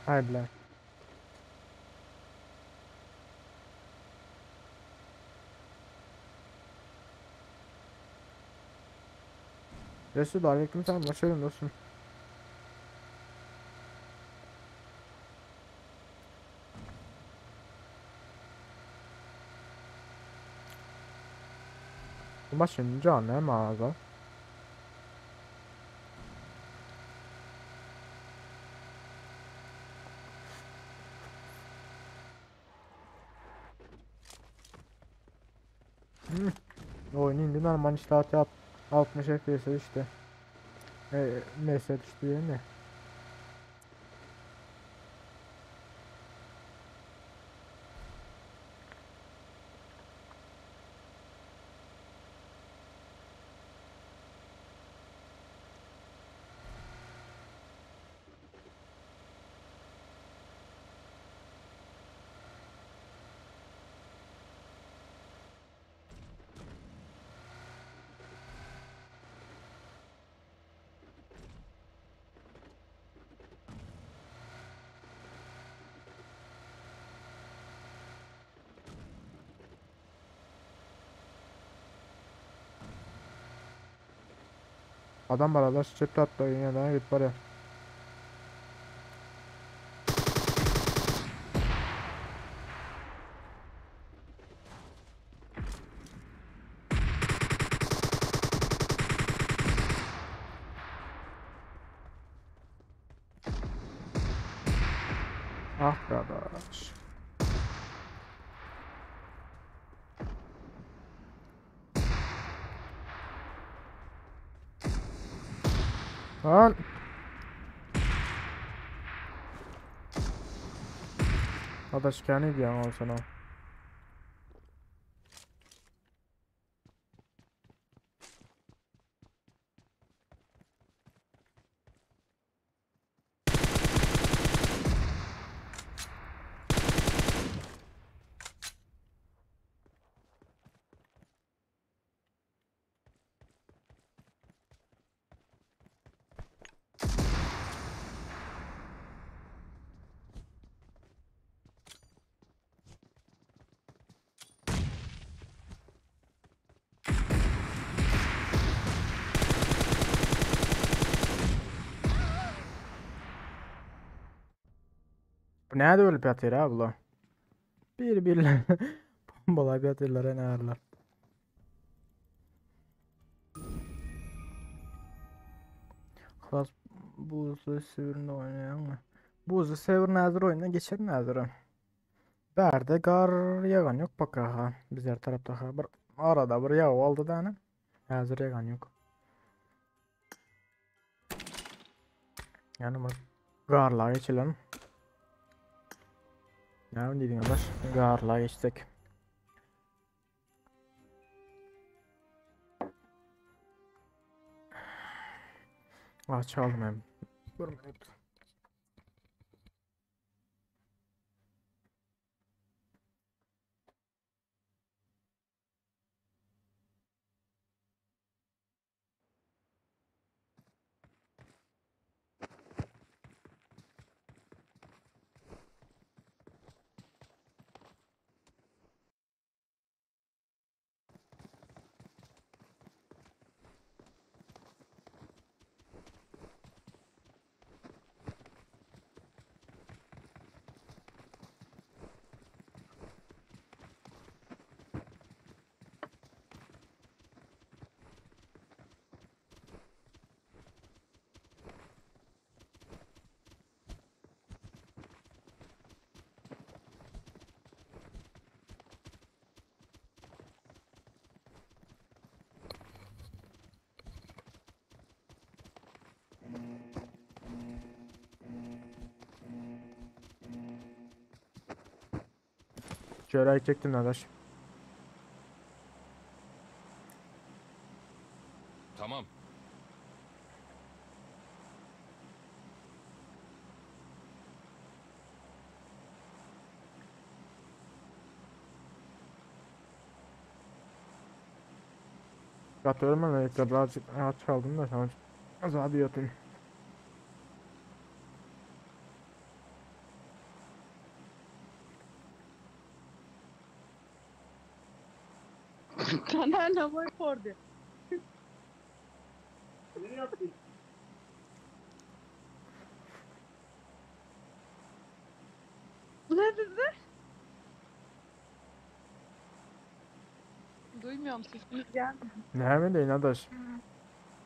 Ay bile. Resul aleyküm selam hoş geldin dostum. Bu maşyn jany hem az-a. Hmm. Oyun indi normal işler yap. 60 FPS düştü. E, MS düştü değil mi? Adam var Allah çöpte atla yine git bari. Ah be adaş. Lan. Adaş kendi diýen olsana. Bu näde ölüp ýatyr ha bular? Bir bir bombalap ýatyrlar enarlar. Klas buzly sewerinde oýnaýaňmy? Buzly sewer näzir oýna geçer näzir. Bärde gar ýagan ýok baka ha. Bizler tarapda ha bir arada bir ýagyp aldy däne. Häzir ýagan ýok. Ýani bir garla geçelim. Näme diýdiň adaş? Garla geçsek. Ah çaldım hem. Bir minut. Çöre çektim kardeş. Tamam. Yatıyorum ben de birazcık aç kaldım da sana az abi yatayım. Sana ne var orada? Ne dedi? Duymuyorum sesiniz gelmiyor. Näme deýin adaş?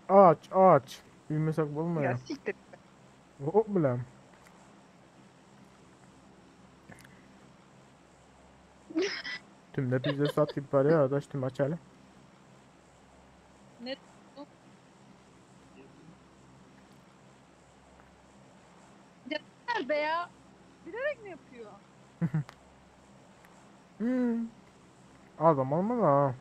Aç aç. Bilmesek bolmaýar. Ya siktir. Hop bilen. Tümde pizza sat gibi barýar adaş tüm açaly. Ne? Nerede ya? Bilerek mi yapıyor? Hmm. Adam olmaz ha.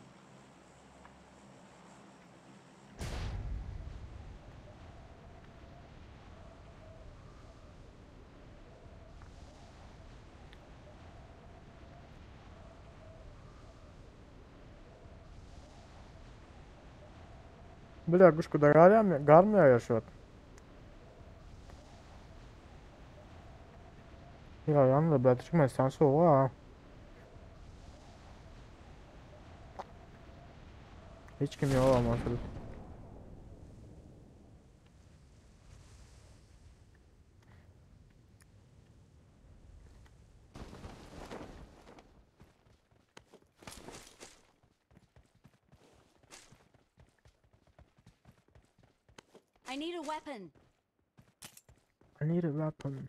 Бля, guşkuda gar ýagmýar, gar mı ýagýar şu wagt? Ýagýandyr, bä Türkmenistan sowuk ha. Hiç kim ýok ama şul. I need a weapon. I need a weapon.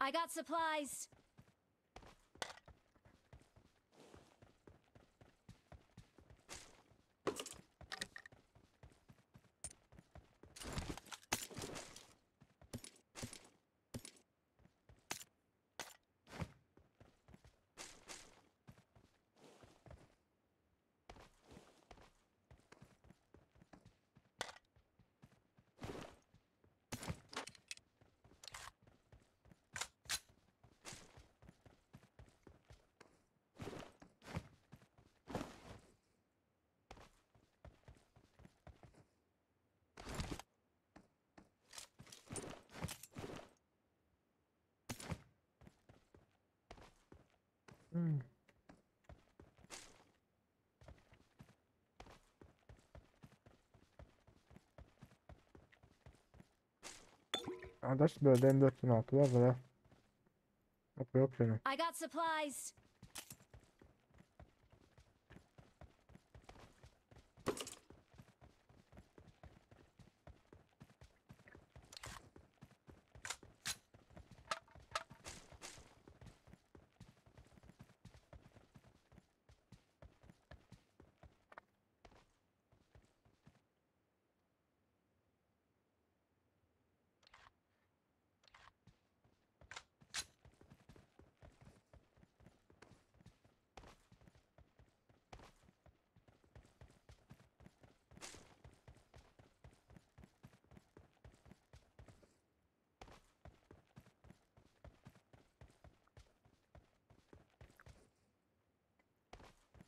I got supplies. Hmm. Adaş böyle M416 var böyle. Yok yok benim. I got supplies.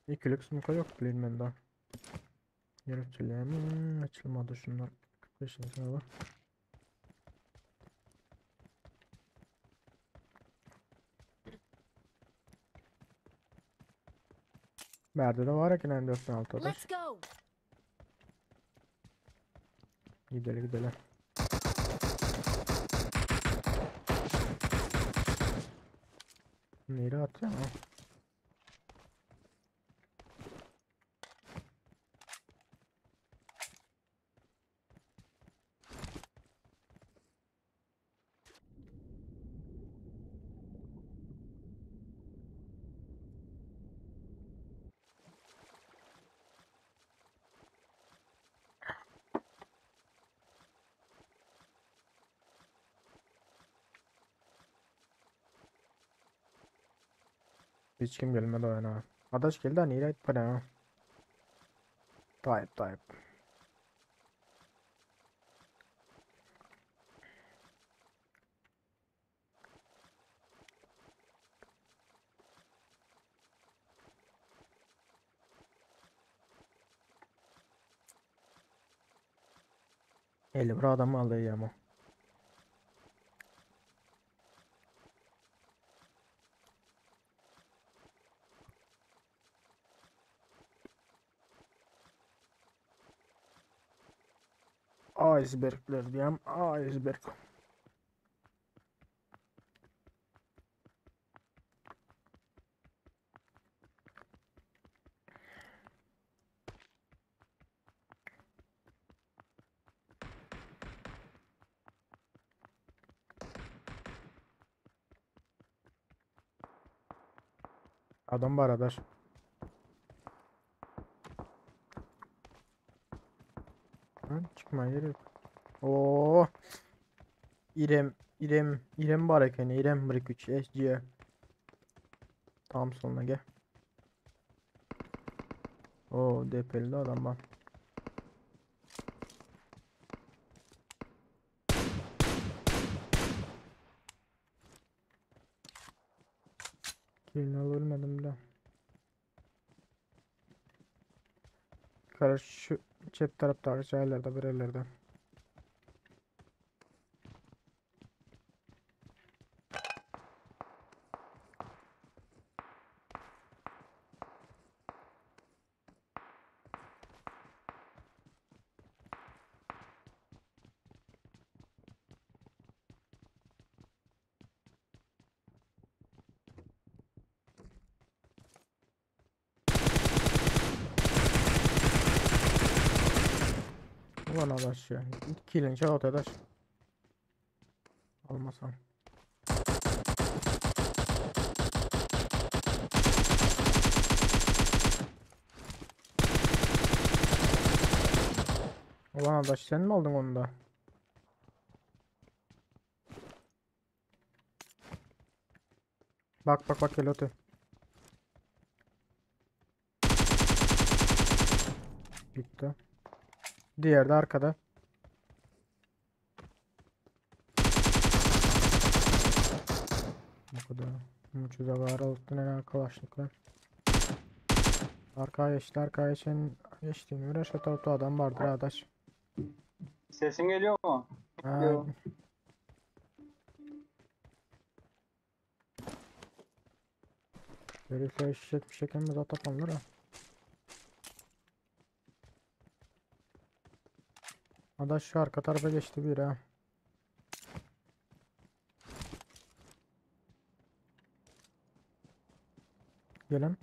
İkilik smoke yok bilmem daha. Yer açılıyor mu? Açılmadı şunlar. 45 var. Berde de var eken M416 adaş. Let's go. Gidelim gidelim. Nereye atıyor? Ha. Hiç kim gelmedi oyuna. Adaş geldi ha nereye gitti ha? Tayyip Tayyip. 51 adam aldı ama. Icebergler diýem, iceberg. Adam bar adaş. Lan çıkmaya gerek yok. Oo. İrem, İrem, İrem var ekeni. İrem 1 3 SC. Tam sonuna gel. Oo DP'li de adam var. Kilini ölmedim bile. Karış şu çep tarafta şeylerde bir yerlerde. Ulan adaş ya. Kilin çal adaş. Almasam. Ulan adaş sen mi aldın onu da? Bak bak bak elotu. Gitti. Diğeri de arkada. Bu kadar. Muçuza var olsun en arkadaşlıklar. Arkaya geçti arkaya geçen geçtiğini uğraş o tarafta adam vardır arkadaş. Sesim geliyor mu? Ha, Yo. Herifler şişek bir şekilde tapanlar ha. Adaş şu arka tarafa geçti bir ha. Gelin.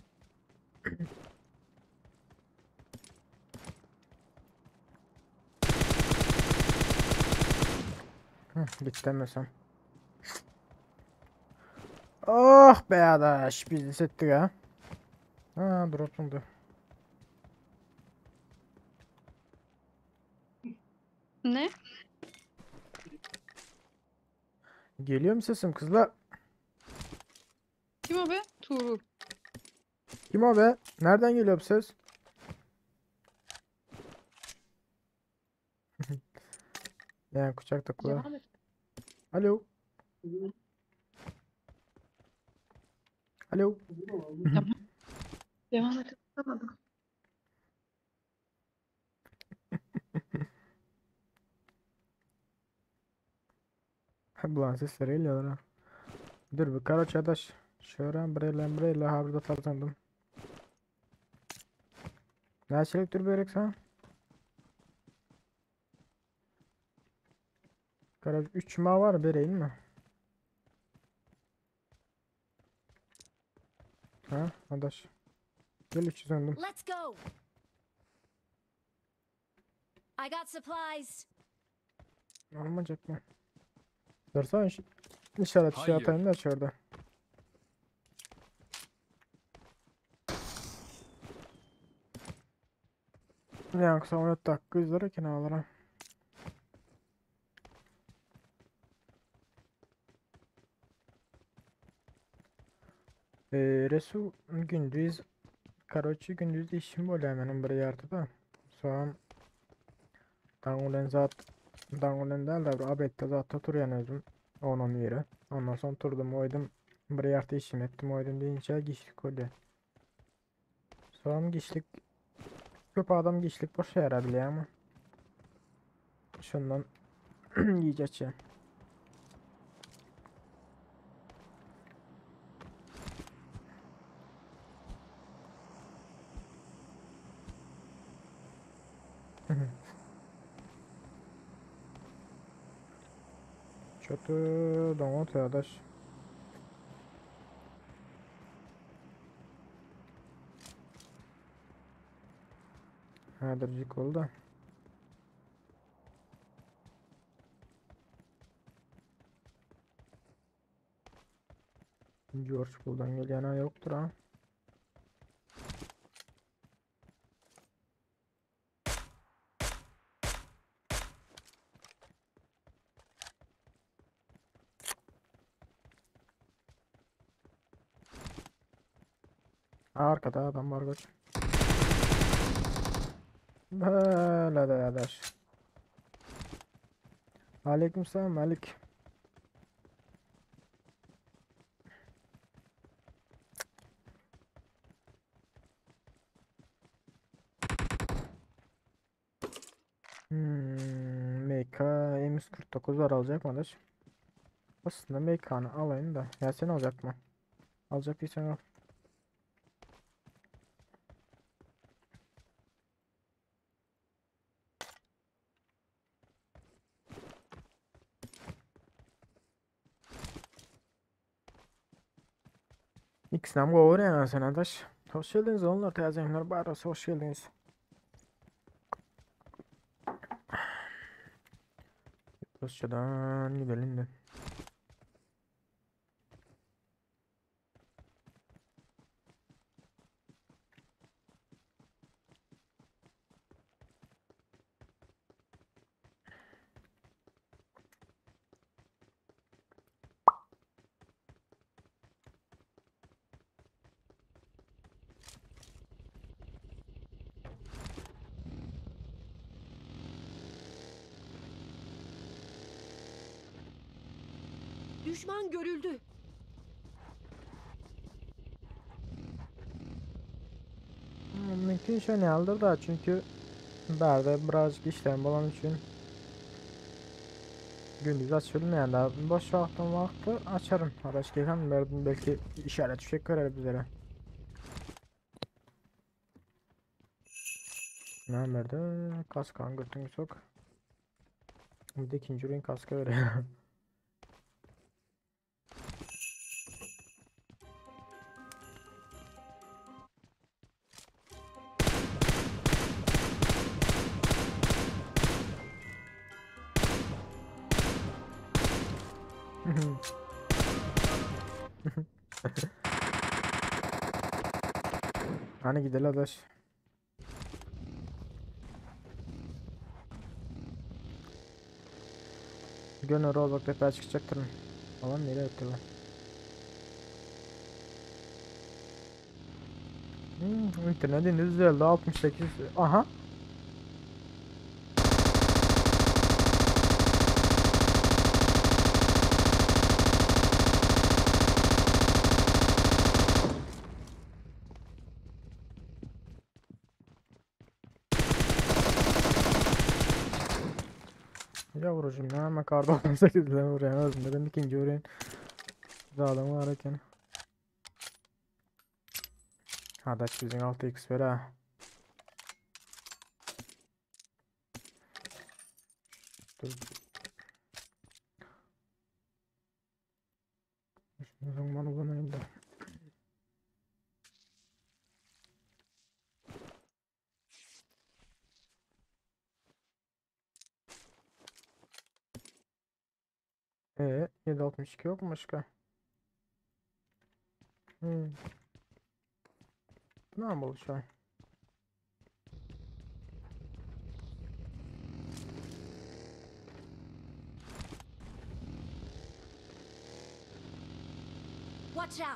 Hı, git demesem. Oh be adaş biz hissettik ha. Ha drop'undu. Ne? Geliyor mu sesim kızlar? Kim o be? Tuğrul. Kim o be? Nereden geliyor bu ses? Yani kucakta kulağı. Devam et. Alo. Alo. Devam et. Anlamadım. Bulan sesleri geliyorlar ha. Dur bir kara çadaş. Şöyle breyle breyle ha burada tarzandım. Näçelik dur berek sana? Kara 3 ma var bereyim mi? Ha, adaş. Gel 3 döndüm. Let's go. I got supplies. Olmayacak mı? Dursana şu işaret şey Hayır. atayım da şurada. Yoksa 14 dakika izler kenarlara. Resul gündüz Короче gündüz işim bolýar meniň bir ýerde-de. Soň daň bilen zat daň bilen däl-de bir obedde zatda turýan özüm 10 11-e. Ondan soň turdum oýdum bir ýerde işim etdim oýdum diýinçä giçlik bolýar. Soň giçlik köp adam giçlik boşaýar bilýäňmi? Şondan gije açýan. Çöte doňat ýadaş. Häzirjik boldy. George Bull'dan gelýän ýokdur ha. Arkada adam var kaç. Böyle de yadaş. Aleykümselam Malik. MK M149 var alacak mı adaş? Aslında MK'nı alayım da. Ya sen alacak mı? Alacak değilsen al. İkisini gowy yani sen adaş. Hoş geldiniz onlar täze barasy hoş geldiniz. Rusya'dan gidelim de. Düşman görüldü. Mümkün şey ne aldır da çünkü bärde birazcık işlem bolan üçin gündüz açılmayan da boş vaktim vakti açarım. Araç gelem belki işaret fişek görer bizlere. Ne nerede? Kaskan götünü sok. Bir de ikinci renk kaska veriyor. Hani gidelim adaş. Gönül Roblox tepe çıkacaktır. Alan nereye gitti lan? İnternet indi düzeldi 68. Aha. Ya vurucum ne ama kar 98 ile vuruyor özüm dedim ikinci vurayım. Zaten var eken. Hadi bizim 6x ver ha. Dur. Zaman ulanayım da. 7.62 yok mu başka? Ne yapalım şu an? Watch out!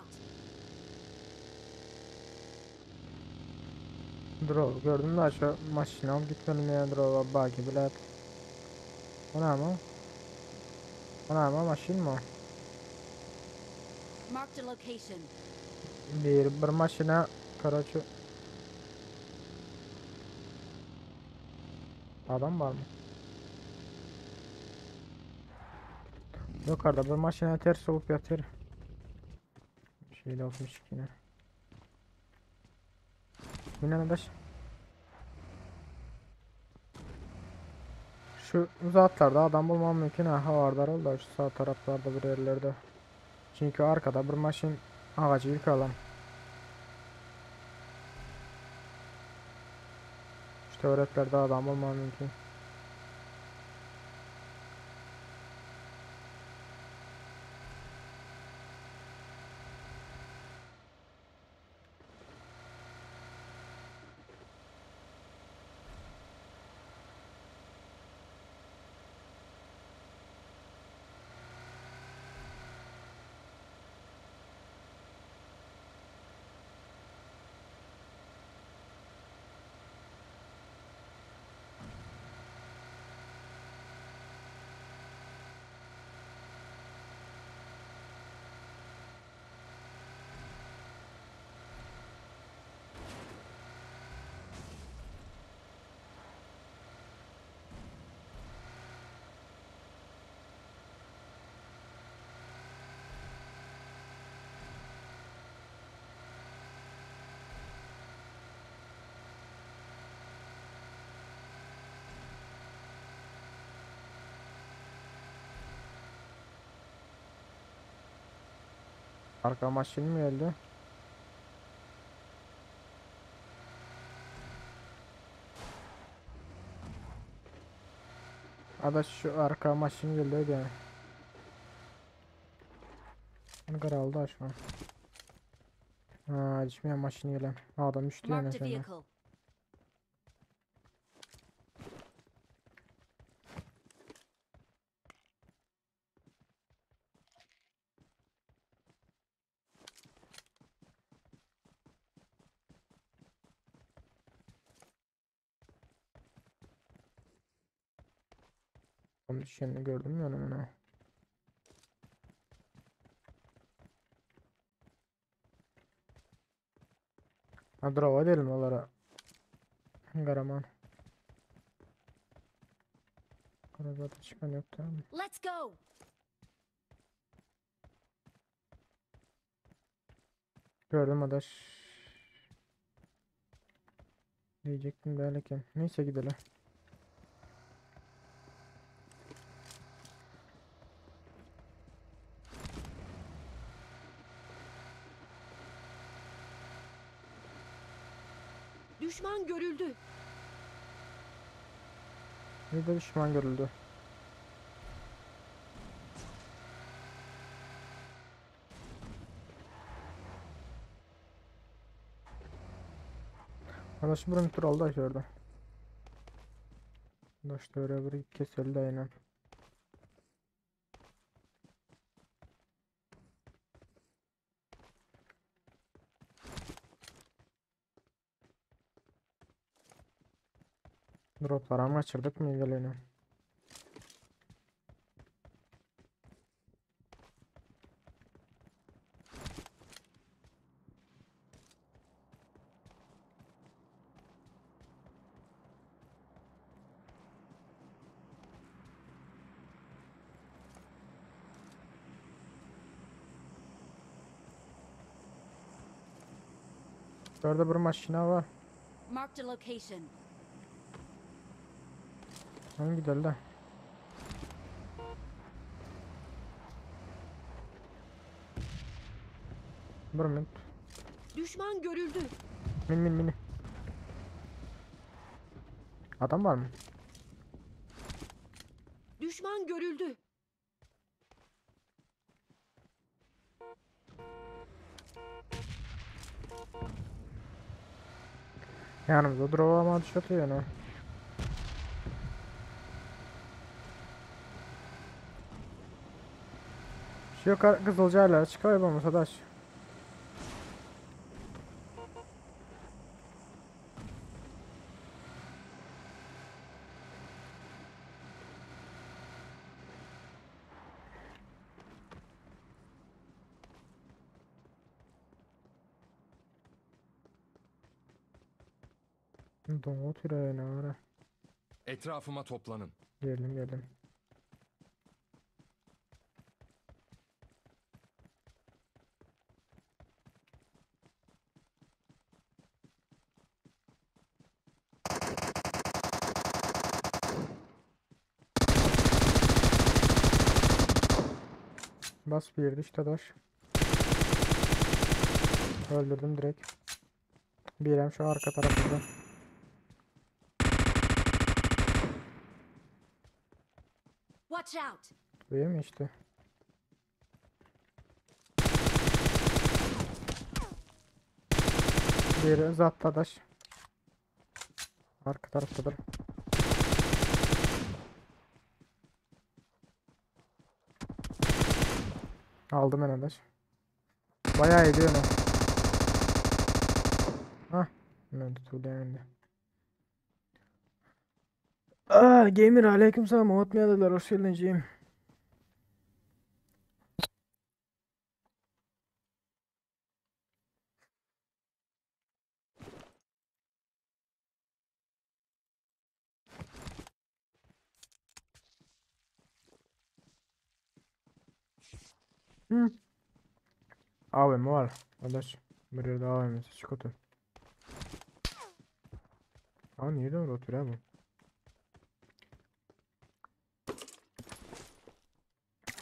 Drop gördüm de şu maşina alıp gitmedim ya drop'a belki bilet. O ne ama? O ne ama maşin mi? Marked a location. Bir maşina короче. Adam var mı? Yukarıda bir maşina ters olup yatır. Şeyde 62 yine. Yine adaş. Şu zatlarda adam bolmagy mümkin ha, habardar ol da şu sağ taraflarda bir yerlerde. Çünkü arkada bir maşyn agajy ýykalan. Şu töwereklerde adam bolmagy mümkin. Arka maşyn mi geldi? Adaş şu arka maşyn geldi yani. Garaldy şu an. Ha, düşmeyen maşyn gelen. Adam düştü yani Marked a şöyle. vehicle. Adam düşenini gördüm ya onu. Ha drova edelim onlara. Garaman. Arabada çıkan yok tamam mı? Let's go. Gördüm adaş. Diyecektim belki. Neyse gidelim. Düşman görüldü. Bir de düşman görüldü. Adaş bir tur aldı gördü. Adaş da öyle bir kesildi aynen. Dropları mı kaçırdık mı geleni? Orada bir maşina var. Marked a location. Hangi gidelim de. Bir minut. Düşman görüldü. Min min min. Adam var mı? Düşman görüldü. Yanımızda drova ama düşüyor yani. Şu yukarı Kızılcaaylara çıkıyor bu arkadaş. Doğu tüneli ara. Etrafıma toplanın. Geldim geldim. Bas bir düş dadaş. Öldürdüm direkt. Birem şu arka tarafında. Watch out! Duyuyor mu işte? Biri uzat dadaş. Arka taraftadır. Aldım ben adaş. Bayağı ediyor onu. Hah. Ben tutuldu önünde. Aa, Gamer aleykümselam. Unutmayadılar. Hoş geldin Jim. Hı. AVM var. Adaş. Bir yerde AVM'si çık otur. Aa niye de orada oturuyor bu?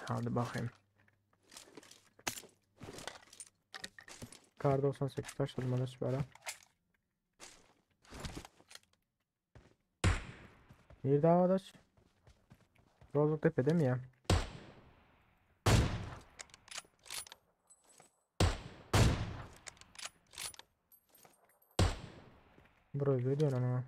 Hadi bakayım. Kar 98 taşladım adaş böyle. Bir daha adaş. Rozok Tepe'de mi ya? Burayı diyor ama.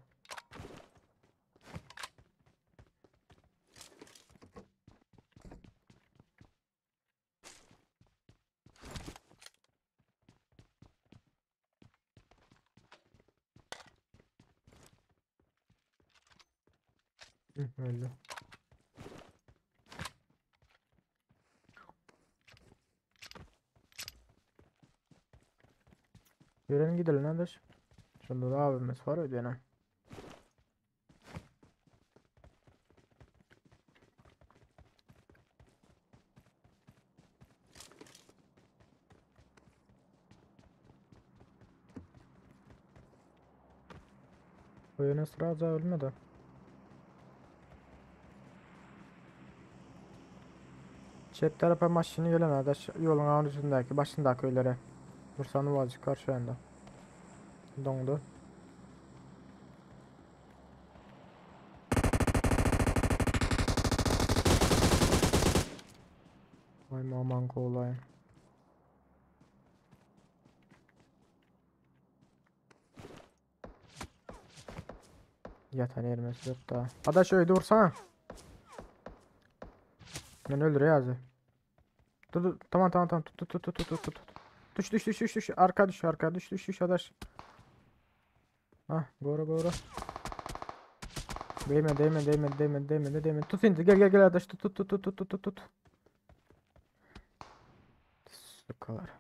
Hı, öldü. Görelim gidelim kardeş. Şunda da abimiz var ödeyene. Bu yöne sıra ölmedi. Çep tarafa maşını gelen arkadaş yolun ağın üstündeki başındaki köylere. Bursa'nın vazı var şu anda. Dondu. Vay aman kolay. Yatan yermesi yok da. Adaş öyle vursana. Ben öldürüyor yazı. Dur dur tamam tamam tamam tut tut tut tut tut tut. Düş düş düş düş düş arka düş arka düş düş düş adaş. Hah doğru doğru. Değme değme değme değme değme değme. Tut indi gel gel gel adaş tut tut tut tut tut tut tut. Sıkılar.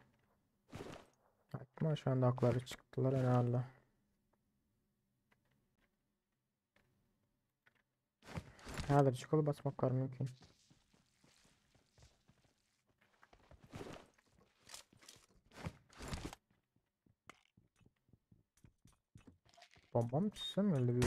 Aklıma şu anda akları çıktılar herhalde. Herhalde çikola basmak var mümkün. Bomba mı düşsem öyle bir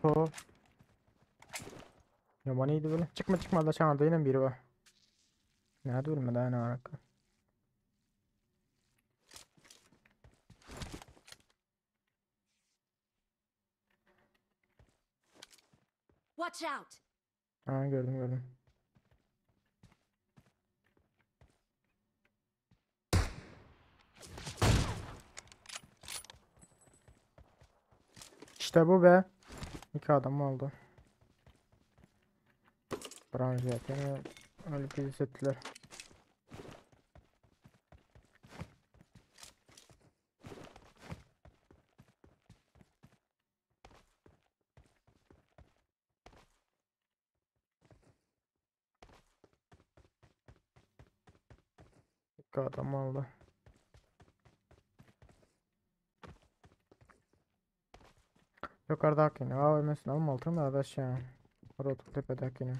O. Ya neydi böyle? Çıkma çıkma da çanada yine biri var. Nerede ölmedi aynı arka. Watch out! Ha gördüm gördüm. İşte bu be. İki adam oldu. Branş zaten öyle bir hissettiler. İki adam oldu. Yukarıdaki ne AVM'sini alma altın da adaş ya. Rotuk tepedäkini.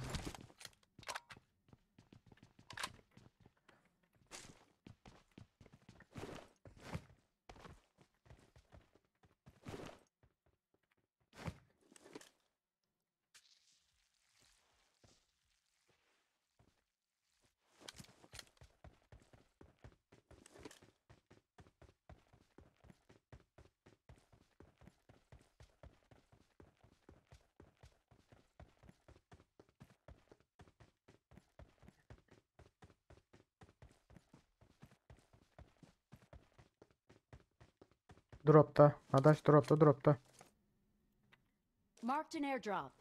Dropta. Adaş dropta dropta. Marked an airdrop.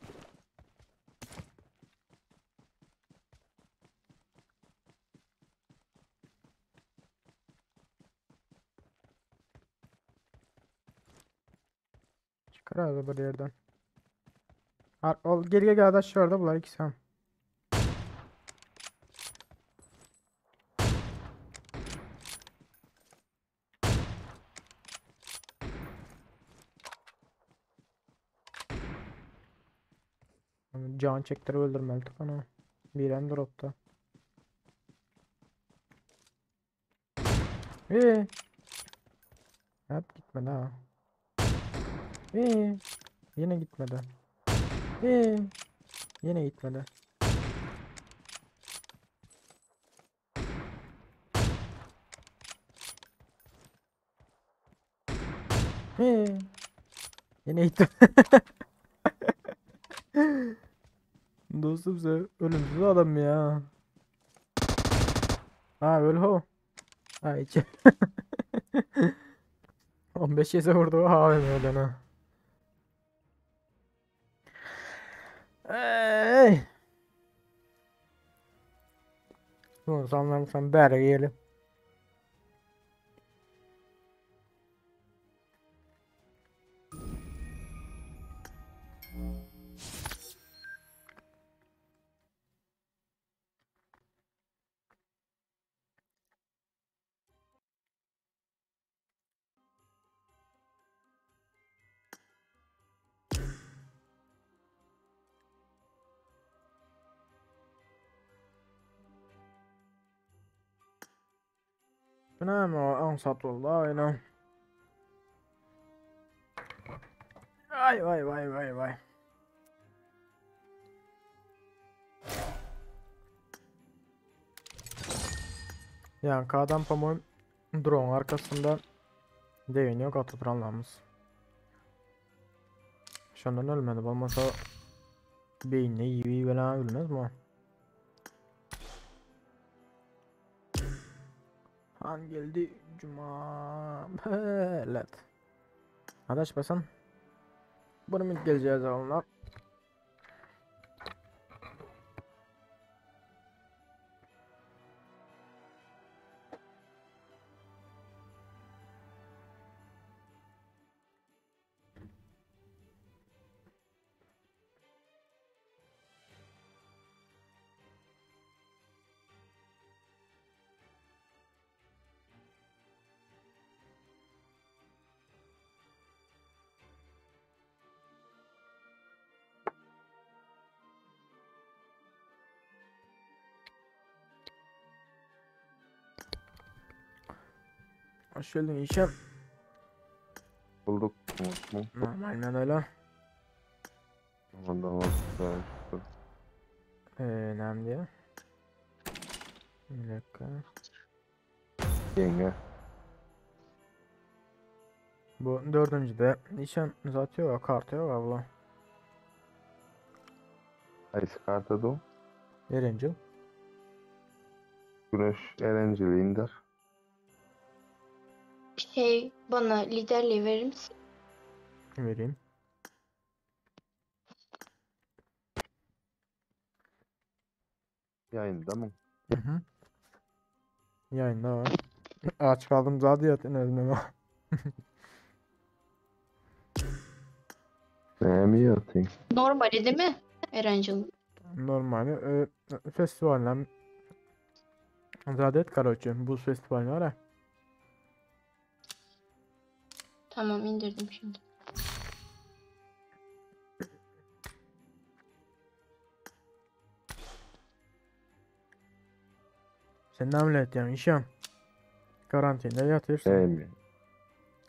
Çıkar abi bir yerden. Ar ol gel gel gel adaş şurada bular ikisi hem. Can çektirip öldürmeli tıkanı. Biren dropta. Ee. Hep gitmedi ha. Ee. Yine gitmedi. Ee. Yine gitmedi. Ee. Yine gitti. Dostum sen ölümsüz adam ya. Ha öl ho. Ha iki. 15 yese vurdu ha öyle ha. Ey. Bunu sanlarsam beri yiyelim. Näme aňsat boldy aýna. Ay vay vay vay vay. Yani adam по-моему drone arkasında değiniyor gaty duranlarymyz. Şondan ölmedi bolmasa beýnine iýip iýip ölmez mi? Han geldi Cuma Evet. Adaş basan. Bunu mu geleceğiz onlar? Hoş geldin işe. Bulduk mu? Normalden öyle. Ondan var. Önemli diye. Bir dakika. Yenge. Bu dördüncü de nişan uzatıyor kartı yok abla. Ice kartı da. Erencil. Güneş Erencil'i indir. Şey bana liderliği verir misin? Vereyim. Yayında mı? Hı hı. Yayında var. Aç kaldım zaten özüme. Ne mi yatayım? Normali değil mi? Erencil. Normali e, festivalle Zadet короче bu festival var ya. Tamam indirdim şimdi. Sen näme etýäň işem? Karantinda ýatyrsyň. Eý.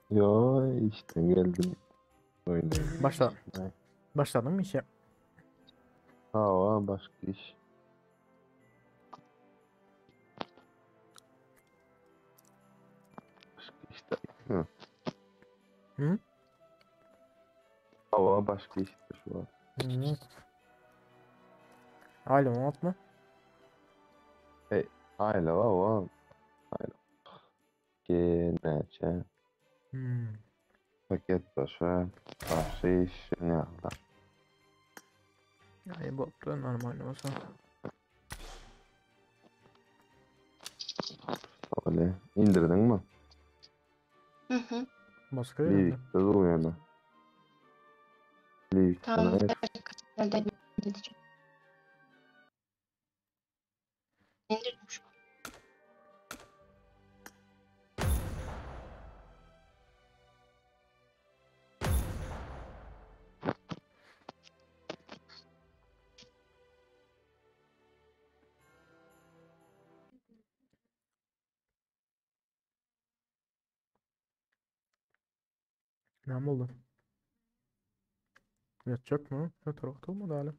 Yo işden geldim. Oýnaýyn. Başla. Başladyňmy işe? Hawa başga iş. Başga işte. Hı. Hı? Hawa başga işte şu an. Hı. Aile atma. Hey, aile hawa. Aile. Näçe? Paket başa. Başga iş ne aldı? Ay bopdy normal bolsa. Öyle. İndirdin mi? Hı hı. Başka ýerde. Livik'te dur yani. Livik'ten Tamam. hayır. Nereden edeceğim? İndirdim şu an. Näme boldy? Ýatjak mı? Ýatar olmadı hala.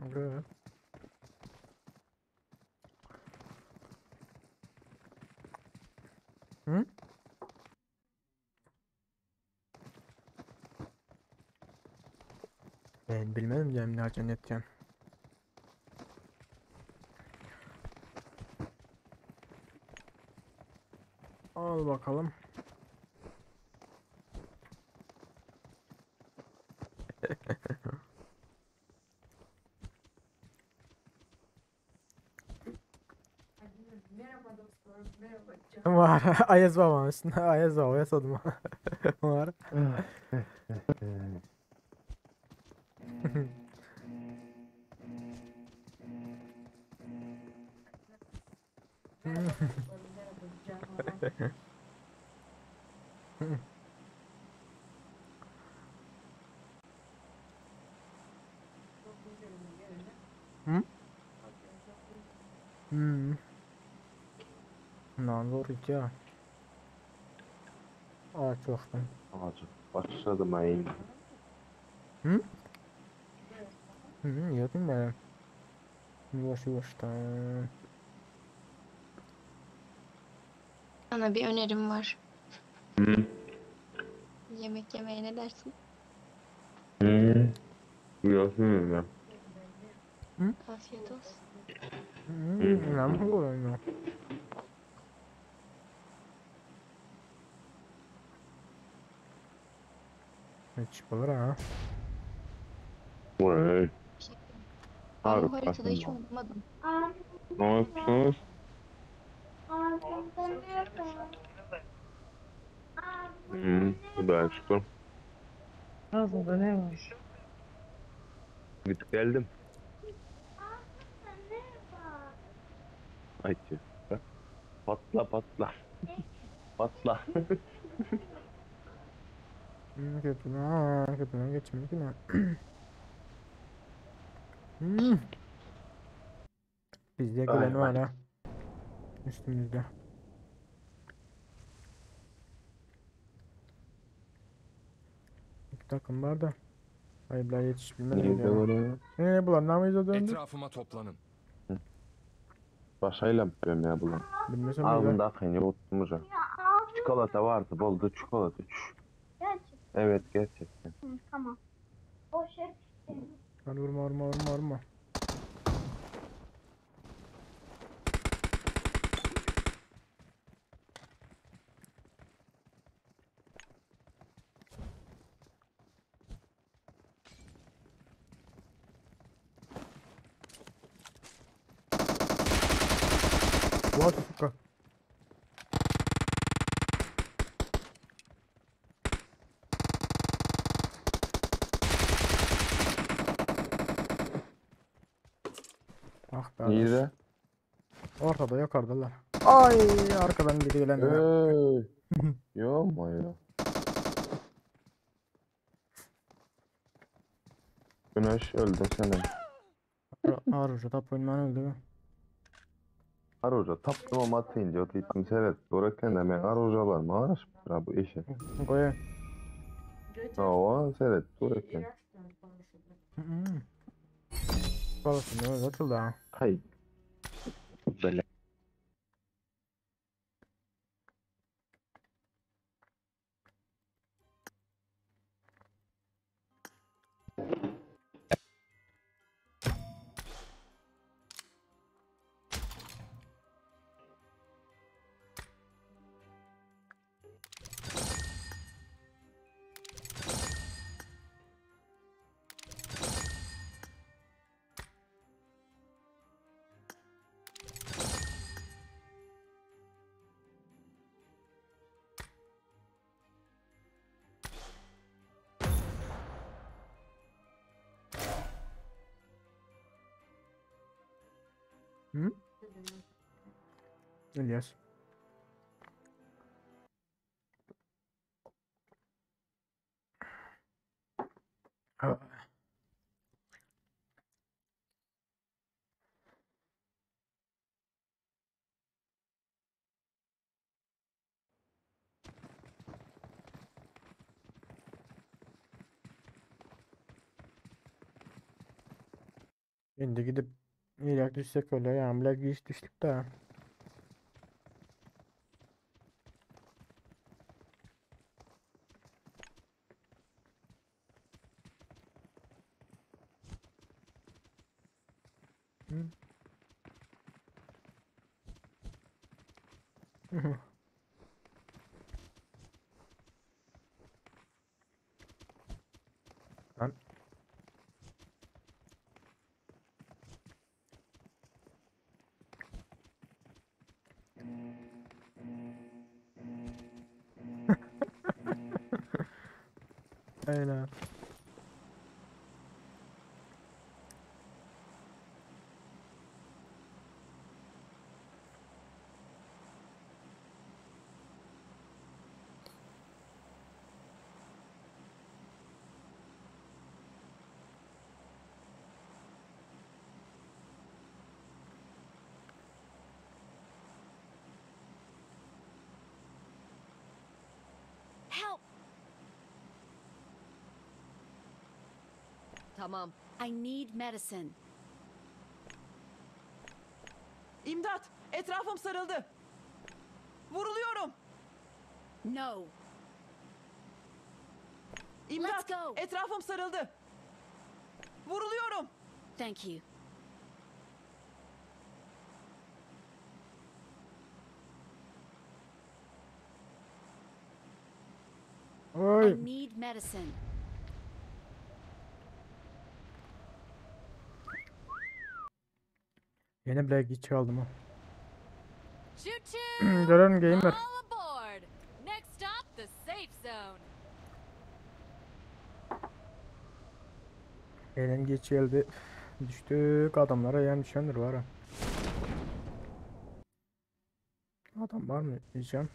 Aga. Hı? Ben bilmedim diýem näçe netýän. Al bakalım. Var. Ayaz babam üstüne Ayaz baba yasadım. Var. Hı? Hmm. Nan zor ya. Aç wagtym. Ağacı. Başladım ayın. Hı? Hı, ýatyn ben. Ýuwaş ýuwaşdan. Sana bir önerim var. Hı. Yemek yemeye ne dersin? Hı. Yok ben. Afiyet olsun. Hı, näme bolýar? Hiç bolar ha. Vay. Ben bu Harika. haritada hiç oynamadım. Ne yapıyorsunuz? Hı. Ben çıktım. Ağzında ne var? Gidip geldim. Ay tüh. Patla patla. Patla. Köprüden, köprüden geçmedik mi? Hmm. Bizde gelen Ay, var ha. Üstümüzde. İki takım var da. Ayıplar yetişbilmez Nerede ya. var ya? Ne bulan ne döndü? Etrafıma toplanın. Başayla yapıyorum ya bunu. Bilmesem güzel. Ağzında akın yoğurttum hocam. Çikolata vardı boldu çikolata. Çüş. Evet gerçekten. Tamam. O şey Hadi vurma vurma vurma vurma. What сука? Ah be. Nerede? Ortada yukarıdalar. Ay arkadan biri gelen. Hey. Yok mu ya? Güneş öldü senin. Aruja tap bilmän öldü. Aruja tapdym ama atynca diýdim seret. Dur eken-de men arujalarma garaşyp dur bu eşek. Goý. Hawa seret dur eken. Balasını öyle atıldı ha. Hay. Bele. Hı? İlyas. Ah. Indi gidip Irak düşsek öyle yani bile giş düştük de. Hı? Lan. Aynen. Help! Tamam. I need medicine. İmdat! Etrafım sarıldı. Vuruluyorum. No. İmdat! Let's go. Etrafım sarıldı. Vuruluyorum. Thank you. I Oy. need medicine. Yine bile geç kaldım ha. Choo choo! Görüyorum gamer. All aboard! Next stop, the safe zone. Elim geç geldi. Düştük adamlara yani düşendir var ha. Adam var mı diyeceğim.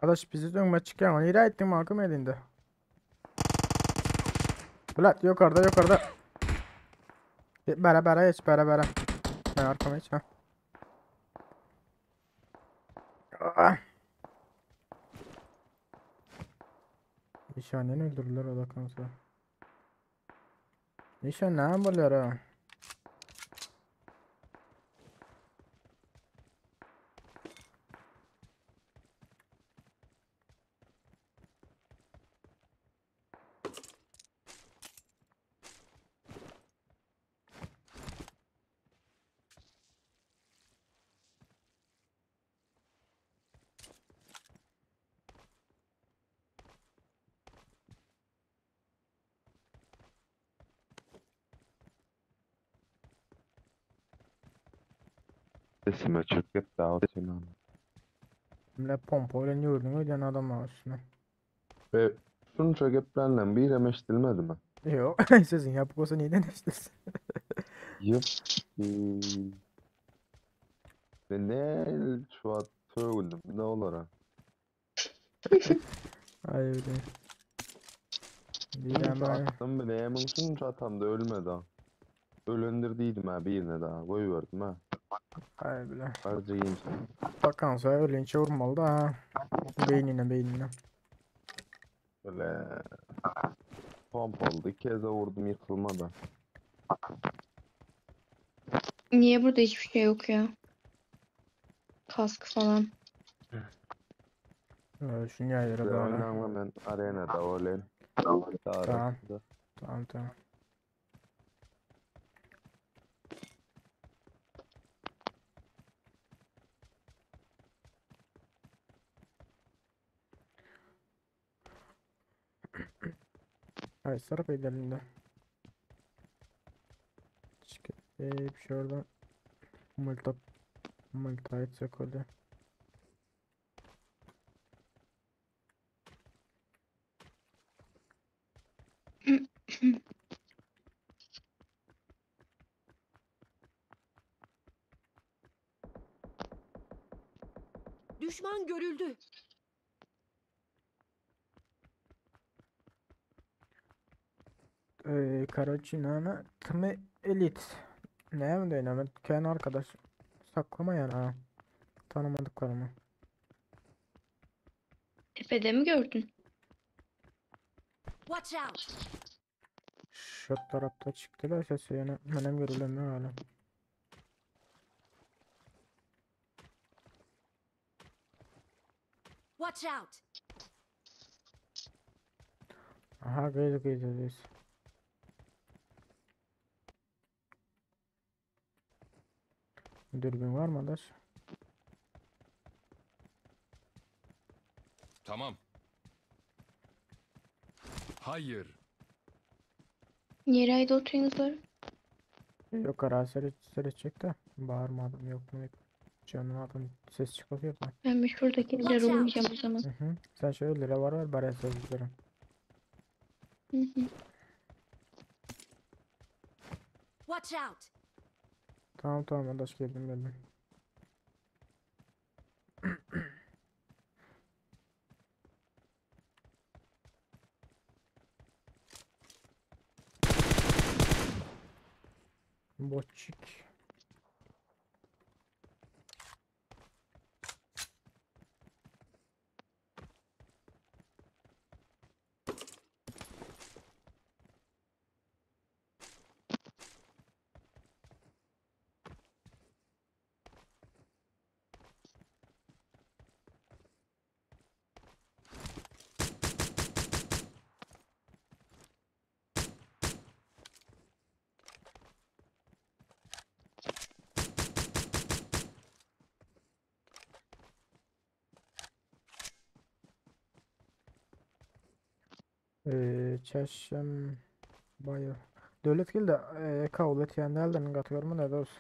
Arkadaş bizi dönme çıkıyor ama nereye ettin mahkum elinde. Bulat yukarıda yukarıda. Bere bere geç bere bere. Ben arkama geç ha. Ah. Nişaneni öldürdüler o dakikadan sonra. Nişan ne yapıyorlar ha? Sesimi öçürip gepläp otyryn. Bile pompa bilen ýüwürdüň öýdýän adamlaryň üstüne. Ve şunça geplänleň birem eşidilmedimi? Ýok, sesiň ýapyk bolsa nirden eşidilsin? Ýok. Men näl şu wagt sögündim ne olara. Aý öyle. Şunça Diýýän attym bileýämiň şunça atamda ölmedi. Ölendir diýdim ha birine daha goýberdim ha. Aý bile. Barja ýemsin. Bakansa ölinçe vurmaly da ha. Beýnine beýnine. Öyle. Pomp oldu. İki kez de vurdum yıkılmadı. Niye burada hiçbir şey yok ya? Kask falan. Şunu ýaýyra Size bara. oynanma ben arenada olayım. Tamam. Tamam tamam. Ay sarap edelim de. Çıkıp şuradan multi multi etsek öyle. Düşman görüldü. Karaçi näme? Timi elit. Näme diýen näme? Kän arkadaş saklama yani ha. Tanımadıklarımı. Tepede mi gördün? Watch out! Şu tarafta çıktı da sesi yani menem görülemiyor hala. Watch out! Aha gıydı gıydı gıydı. Dürbün var mı adaş? Tamam. Hayır. Niye rayda oturuyorsunuz? Yok ara seyredecek de. Bağırma adam yok mu yok. Canım adam ses çıkıyor da. Ben bir şuradaki Watch evlere out. uğrayacağım o zaman. Hı hı. Sen şöyle lira var ver bari sözleri. Hı hı. Watch out! Tamam tamam adaş geldim geldim. Botçik. Çeşem bayı. Döwlet geldi. Kabul etýän däldirin gaty görme ne dost.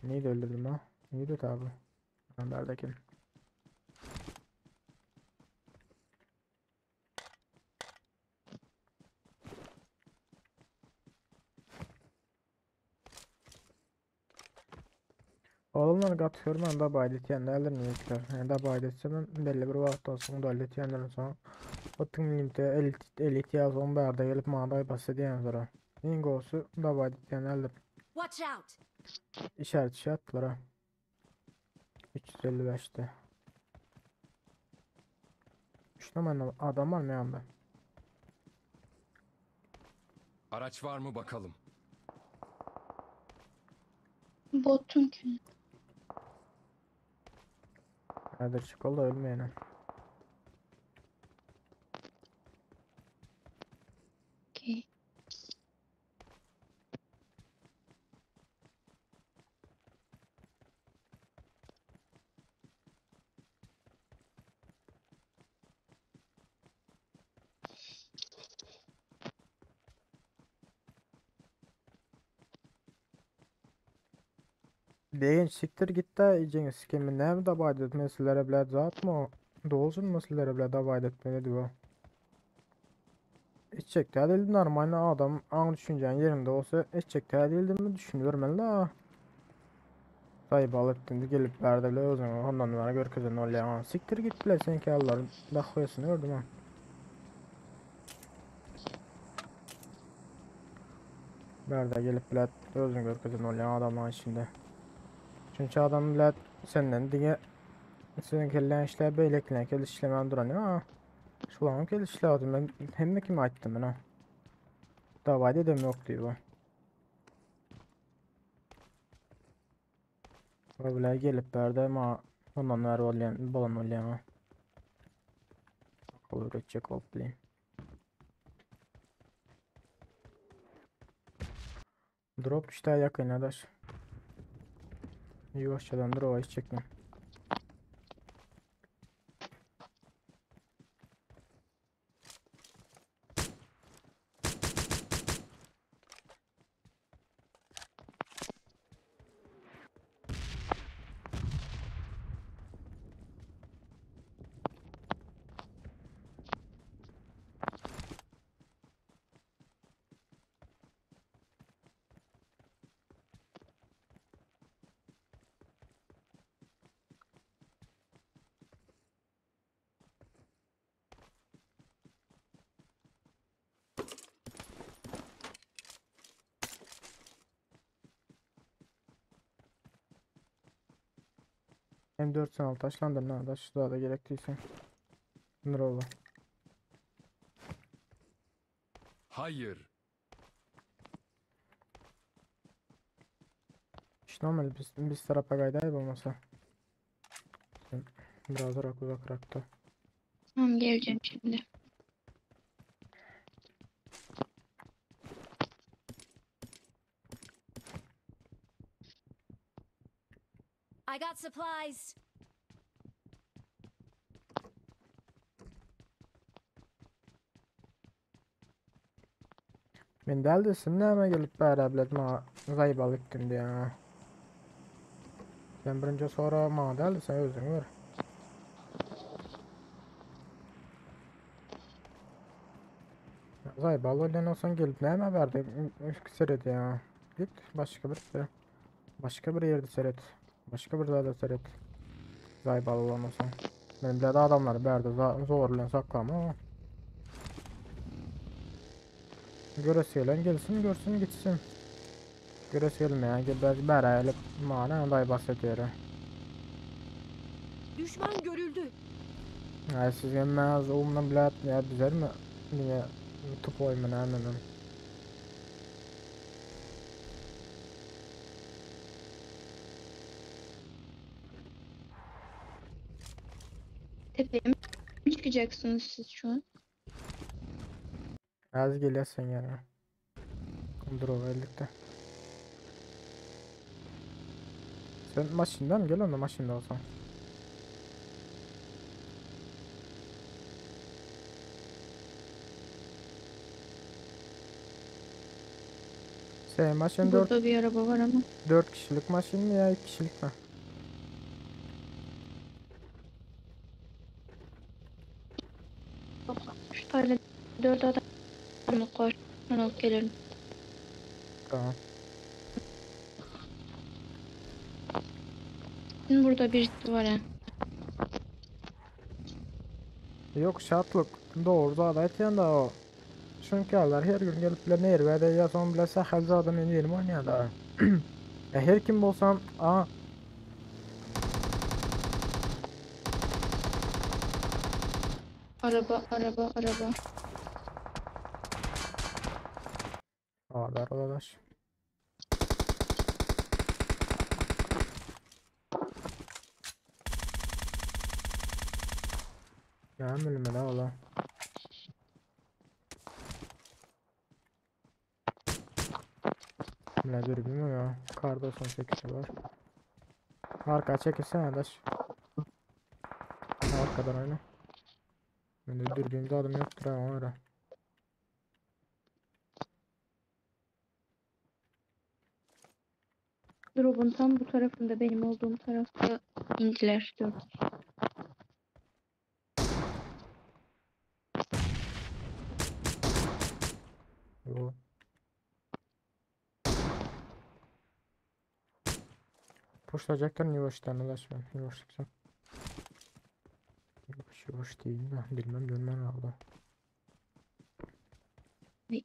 Neydi öldürdüm ha? Neydi tabi? Ben neredeki? Oğlumlar gaty görmän da bayt etýän däldirin ýigitler. Yani da bayt etse ben belli bir wagtdan soň döwlet etýänlerin soň o tüm limite elit elit ýa soň bärde gelip maňa bas edýän sonra. Iň gowusy da bayt etýän däldir. Watch out! İşaret şey attılar ha. 355'te. 3 numaralı adam var mı yanında? Araç var mı bakalım. Botun ki. Hadi çık ol da ölmeyin. Okey. Begenç siktir git da ejeni sikem men näme dabaýt edip men sizlere blät zatmy dolsun mu sizlere blät dabaýt etmeli diýip. Etjek däl diýdim normalny adam aň düşünjäň ýerinde bolsa etjek däl diýdim düşünibermeli da. Saýbal etdim gelip bärde bile özüňi ondan bana görkezen bolýaň. Siktir git bile seňki ýalylaryň dahoýasyny gördüm ha. Bärde gelip bilet özüni görkezen bolýan adamlaryň içinde. Çünki adam bilet senden diňe senin kellen işläp beýlekileň kel işlemän duran ýa. Şularyň kel işläp men hemme kime aýtdym men. Daway dedem ýok diýip. O bile gelip bärde ma ondan bäri bolýan bolan bolýan. Akıl öwretjek bolup bilen. Drop düşdi yakın adaş. Yuvaşçadan drop'a hiç çekme. M4 sen al taşlandır ne adaş daha da gerek değilse. Bravo. Hayır. İşte normal biz tarafa gaydayıp olmasa. Sen biraz uzak uzakrakta. Tamam geleceğim şimdi. I got supplies. Men däldesin näme gelip bäri bilet maňa zaýbal etdim diýä. Sen birinji sonra maňa däldi sen özüň gör. Zaýbal bolýan olsaň gelip näme bärde seret ýa. Git başga bir başga bir ýerde seret. Başga bir zada seret. Zaýbal bolan olsaň. Men bilet adamlary bärde zor bilen saklama. Göresi gelen gelsin görsün gitsin. Göresi gelmeyen gel bäri gelip maňa day bahsedýär. Düşman görüldü. Ay siz gelmez umdan bilet ya düzer mi? Niye tupoy mu ne ne? Tepeye mi çıkacaksınız siz şu an? Az gelýärsen yani. Drop ellikde. Sen maşyndan gel onda maşynda olsan. Sen maşın 4 Burada bir araba var ama. 4 kişilik maşın mı ya 2 kişilik mi? Şu tane 4 adamı koy. Ben alıp gelirim. Tamam. Şimdi burada birisi var ya. Yok şartlık doğru da aytyan da o. Çünkü allar her gün gelip bile nerede ya son bile sahel zaten men yerim oynaya da. Ya her kim bolsam a Araba, araba, araba. Ağlar arkadaş. Ya ölüme la ola. Ne dürbün ya? Karda son 8 var. Arka çekilsene adaş. Arkadan oyna. Ben de dürbüğümde adım yoktur ha ona göre. Drop'un tam bu tarafında benim olduğum tarafta indiler. 4. Yo. Puşlajaklar ýuwaşdan ulaşman, ýuwaşlykça. Ýuwaş ýuwaş diýin de, bilmem dönmen aldı. Ay.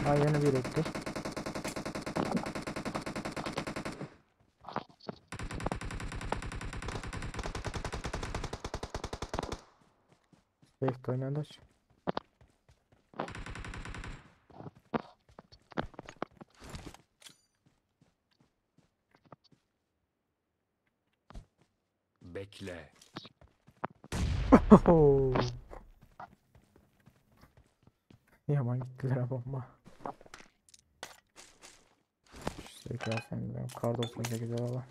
Ha yine bir etti. Safety oynadı. Bekle. Oho. Yaman gittiler ha bomba. Şu sevgi sen de kar 98 alalım.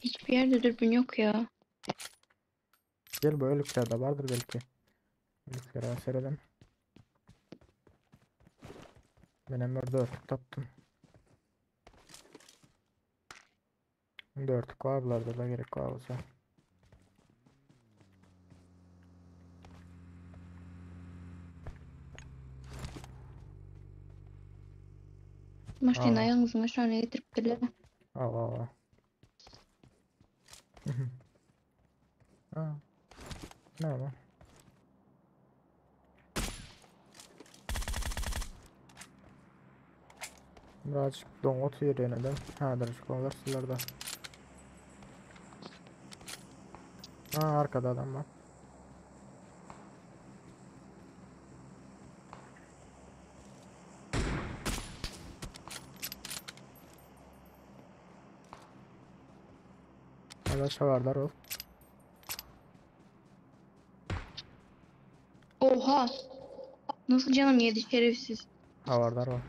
Hiçbir yerde dürbün yok ya. Gel böyle ölüklerde vardır belki. Ölüklere serelim. Ben Emre dörtlük taptım. Dörtlük var bunlarda da gerek var olsa. Maşyny Aa. aýagyňyzyň aşagyna getiripdirler. Al al al. Aa. Ne var? Birazcık doňut ýerine de. Häzir olarsylar da. Aa arkada adam var. Hala şavardar ol. Oha! Nasıl canım yedi şerefsiz. Havardar ol.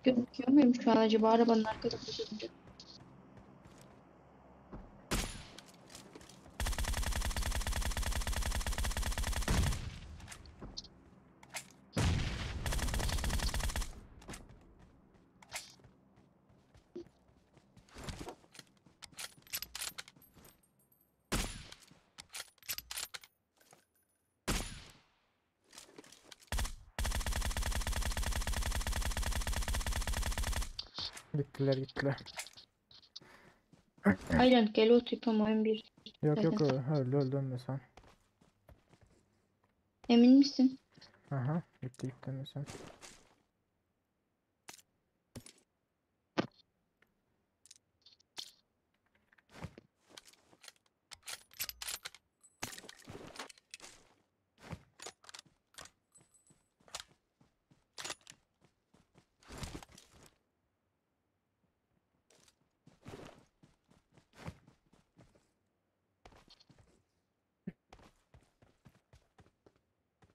Gözüküyor muyum şu an acaba arabanın arkasında durunca? Gittiler gittiler. Aynen gel otur ama oyun bir. Yok yok Zaten. öldü öldü ölme sen. Emin misin? Aha gitti gitti ölme sen.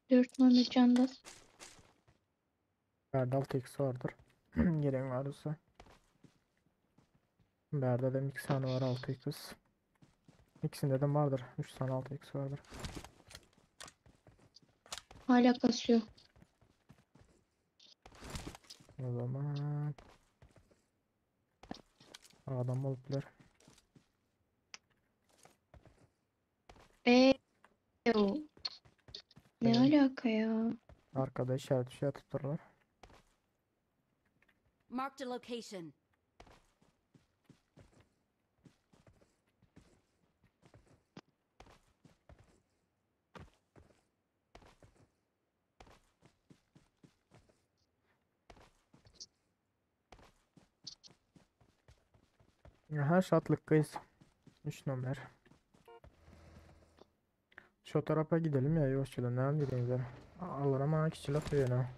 4 numara candas. Berde 6x vardır. Gerek varsa. Berde de 2 tane var 6x. İkisinde de vardır. 3 tane 6x vardır. Hala kasıyor. O zaman adam oldular. Eee o. Ne Evet. alaka ya? Arkada işaret şey atıp dururlar. Marked a location. Aha şatlık kız. 3 numara. Şu tarafa gidelim ya yavaşça ne gidelim Allah ama kişi atıyor ya.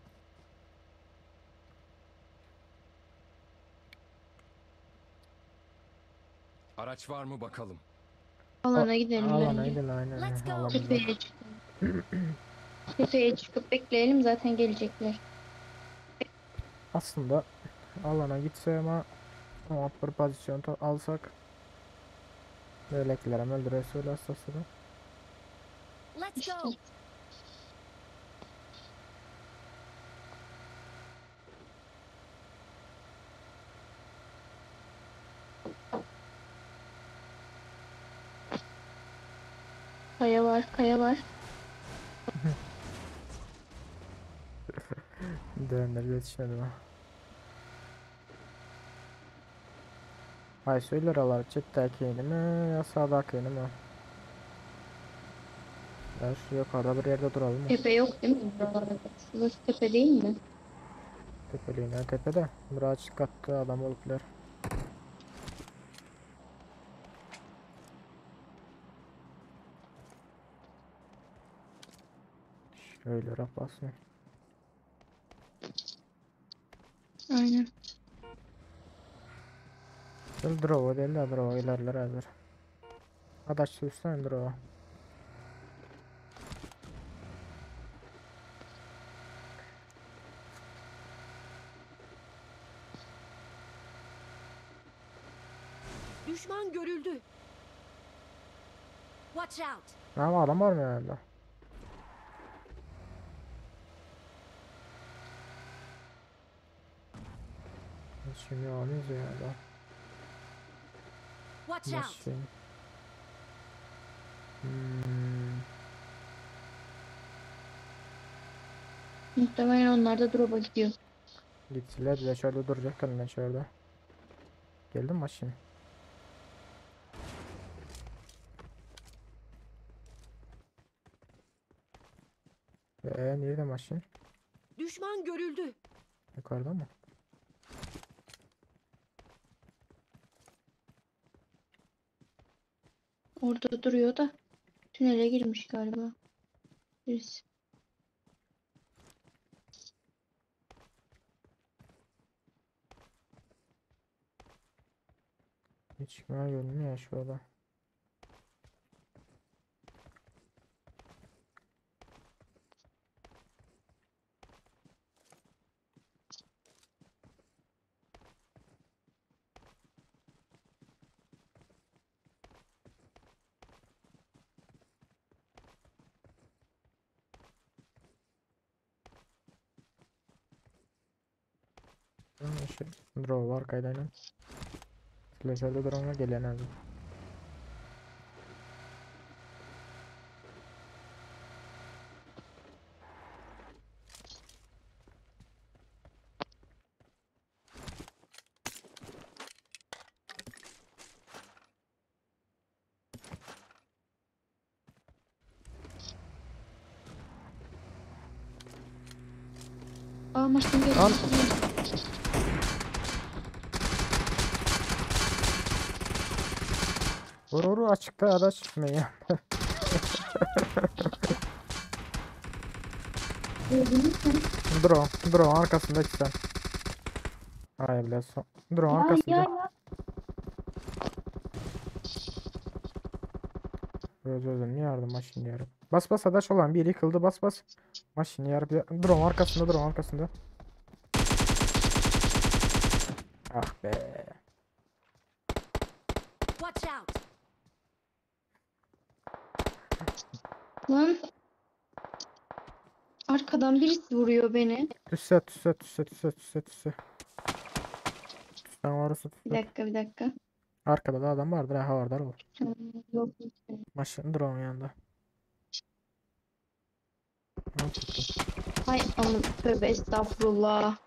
Araç var mı bakalım. Alana gidelim Alana bence. gidelim aynen. Let's go. Alan Tepeye çıkalım. Tepeye çıkıp bekleyelim zaten gelecekler. Aslında alana gitse ama ama bir pozisyon alsak Melekler öldürüyor öyle hassasını. Let's İşte. go. Kaya var, kaya var. Döndür yetişmedi mi? Ay söyler alar çetdäki mi ya sağdaki mi? Ya şu yukarıda bir yerde duralım mı? Tepe yok değil mi buralarda? Şurası tepe değil mi? Tepeliğine tepede. Biraz katlı adam oluplar. Şöyle rap basın. Aynen. Dur drova değil de drova ilerler hazır. Adaş sürsene drova. Düşman görüldü. Watch out. Ama adam var mı herhalde? Şimdi alıyoruz ya da. Watch out. Maşin. Hmm. Muhtemelen onlar da drop'a gidiyor. Gittiler de şöyle duracaklar ben şöyle. Geldi mi maşin? Nerede maşin? Düşman görüldü. Yukarıda mı? Orada duruyor da. Tünele girmiş galiba. Birisi. Hiç kime görünmüyor şurada. Şu draw var kaydayla. Slasher'de drone'a gelen abi. Aa maşin geldi. Al. maşin geldi. Vur vur açıkta araç çıkmıyor. Gördün mü sen? Drone, drone arkasında sen. Hayır bile son. Drone Ya arkasında. ya ya. Öz özüm yardım maşini yarım. Bas bas adaş olan biri yıkıldı bas bas. Maşini yarım. Drone arkasında drone arkasında. Ah be. Watch out. Lan. Arkadan birisi vuruyor beni. Tüsse tüsse tüsse tüsse tüsse tüsse. Tüssen varsa Bir tüsse. dakika bir dakika. Arkada da adam vardır ha vardır o. Yok. Maşın drone yanında. Ne tuttu? Hay aman tövbe estağfurullah.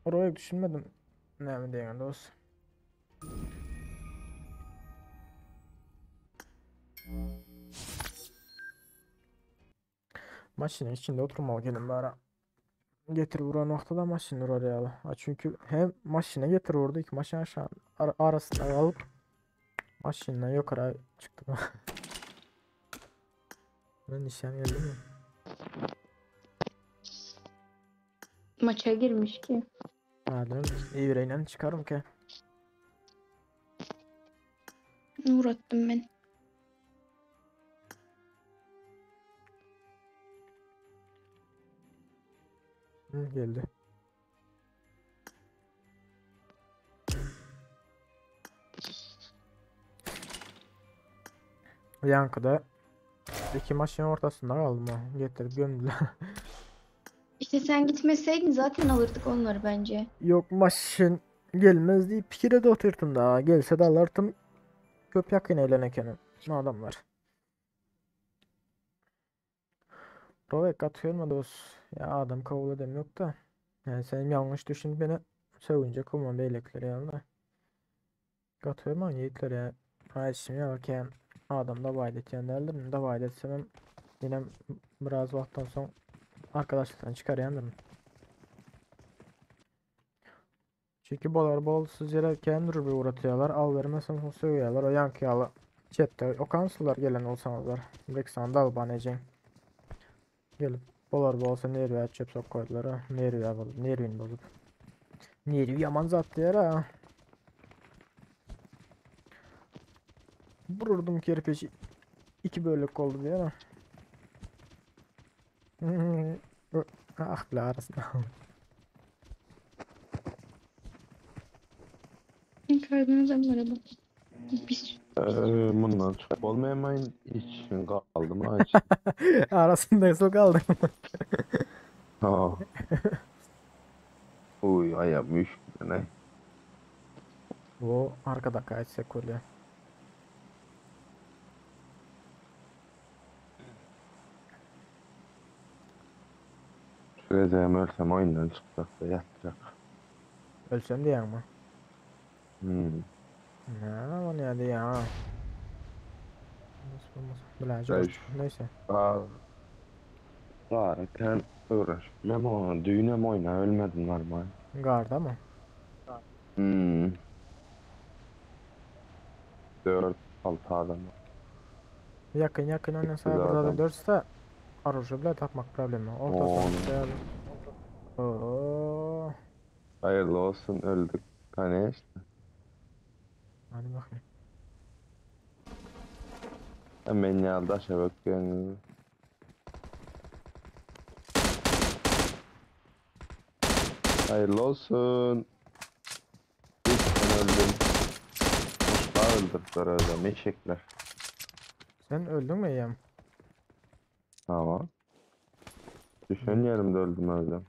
Oraya düşünmedim. Ne mi diyorsun dost? Maşının içinde oturmalı gelin bari. Getir vuran noktada maşını oraya al. Ha çünkü hem maşine getir vurdu iki maşın aşağı arasında alıp maşından yukarı çıktı. Ben nişan geldi mi? Maça girmiş ki. Madem iyi bir çıkarım ki. Uğrattım ben. Hı, geldi. Yankıda iki maçın ortasında kaldım ha. Getirip gömdüler. İşte sen gitmeseydin zaten alırdık onları bence. Yok maşın gelmez diye pikir de oturttum daha. Gelse de alırdım. Köp yakın eğlenirken. Ne adamlar. Robek atıyor dost? Ya adam kabul edem yok da. Yani sen yanlış düşün beni sevince kuma beylekleri yanında. Katıyor mu yiğitler ya? Hayır şimdi bakayım. Adam da vayd etýänlerdir. Da vayd etsemem yine biraz wagtdan soň arkadaşlıktan çıkaryandır. Çünkü bolar bolsuz yere kendir bir uğratıyorlar. Al vermezsen soň sögüýärler. O yaňky ýaly chatde okansylar gelen olsaňyzlar. Brexan da alban Gelip bolar bolsa nerwe çöp sok koydular ha. Nerwe bolup, nerwini bozup. Nervi yaman zat diýer ha. Vururdum kerpiç. İki bölük oldu diyor ha. Ah bile arasında. Yukarıdan adam var ama. Biz Bundan çıkıp olmayamayın için kaldım ha hiç. Arasında nasıl kaldı? Ha. Uy ayağım üşüdü ne? Bu arkada kaçsak oluyor. Şu gezegem ölsem oyundan çıkacak da yatacak. Ölsem diye ama. Hmm. Ne o ne diye ha. Nasıl olmaz? Bilacı Beş. Neyse. Aa. Zaten uğraş. Bilmem düğüne mi oyna ölmedim normal. Garda mı? Hmm. 4 6 adam. Yakın yakın oynasa Sekiz burada da adam. 4 ise orужие bile tapmak problemi. Orta On. sonuçta Oo. Hayırlı olsun öldük. Hani işte. Hadi bakayım. Hemen yalda şebek yani. Hayırlı olsun. Üç ben öldüm. Muşlar öldürdüler öyle eşekler. Sen öldün mü yem? Tamam. Düşen yerimde öldüm öldüm.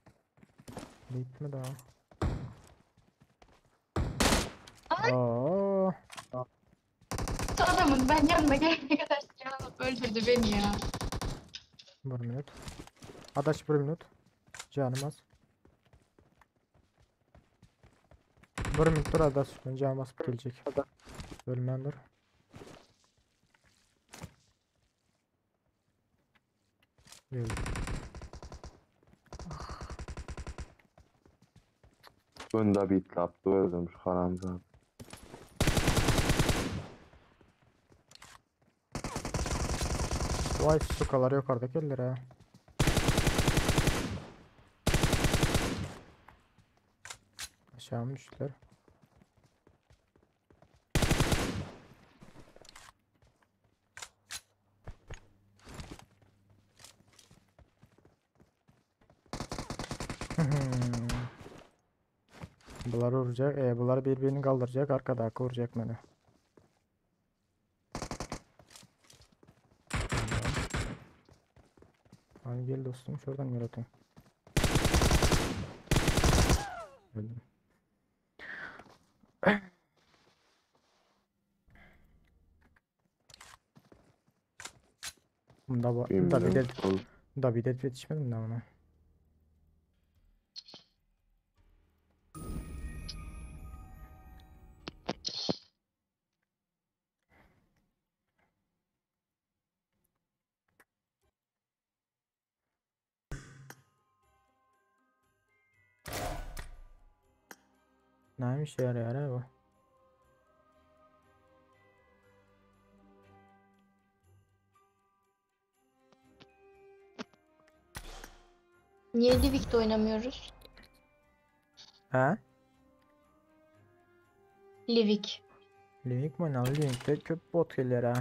Bitme daha. Oo. adamın ben yanına gelene kadar silah alıp öldürdü beni ya. Bir minut. Adaş bir minut. Canım az. Bir minut dur adaş. Ben canım basıp gelecek. Ölmen dur. Geldi. Önde bir itlaptı öldüm şu haramzada. Vay sukalar yukarıdaki eller ha. Aşağı mı düştüler? Bunlar vuracak. Bunlar birbirini kaldıracak. Arkadaki vuracak beni. Tamam. Hadi gel dostum şuradan yürüteyim. Öldüm. Bunda bu, bunda bir de, bunda bir de yetişmedim de ona. Neymiş yarıyor ya bu? Niye Livik'te oynamıyoruz? He? Livik. Livik mi oynayalım? Livik'te köp bot gelir ha.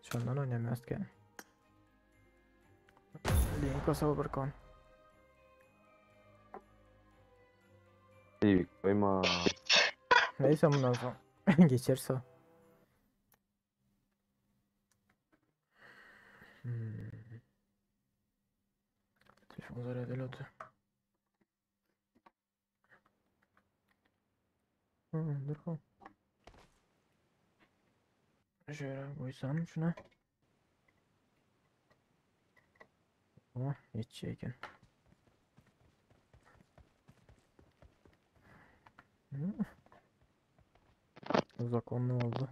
Şundan oynamıyoruz ki. Link olsa bir kon. İyi koyma. Neyse bundan sonra geçerse. Hmm. Telefon zararlı oldu. Dur ho. Şöyle koysam şuna. Oh, geçecek. Uzak onlu oldu.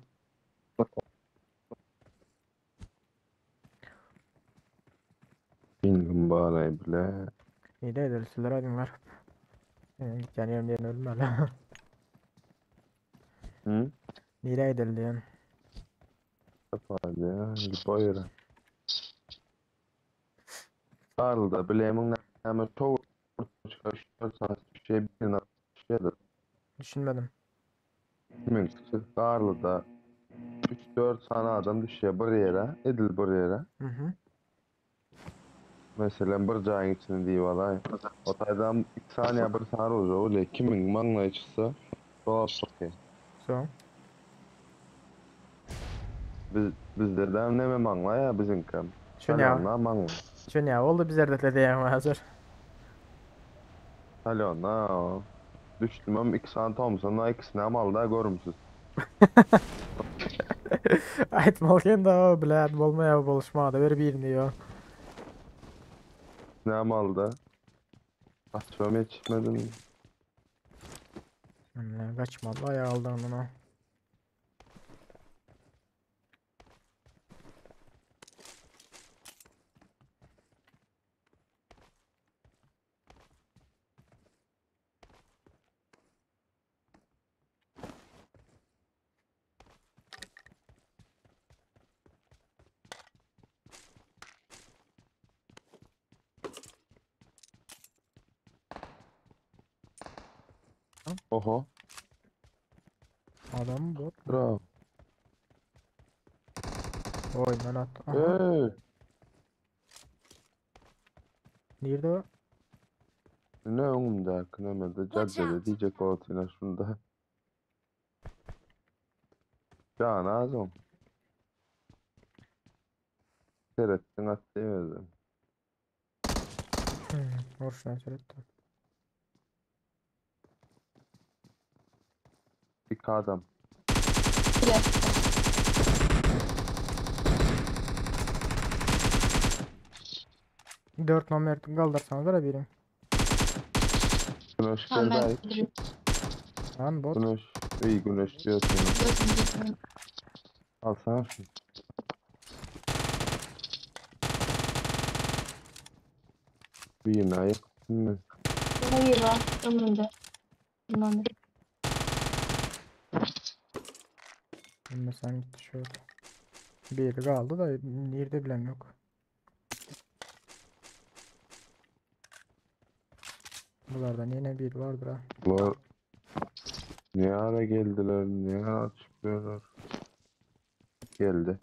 Pingim baray bile. İyi de edilsiler aydınlar. Yani yerim yerine ölme la. Hı? Nire edildi yani. Hadi ya, git o ýere. Karlda bilemin näme tow şey bir şeydir. Düşünmedim. Kimin Karlı'da 3-4 tane adam düşüyor bir yere, edil bir yere. Hı hı. Mesela bir cayın içinde diye valay. O taydan 2 saniye bir saniye olacak. Öyle kimin manlay çıksa dolap bakıyor. So. Biz bizde de neme manlay ya bizimki. Şu ne? Salonla manlay. Şu ne oldu bizler de diyen hazır. Salonla o. Düştüm ama 2 saniye Thompson'la ikisini hem aldı da görümsüz. Aytmalken da bilen bolmaya boluşmada bir birini yo. İkisini hem aldı. Açmam yetişmedim. Ne kaçmadı ayağı aldı onu. Oho. Adam bot. Bravo. Oy ben at. Aha. Hey. Nerede o? Ne önümde kınemedi. Watch Caddede out. diyecek o atıyla şunda. Can ağzım. Seyrettin attı yemedim. Orşuna seyrettim. İki adam. Bile. Dört nomer kaldırsanız da birim. Güneş Tamam geldi ben ay. kaldırıyorum. Lan bot. Güneş. İyi güneş diyorsun. Gördüm, getiriyorum. Alsana şunu. Bir ayak. Hı. Hayır var. Ömrümde. Bundan beri. Mesela gitti şöyle. Bir kaldı da nerede bilen yok. Bunlardan yine bir vardır ha. Bunlar ne ara geldiler, ne ara çıkıyorlar? Geldi.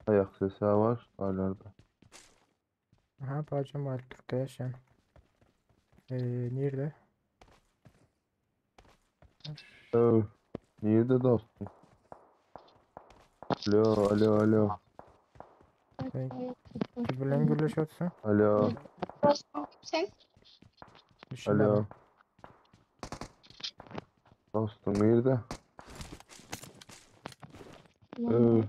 Ayak sesi var hala. Aha bacım var Türk'te yaşayan. Nerede? Öv. Niye de dostum? Alo, alo, alo. Sen bilen gürleşiyorsun. Alo, Sen? Düşünmedim. alo. Dostum nerede? Öv.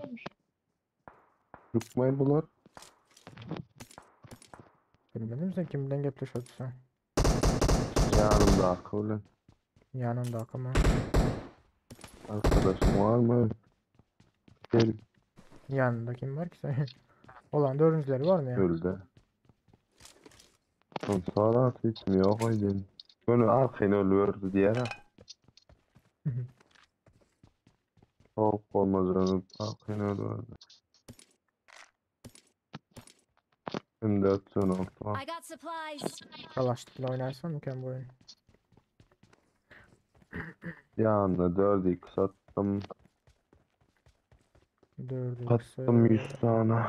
Çıkmayın bunlar. Bilmedim sen kimden gepleşiyorsun. Yanımda akıllı. Yanında akımı. Arkadaşım var mı? Gel Yanında kim var ki sen? Olan dördüncüleri var mı ya? öldü. Son sonra hiç mi yok aydın. Bunu arkayını ölüyordu diye. Soğuk olmaz onu arkayını ölüyordu. M4 son oldu. I got supplies. Kalaşlıkla oynarsan mükemmel bu oyun. Yanına 4x attım. 4x. Attım 100 tane.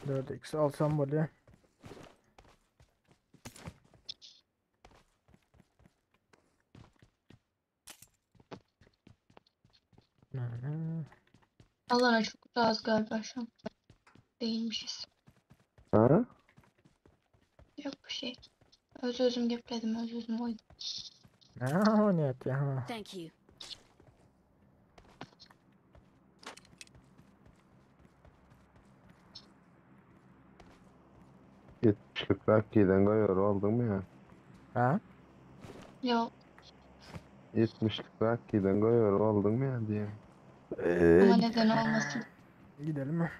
4x alsam böyle. Allah'ına çok az galiba şu an. Değilmişiz. Ha? Yok bir şey. Öz özüm gepledim, öz özüm koydum. Ne oynayat ya? Thank you. 70'lik Rocky'den goýar aldyňmy ya? Ha? Yok 70'lik Rocky'den goýar aldyňmy ya diýen. ama neden olmasın. Gidelim mi?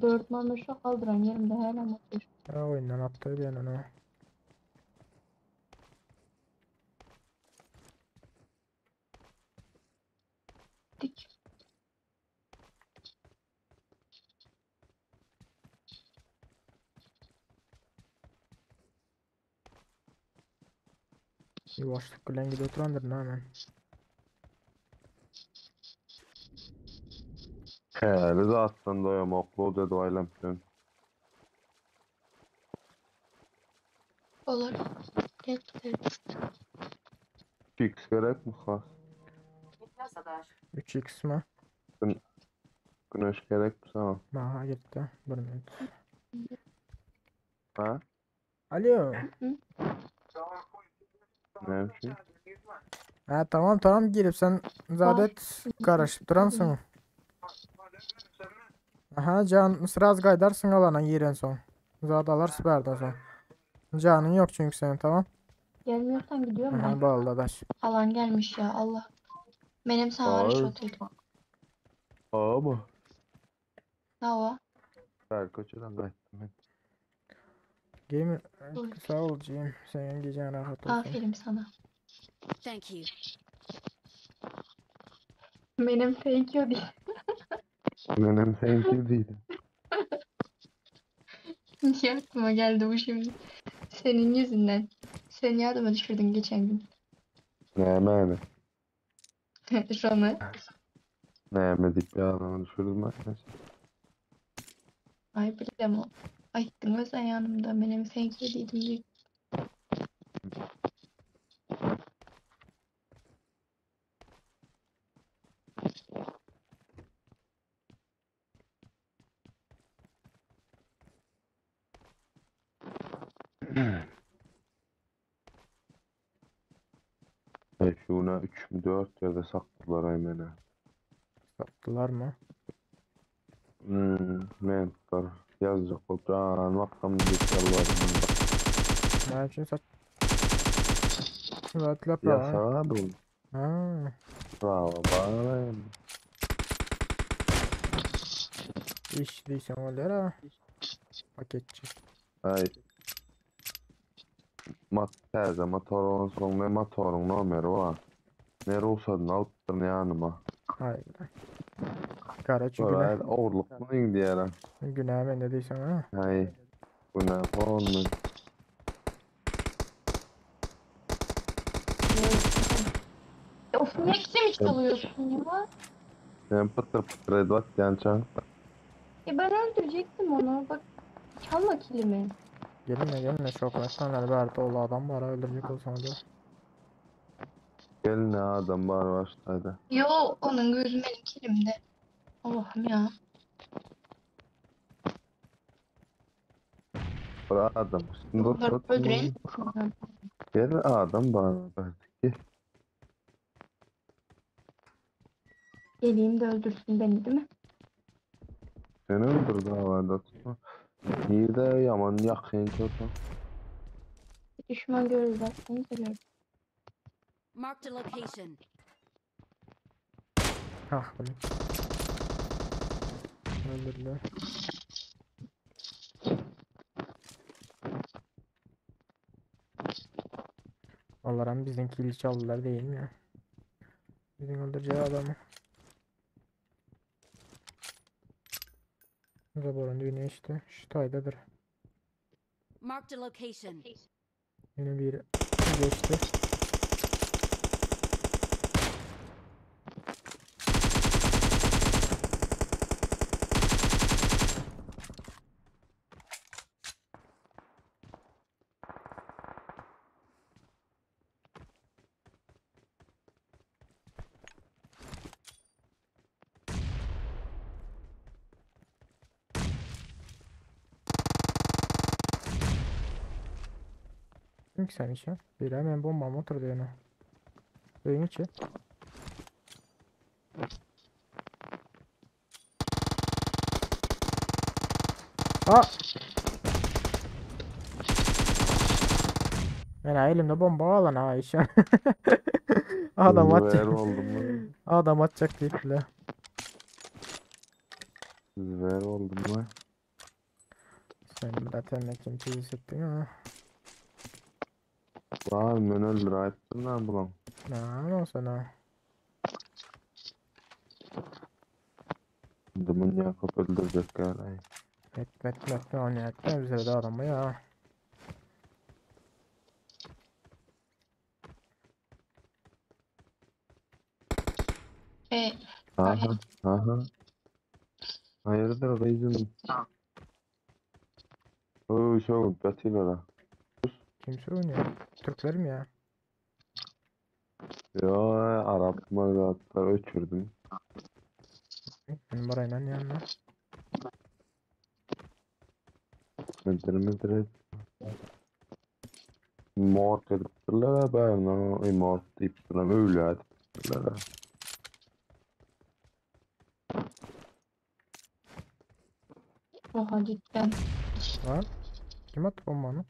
Dört mamışa kaldıran yerimde hala motor. Ha oyundan attı diyen onu. Dik. Ýuwaşlyk bilen gidip oturandyr hemen. Häli zatdan doýamakly dedi aýlam bilen. Olur. Gel gidelim. Fix gerek mi has? 3x mi? Güneş gerek mi sana? Aha gitti. Bir minut. Ha? Alo. Ne şey? Ha tamam tamam girip sen zadet karışıp duransın. Aha can sıraz qaydarsın alana giren son. Zad alar süperden son. Canın yok çünkü senin tamam. Gelmiyorsan gidiyorum Aha ben. bağlı dadaş. Alan gelmiş ya Allah. Benim sana Ay. arış oturdum. Ama Hava. Her köçeden gaýtdym men. Gamer Oy. sağ ol Jim. Senin gecen rahat olsun. Aferin sana. Thank you. Benim thank you değil. Menem thank you diýdim. Niye aklıma geldi bu şimdi? Senin yüzünden. Sen yardıma düşürdün geçen gün. Näme Şunu. Näme diýip ýadyma düşürdüm ben. Ay bilmem o. Ay gittin sen yanımda. Benim thank you dedim diye. Ay şuna 3 mü 4 ýerde sakdylar ay meni. Sattılar mı? Men tutar. Ýazjak bolup jan wagtam diýip ýalbardım. Ne için sat? Zatlap ha. Ýasa bu. Ha. Bravo, bravo. İş diýsen bolýar ha. Paketçi. Ay. Mat täze motor olan soň men motoryň nomeri bar. Men ruhsadyny alypdyryn ýanyma. Ay. Kara çünkü Sonra ogurluk munyň diýere. Günah men de diýsen ha. Ay. Bu ne bolmy? Of niye kilimi çalıyorsun ya? Sen pıtır pıtır edip atýan çaň. Ya ben öldürecektim onu. Bak çalma kilimi. Gelinme gelinme çok baştan Berdi oğlu adam var öldürecek olsam da. Gel ne adam bar başladı. Yo onun gözü benim kilimde. Allah'ım ya. Bir adam üstünde Bunları oturup öldürelim. Gel adam bar belki. Geleyim de öldürsün beni değil mi? Seni öldürdü havada tutma. İyi de yaman yakın çok. Düşman görür bak seni de görür. Marked a location. Ah bunu. Öldürdü. Onların bizim kili çaldılar değil mi ya? Bizim öldüreceği adamı. Zaborun düğünü işte. Şu taydadır. Marked a location. Yine bir geçti. Etdim ki sen işe. Biri hemen bombam oturdu yana. Öýüň içi. Aa! Men elimde bomba galan ha işe. Adam atacak. Zver oldum lan. Adam atacak diýip bile. Zver oldum lan. Sen zaten kim çizi ettin ha. Var men öldür aýtdym lan bulan. Ne olsa ne. Indi mun ýakyp öldürjek ýaly. Etme etme etme onu etme bize de adamı ya. E, Aha aha. Hayırdır kızım? Oo şov batıyorlar. Kim oynuyor? Türkler mi ya? Ya Arap mı öçürdüm. Benim burayla yanına. Müdür müdür. Mort edipdirler ben o mort deyip öyle edipdirler. Oha cidden. Lan. Kim attı bombanı?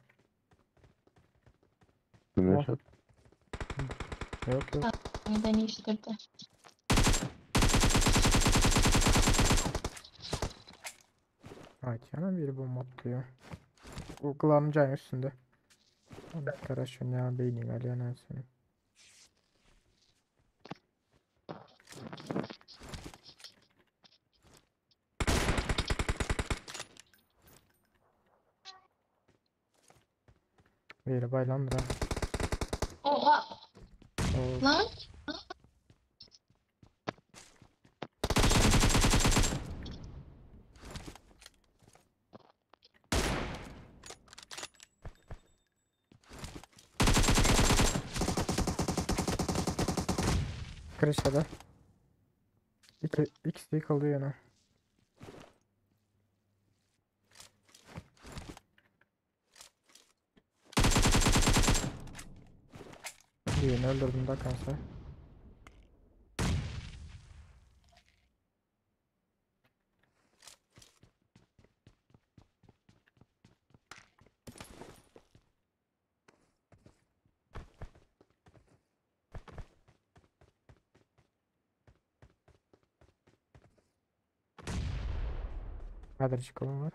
Güneş Oh. at. Yok yok. Beni iştirdi. Ay canım biri bomba atıyor. O kulağının cayın üstünde. Karaşın ya beynin alyan senin. Biri baylandır ha. Oha O lan. Krişada. İki, ikisi yıkıldı yine. Birini öldürdüm da kanser. Hadi çıkalım var.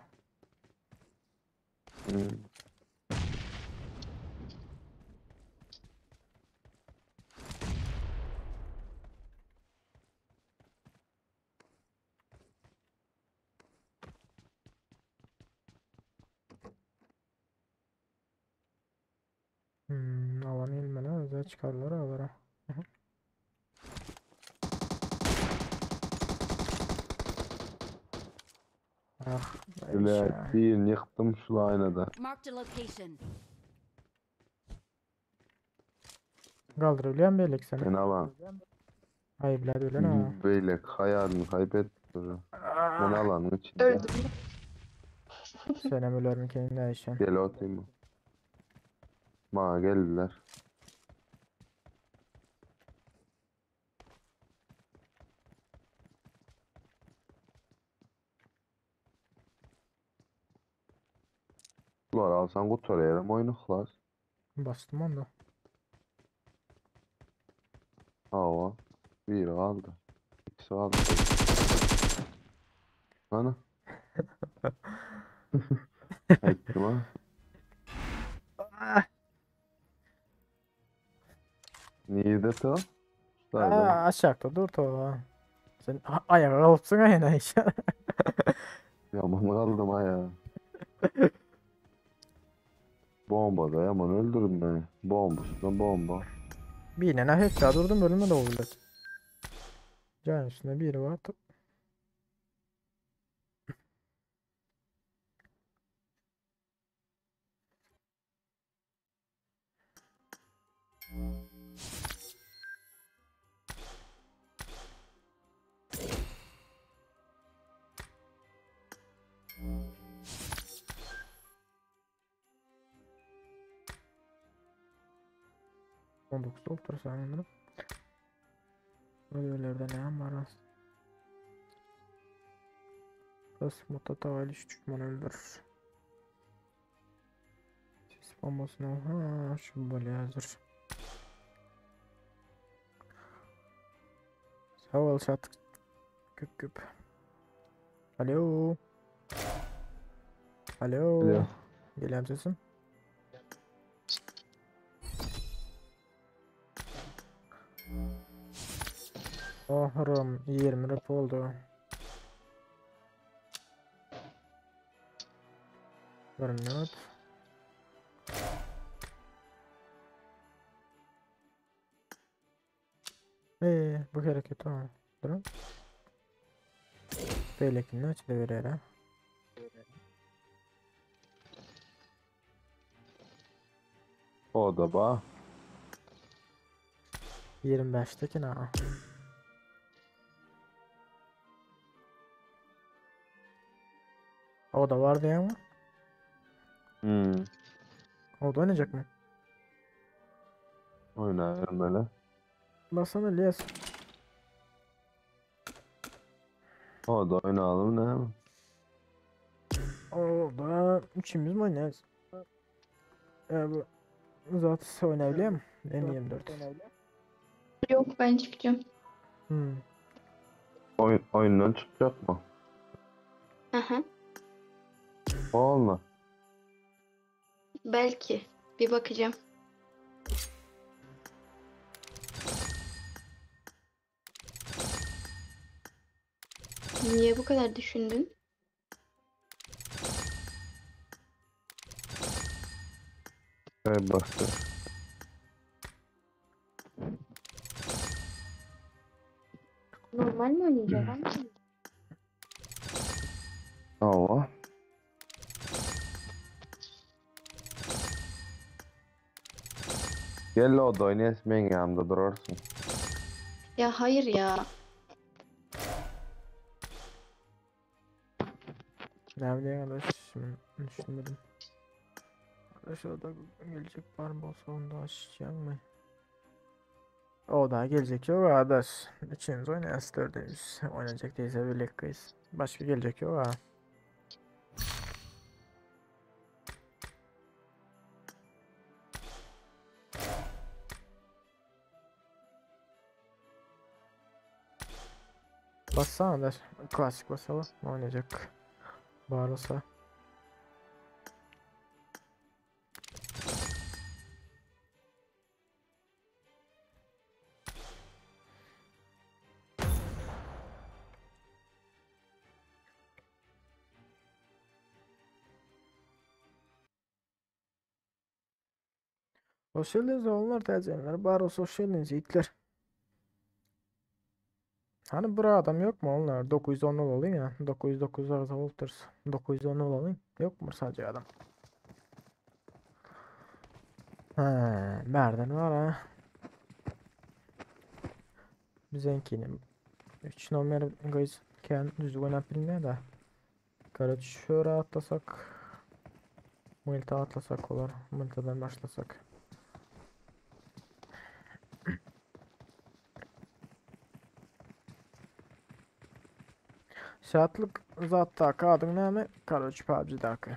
Hmm. Alan ilmene özel çıkarlar alara. Ah, Öyle birini yıktım şu aynada. Marked a location. Kaldırabiliyor beylik seni? Ben alan. Ay bilad öyle ne? Böyle hayalini kaybettim. Ben alanın içinde. Öldüm. Senem öler mi kendine Ayşen? Gel atayım mı? Bana geldiler. Bunlar alsan kurtarıyorum oyunu klas. Bastım onu da. Hava. Biri kaldı. İkisi kaldı. Ana. Ettim ha. Niye to? Aa, aşağıda dur to. Sen ayağa kalıpsın aynen Ayşen. Yaman kaldım ha ya. Bomba da yaman öldürün beni. Bomba üstüne bomba. Bir nene headshot durdum ölüme de oldu. Can üstünde biri var. 19 doldur sanırım. Öylelerde ne var az? Kısmata tavaliş düşman öldür. Sis bombasını ha şu böyle hazır. Sağ ol şat. Küp küp. Alo. Alo. Alo. Gelen sesim. Ohurum 20 rap oldu. Bir minut. Ee, bu hareket tamam. Durun. Beylekini açıda verer ha. O da ba. 25'teki ha. O da vardı ya ama. Hmm. O da oynayacak mı? Oynarım öyle. Basana Les. O da oynayalım ne? O da üçümüz mü oynarız? Ya bu zaten oynayabiliyor mu? M24. Yok ben çıkacağım. Hmm. Oyun, oyundan çıkacak mı? Aha. Valla. Belki. Bir bakacağım. Niye bu kadar düşündün? Hey bastı. Normal mi oynayacağım? Allah. Gel o da oynayasın ben yanımda durarsın. Ya hayır ya. Ne bileyim arkadaş şimdi düşünmedim. Arkadaş o da gelecek var mı olsa onu da açacağım mı? O da gelecek yok arkadaş. Üçümüz oynayız dördümüz. Oynayacak değilse birlikteyiz. Başka gelecek yok ha. Bassana da klasik basalım. Oynayacak. Bağırsa. Hoş geldiniz oğullar teyzeler. Bar olsa hoş geldiniz yiğitler. Hani bura adam yok mu onlar? 910 olayım ya. 909 Volters. 910 olayım. Yok mu sadece adam? Ha, nereden var ha? Bizinkini 3 nomer guys kendi düzgün oynayıp bilmiyor da. Karaç şöyle atlasak. Multi atlasak olur. Multi'den başlasak. Saatlik zatda adyň näme? Karoç PUBG'daki.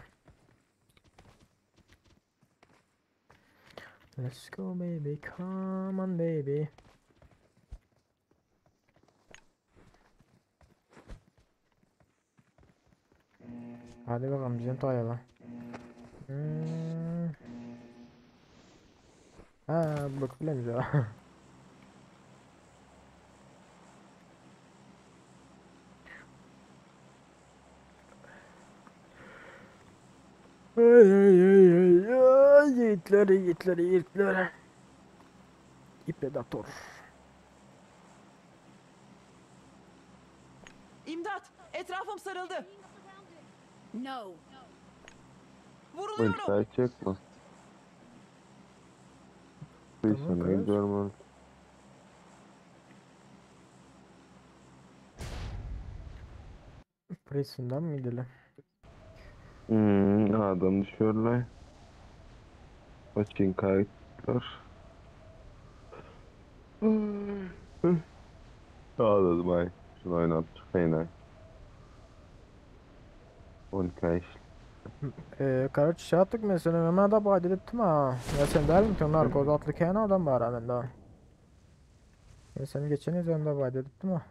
Let's go baby, come on baby. Hadi bakalım bizim tayala. Hmm. Ha, bak bilemiyorum. Ay ay ay ay ay yiğitler yiğitler yiğitler. İpredator. İmdat! Etrafım sarıldı. No. Vuruluyorum. Multi çekme. Bir Tamam, sene kardeş. gidiyorum. Prison'dan mı gidelim? Adam düşüyorlar. Açın kayıtlar. Ağladım ay. Şunu oynap çıkayın ay. 12 ay işte. Karoç şey attık mesela hemen da bu ediptim ha. Ya sen der misin narkoz atlı kene adam var ha bende. Ya sen geçen üzerinde bu ediptim ha.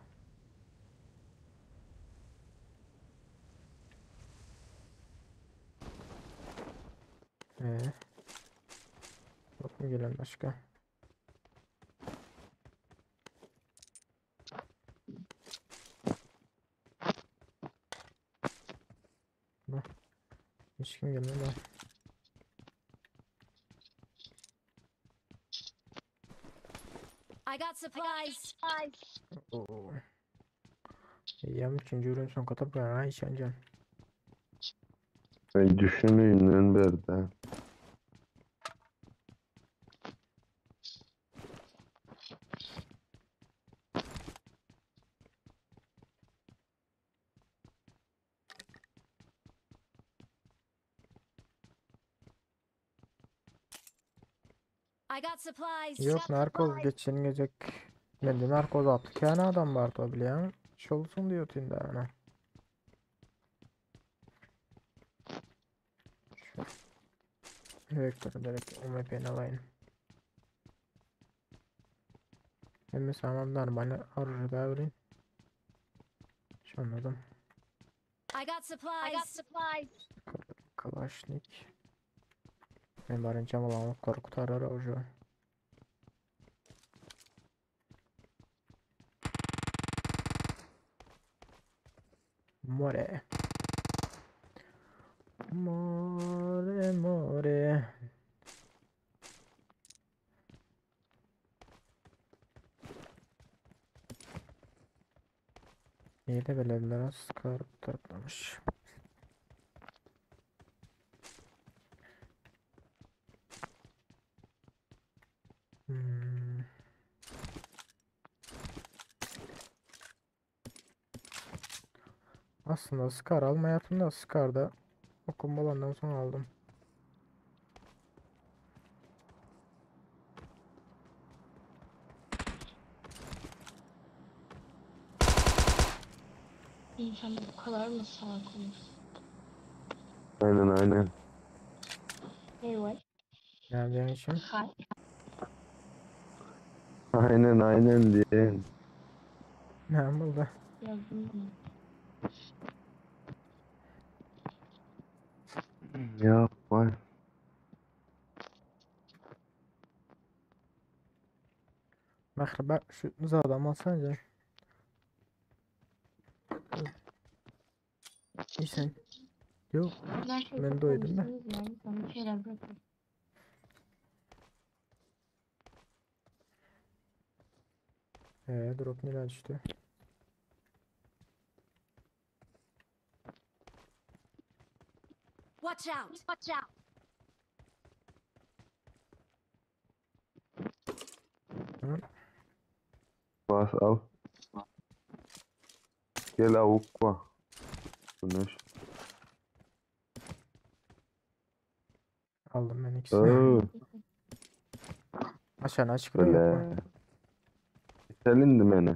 Ee, yok mu gelen başka? Ne? Hiç kim gelmedi ha. I got supplies. Oo. Ya üçüncü ürün son katıp ben hiç önce. Ben düşünüyüm berde. I got supplies. Yok narkoz geçen gecek. Ben de narkoz attık yani adam vardı o biliyor. Şolsun diyor tünde ana. Şu vektörü direkt UMP'ni alayım. Ben mesela normal arıcı da vereyim. Şu anladım. I got supplies. I got supplies. Kalaşnik. Ben barın camalan korkutar oruju. More. More more. Niye de belediler sıkar taraflamış. Hmm. Aslında Scar almayatım da Scar'da okum olandan sonra aldım. İnsan bu kadar mı salak olur? Aynen aynen. Evet. Nereden için? Hayır. Aynen aynen diye. Ne buldu? Yazdım bunu. Ya vay. Merhaba şu adam alsana canım. İyi sen. Yok Bunlar şey ben doydum da. konuştunuz ya. İnsan bir şeyler bırakın. Drop nereye düştü? Watch out. Watch out. Bas al. Gel avuk var. Güneş. Aldım ben ikisini. Oo, Aşağına çıkıyor yok mu? böyle. Selindi beni.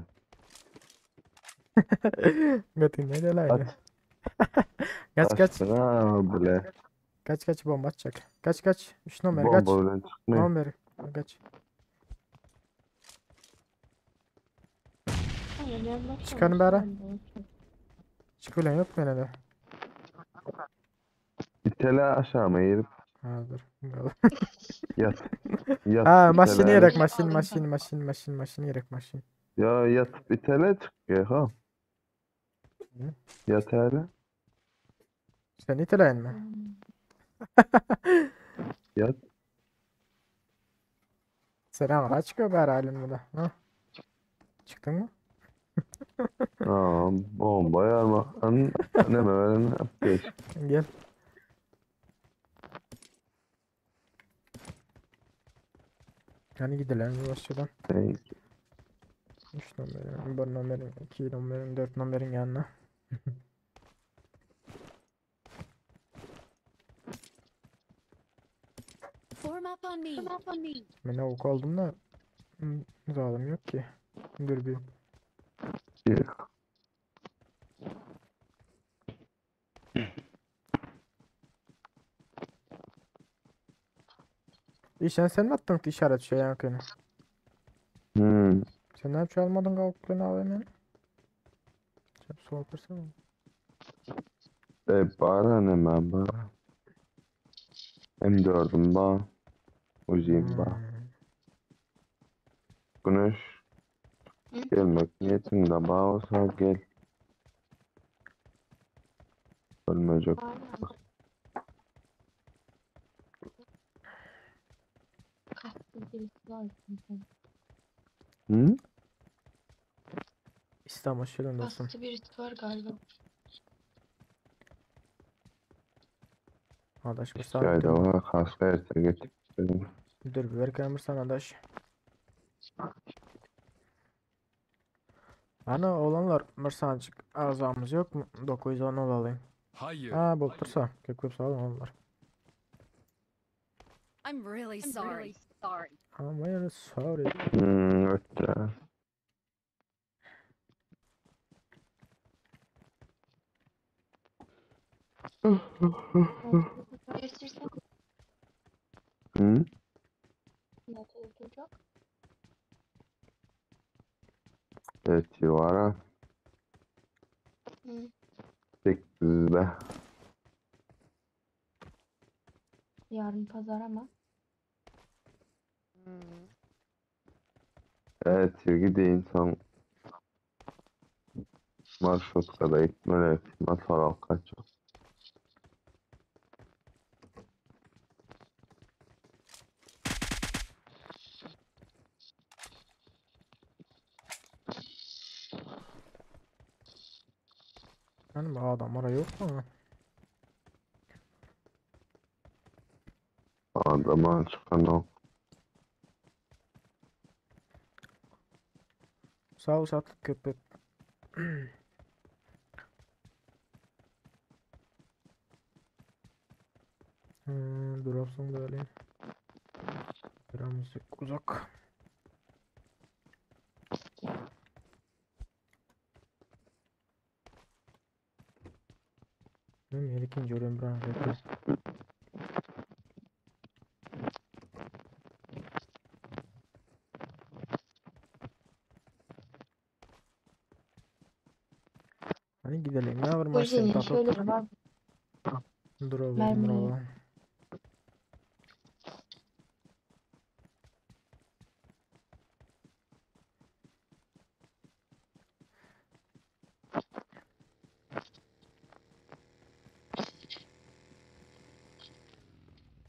Götün ne de Aç. Kaç kaç. Ha böyle. Kaç kaç bomba atacak. Kaç kaç. 3 numara kaç. Bomba bilen çıkmıyor. Numara kaç. Hayır, ben başlamamıştım. Çıkarın bari. Ben de unuttum. Çık ulan yok mu herhalde? İtele aşağı mı eğilip Ha dur. yat. Yat Ha itele maşini hele. gerek maşin Aldım maşin maşin maşin maşin gerek maşin. Ya yatıp itele çık ya ha. Hı? Yat hele. Sen iteleyin mi? Yat. Selam ara çıkıyor bari halin bu da. Ha? Çıktın mı? Aa, bomba yarma. Ne veren geç. Gel. Hani gidelim başlayalım. Hey, 3 numaranın, 1 numaranın, 2 numaranın, 4 numaranın yanına. Form up on me. Form up on me. Ben avuk oldum da. Zadym ýok ki. Dürbün. Işen sen mi atdyň işaret şey ýaňkyny? Hmm. Sen näme üçin almadyň gawuklyny AWM-ni? Sen sorup bersene. E bara neme bara. M4'üm ba. Uzi'm ba. Hmm. Güneş gelmek niyetinde ba olsa gel. Ölmeyecek. Kastı birisi var zaten. Hı? İslam hoş geldin dostum. Kastı birisi var galiba. Adaş bir saat Yayda var. Kaska erte getirdim. Dur bir ver sana adaş. Ana olanlar bir saatçık azamız yok mu? 910 olalım. Hayır. Ha bolup dursa. Köp köp sağ olun olanlar. I'm really sorry. Sorry. I'm very sorry. Hmm, evet ya. Göstersen Hı? nasıl olacak? Evet var ha. Hı. 8'de. Yarın pazar ama. Evet gideyim insan marşrutkada gitmeli. Motor alyp gaçjak. Yani bu adam oraya yok mu? Adama çykan ok. Sağ ol satlık köp köp. Dropsun da öyle. Birazcık uzak. Benim yer ikinci ölüm branşı. Hani gidelim ne var maçta Uzi'nin tapıp şöyle var. Drop'u Mermi. drop'u.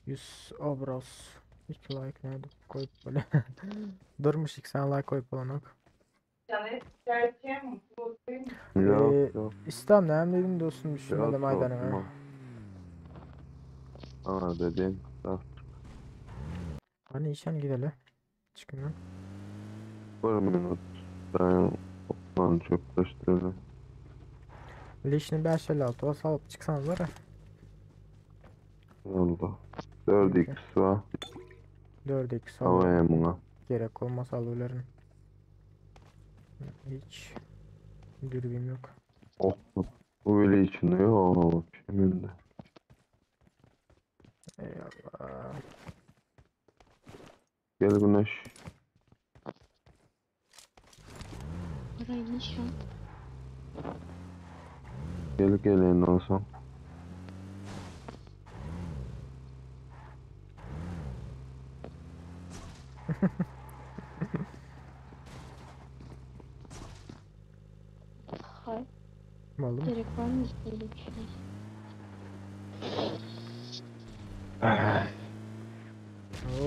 Yüz obraz. İki like nerede koyup böyle. Durmuş ilk sen like koyup olan ok. Yok Ee, yok. İslam ne dedim dostum düşünmedim Yok aydanım ha. yok. Aa dediğin kısa. Hani işen gidelim. Çıkın lan. Bir minut. Ben oklan çöpleştirdim. Leşini 556 olsa alıp çıksanız var ya. Allah. 4x var. 4x al. Havaya buna. Gerek olmaz alırların. Hiç dürbün yok. Ok. Bu bile içinde yok. Şimdi. Eyvallah. Gel Güneş. Orayı nişan. Gel gelin olsam. Hayır. Oldu mu? Gerek var mı böyle bir şey?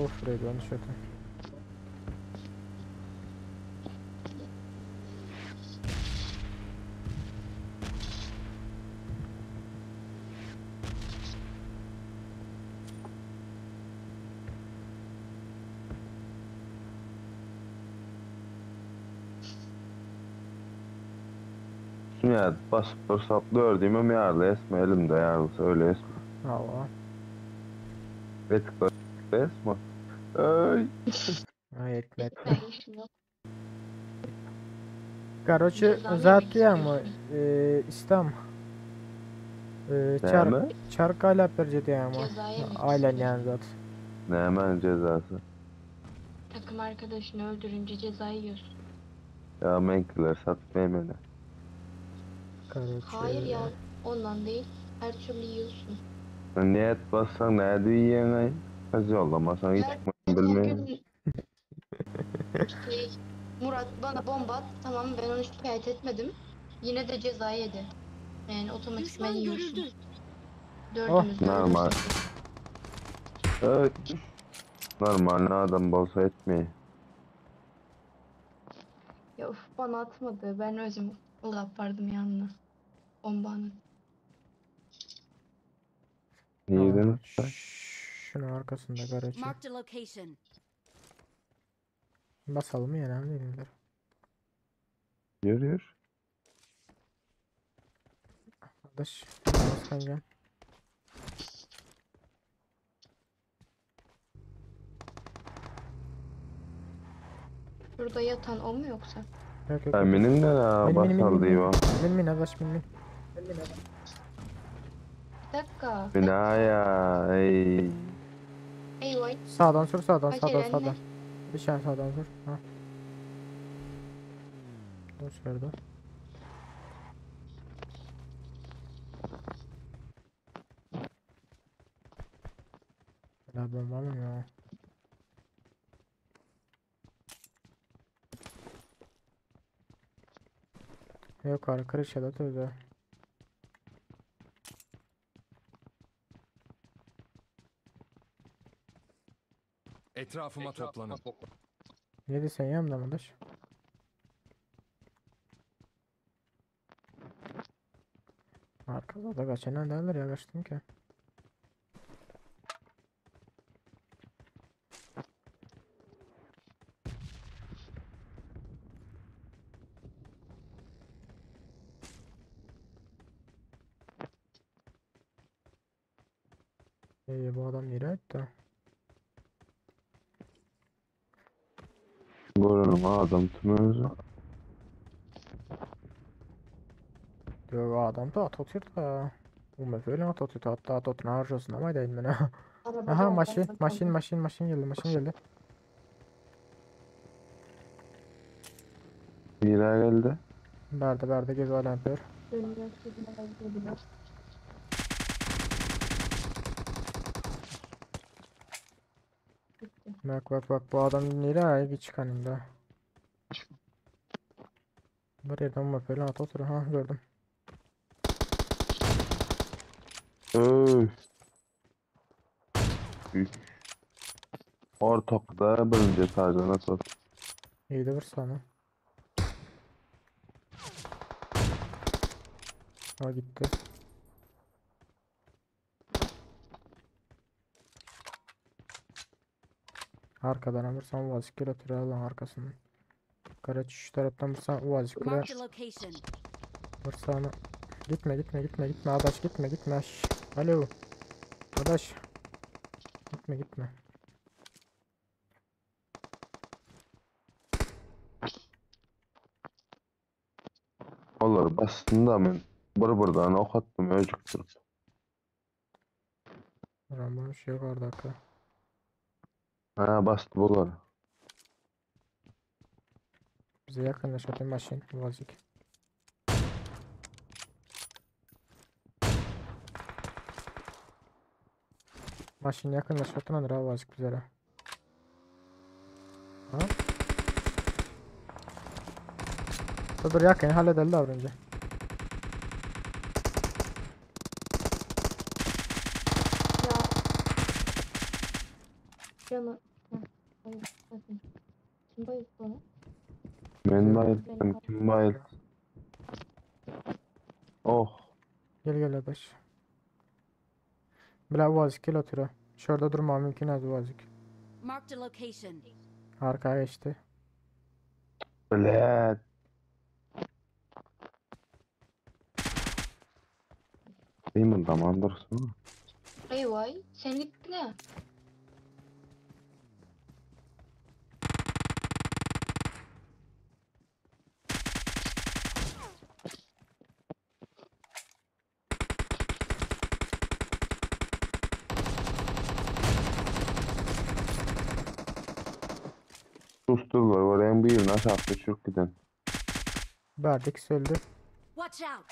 Of Ray şöyle. Ya basıp dursap dördüğümüm yarlı esme elimde yarlısı öyle esme. Allah. Ve tıkla esme. Ay. Ay etme etme. Etmäge işim ýok. Karoçe Cezanı zat yemek diýýäňmi? istiyorsun. Ee, İslam. Ee, çar Näme? çark aýlap berje diýýäňmi? Ceza yemek Aýlanýan zat. Näme cezası? Takım arkadaşını öldürünce ceza yiyorsun. Ya menkiler satmaya beni. Hayır Karoçe. ya ondan değil. Her türlü yiyorsun. Niyet bassan ne diyen ay? Kız yollamasan hiç bilmeyin. Bugün şey, Murat bana bomba attı tamam ben onu şikayet etmedim. Yine de ceza yedi. Yani otomatikman Düşman yiyorsun. görüldü. Dördümüz de Normal. öldürsek. Evet. Normal ne adam bolsa etmeyin. Ya of bana atmadı. Ben özüm ılgap vardım yanına. Bombanın. Niye Şunun arkasında karoçe. Marked a location. Basalım mı yani değiller. Yürü yürü. Arkadaş. Bas kanka. Burada yatan o mu yoksa? Yok yok. Ben yok. benim de ha Min min min basal min diyor. min. Min min arkadaş min min. Bir dakika. Binaya ey. Eyvah. Sağdan sür sağdan Kaç sağdan erenle? sağdan. Bir şey sağdan sür. Ha. Dur şurada. Ya bomba mı ya? Yok arkadaş ya da tövbe. Etrafıma toplanın. Ne desen ya arkadaş? Arkada da kaçan derler ya kaçtım ki. Ee, bu adam nereye gitti? Görürüm adam tüm özü. Diyor adam da at atıyor da. Umma böyle at atıyor hatta at atın harcasın ama değil mi ne? Araba Aha geldi, maşin araba maşin geldi. maşin maşin geldi maşin geldi. Mira geldi. Berde berde gez alamper. Dönüyor, dönüyor, dönüyor. Bak bak bak bu adam nereye bir çıkanında. Bir yerden umma böyle at otur ha gördüm. Öf. Üç. Ortakta birinci etajda nasıl? İyi de bir sana. Ha gitti. Arkadan vursam uazık oturuyor lan arkasından. Karaç şu taraftan vursam uazık Marked a location. Vursana. Gitme gitme gitme gitme adaş gitme gitme. Şş. Alo. Adaş. Gitme gitme. Olur bastım da ben bir buradan ok attım öcüktür. Rambo'nun şey yok orada. Ha bastı bunlar. Bize yakınlaşıyor maşin uazık. Maşin yakınlaşıyor oturan uazık bizlere. Ha? Dur dur yakın halledelim de önce. Ya. Canı. Heh, hayır, bakın. Kim bayıldı bana? Ben bayıldım kim bayıldı? Oh. Gel gel adaş. Bile uazık gel otur. Şurada durma mümkün az uazık. Marked a location. Arkaya geçti. Bilet. Değil tamam dursun. Eyvah. Sen gittin ha. Susturlar göreyim birini aşağı düşürüp giden. Bärde ikisi öldü. Watch out!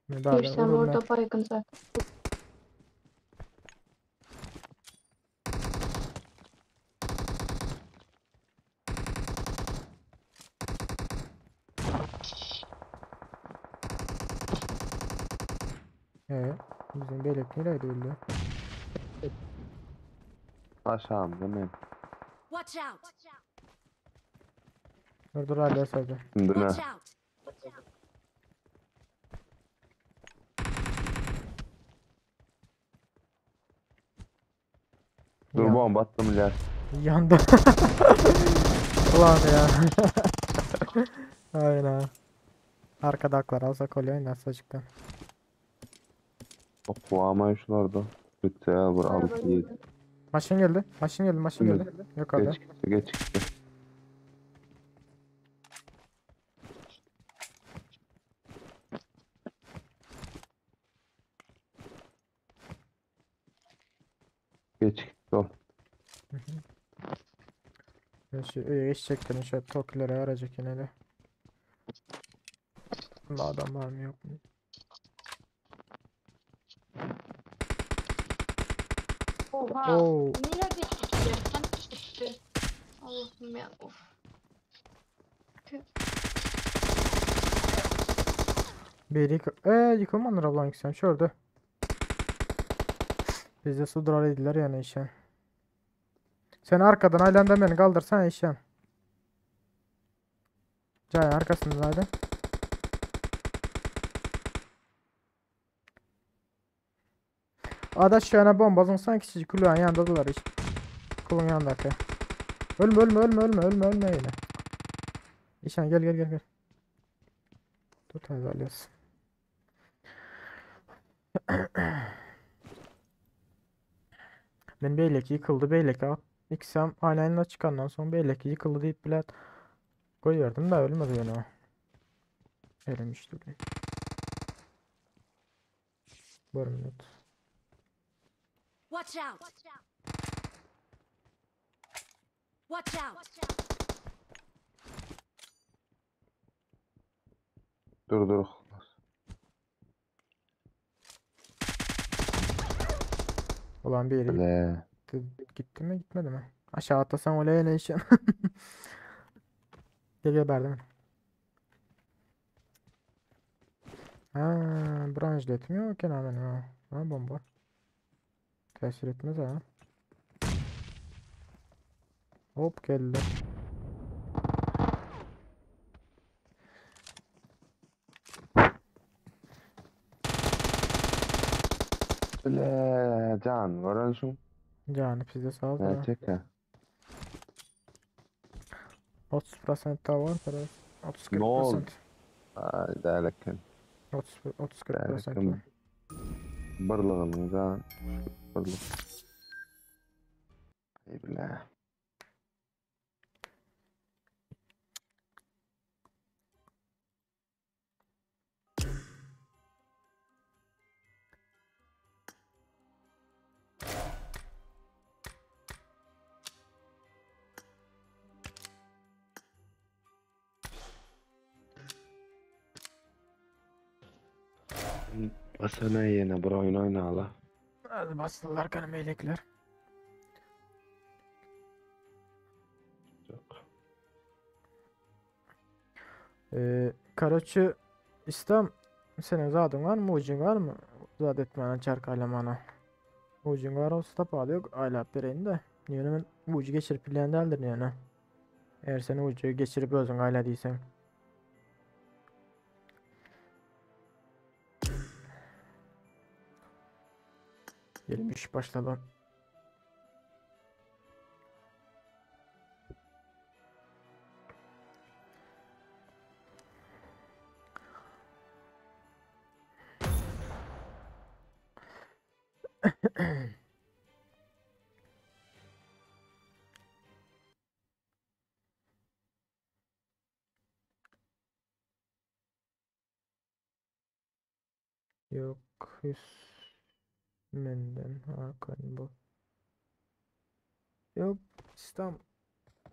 Men bärden Girsem urulma. orada baygın zaten. Ee, bizim beýleki nerede öldü? Aşağımda men. Watch out! Dur dur hala sadece. Şimdi ne? Watch out! Dur Yan- bomba attım iler. Yandı. Ulan ya. Aynen ha. Arkadaklar alsak oluyor nasıl açıktan. Okuama şularda. Bitti ya bur 6 7. Maşın geldi. Maşın geldi. Maşın Evet. geldi. Yukarıda. Geç gitti geç gitti. Geç gitti o. Ben şu öyle geçecektim. Şu tokilere arayacak yine de. Bunda adam var mı yok mu? Oha. Oo. Nereye gitti? Sen gitti. Allah'ım ya. Of. Biri yık yıkılmandır ablan yükselen. Şurada. Bizde su durar ediler yani işe. Sen arkadan aylan beni kaldırsana işe. Cay arkasından aylan. Adaş şu yana bomba atın sanki kulağın yanındadılar işte. Kulun yanındaki. Ölme ölme ölme ölme ölme ölme yine. İşan gel gel gel gel. Tut hadi alıyorsun. Ben beyleki yıkıldı beyleki at. İksem aynen çıkandan sonra beyleki yıkıldı deyip bile koyuyordum da ölmedi yani o. Ölmüştü. Bir minut. Watch out! Watch out! Dur dur. Ulan bir yere Le. gitti, gitti mi gitmedi mi? Aşağı atlasam olaya ne işin? Gel gel berdim. Ha, branş etmiyor ki benim ha. Ha bomba. Tesir etmez ha. Hop geldi. Le can gören şu. Yani bizde sağ ol Ne da. çek ya. 30% daha var para. 30 Ne oldu? 40%. Ay derken. 30 30 40% Derken. var. Birliğinin can. Birlik. Ey bile. Basana yine bir oyun oynala. Hadi bastılar kanım eylekler. Yok. Karaçı İslam senin zadın var mı? Ucun var mı? Zad etmene çark alemana. Ucun var olsa da pahalı yok. Ayla bireyini de. Yani ben ucu geçirip bilen değildir yani. Eğer sen ucu geçirip özün ayla değilsen. Gelmiş başladı. Yok Hüsmenden Hakan bu. Yok İslam.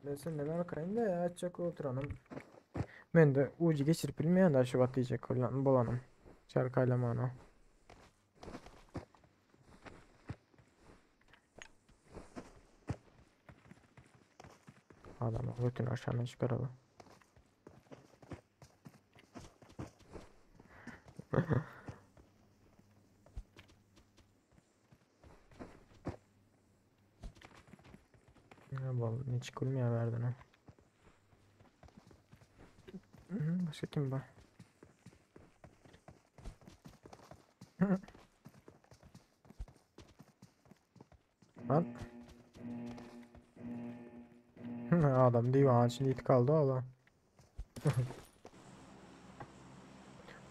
Men senden arkaýyn da ya açjak oturanym. Men de ucu geçirip bilmeýän da şu bat diýjek bolan bolanym. Şarkaýlamana. Adamı götünü aşağıdan çıkaralım. Ya bal ne çıkılmıyor verdin ha. Başka kim var? Lan. Adam divan içinde it kaldı oğlum.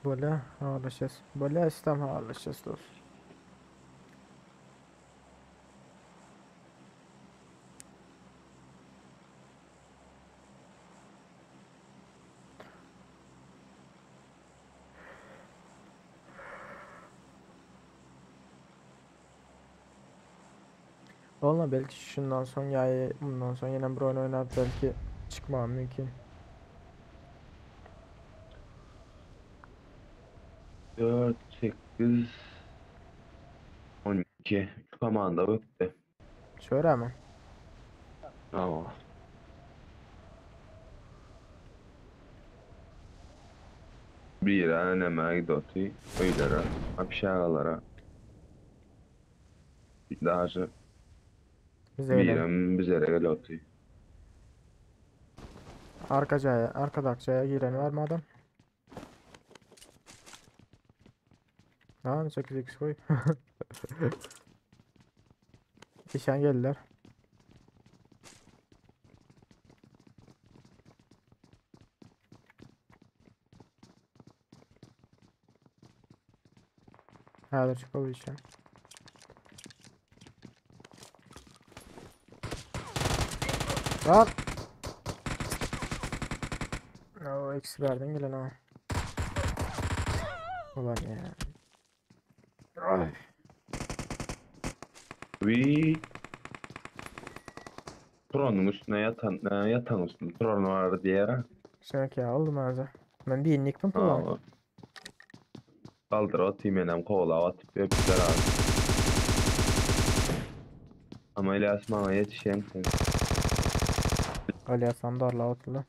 Böyle haberleşeceğiz. Böyle istem haberleşeceğiz dost. Valla belki şundan son ya bundan son yine bir oyun oynar belki çıkmam mümkün. 4, 8, 12. Şu komanda öptü. Şöyle ama. Tamam. Bir neme gidiyordu. Öylere, aşağılara. Daha Bize öyle. birem bizlere geliyordu. Arkacaya, arkadakçaya giren var mı adam? Tamam 8x koy. İşen geldiler. Häzir çykyp işen. Lan! O eksi verdin gelen ha. Ulan ya. Ay. Vi Turanın üstüne yatan, yatan üstüne Turan vardı diğer. Sen ya oldu mağaza. Ben bir inlik mi kullan? Kaldır atayım enem kovala atıp öpüler abi. Ama İlyas bana yetişen sen. Ali Hasan darla oturdu.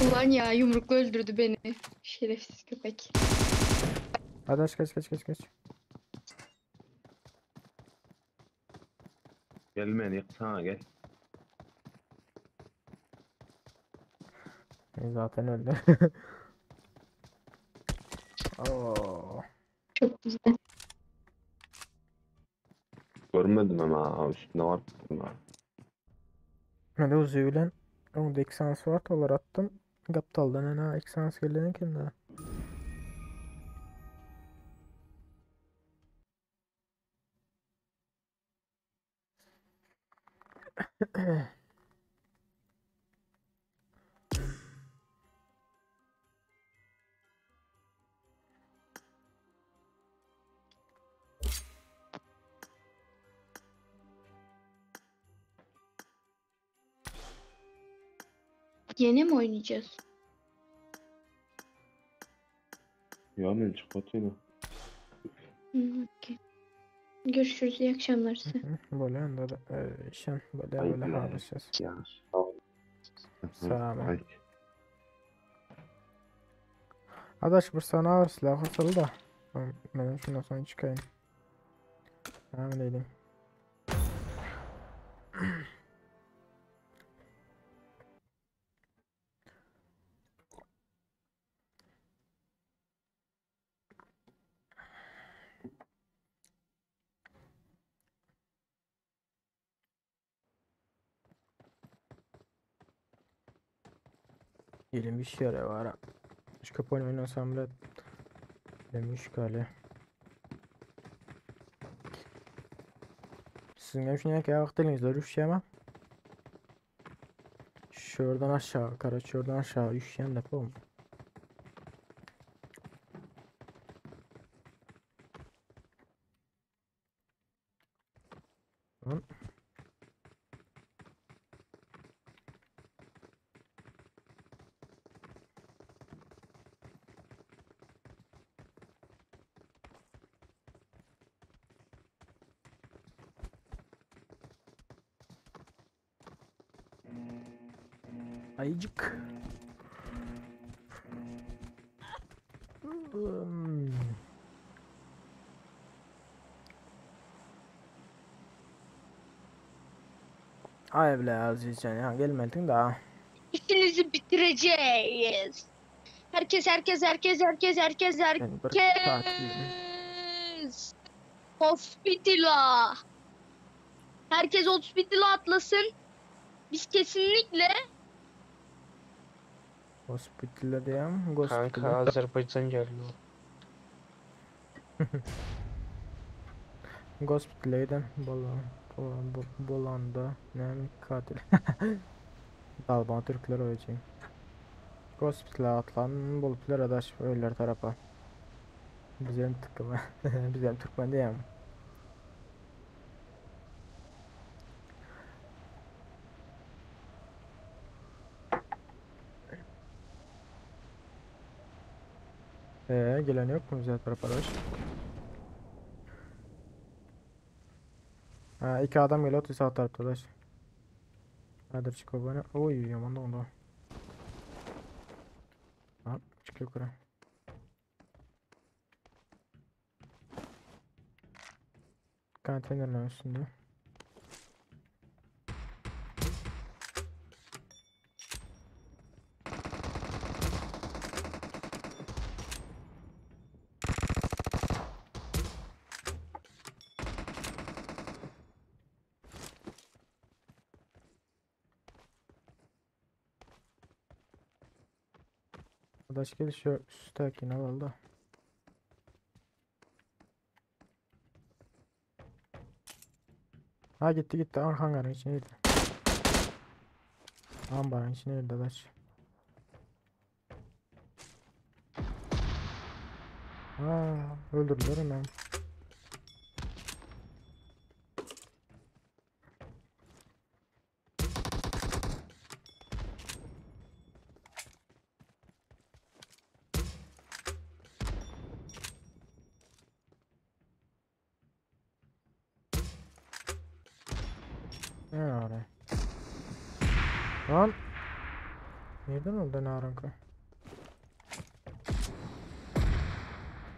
Ulan ya yumrukla öldürdü beni. Şerefsiz köpek. Hadi aç kaç kaç kaç kaç. Gel beni yıksana gel. Zaten öldü. Oo. Çok güzel. Görmedim ama üstüne var. Ben de uzuyor bilen. Onda eksans var dolar attım. Gaptaldan ana eksans geleni kim daha? Yeni mi oynayacağız? Ya ben çıkatayım. Hı, okey. Görüşürüz. İyi akşamlar size. Böyle anda da işen böyle böyle haberleşeceğiz. Ya. Sağ ol. Adaş bir sana ağır silah olsa da. Ben şundan sonra çıkayım. Tamam dedim. Gelin bir şey var. Şu kapı oynasam bile demiş kale. Sizin hem şuna ki dilinizde düşeceğim Şuradan aşağı, kara şuradan aşağı düşeceğim de bu. Ayıcık. Hmm. Ay bile Azizcan ya gelmedin daha. İşinizi bitireceğiz. Herkes herkes herkes herkes herkes Ben bir tatilim. herkes. Hospitala. Herkes hospitala atlasın. Biz kesinlikle Hospital'da diyem. Kanka Hospital'da. Azerbaycan geliyor. Hospital'a giden Bolan, Bolan, Bolan'da ne katil. Dalban Türkler ölecek. Hospital'a atlan buluplar adaş öyle tarafa. Bizim tıkımı. Bizim Türkmen diyem. Gelen yok mu bize tarafa adaş? Ha, iki adam geliyor sağ tarafta adaş. Hadi çık bana. Oy aman da onda. Ha, çık yukarı. Konteynerlerin üstünde. Adaş gel şu üsttekini al da. Ha gitti gitti. Ah, hangarın içine girdi. Ambarın içine girdi adaş. Ha, öldürdüler hemen. Ne var? Lan. Nereden oldu naranka?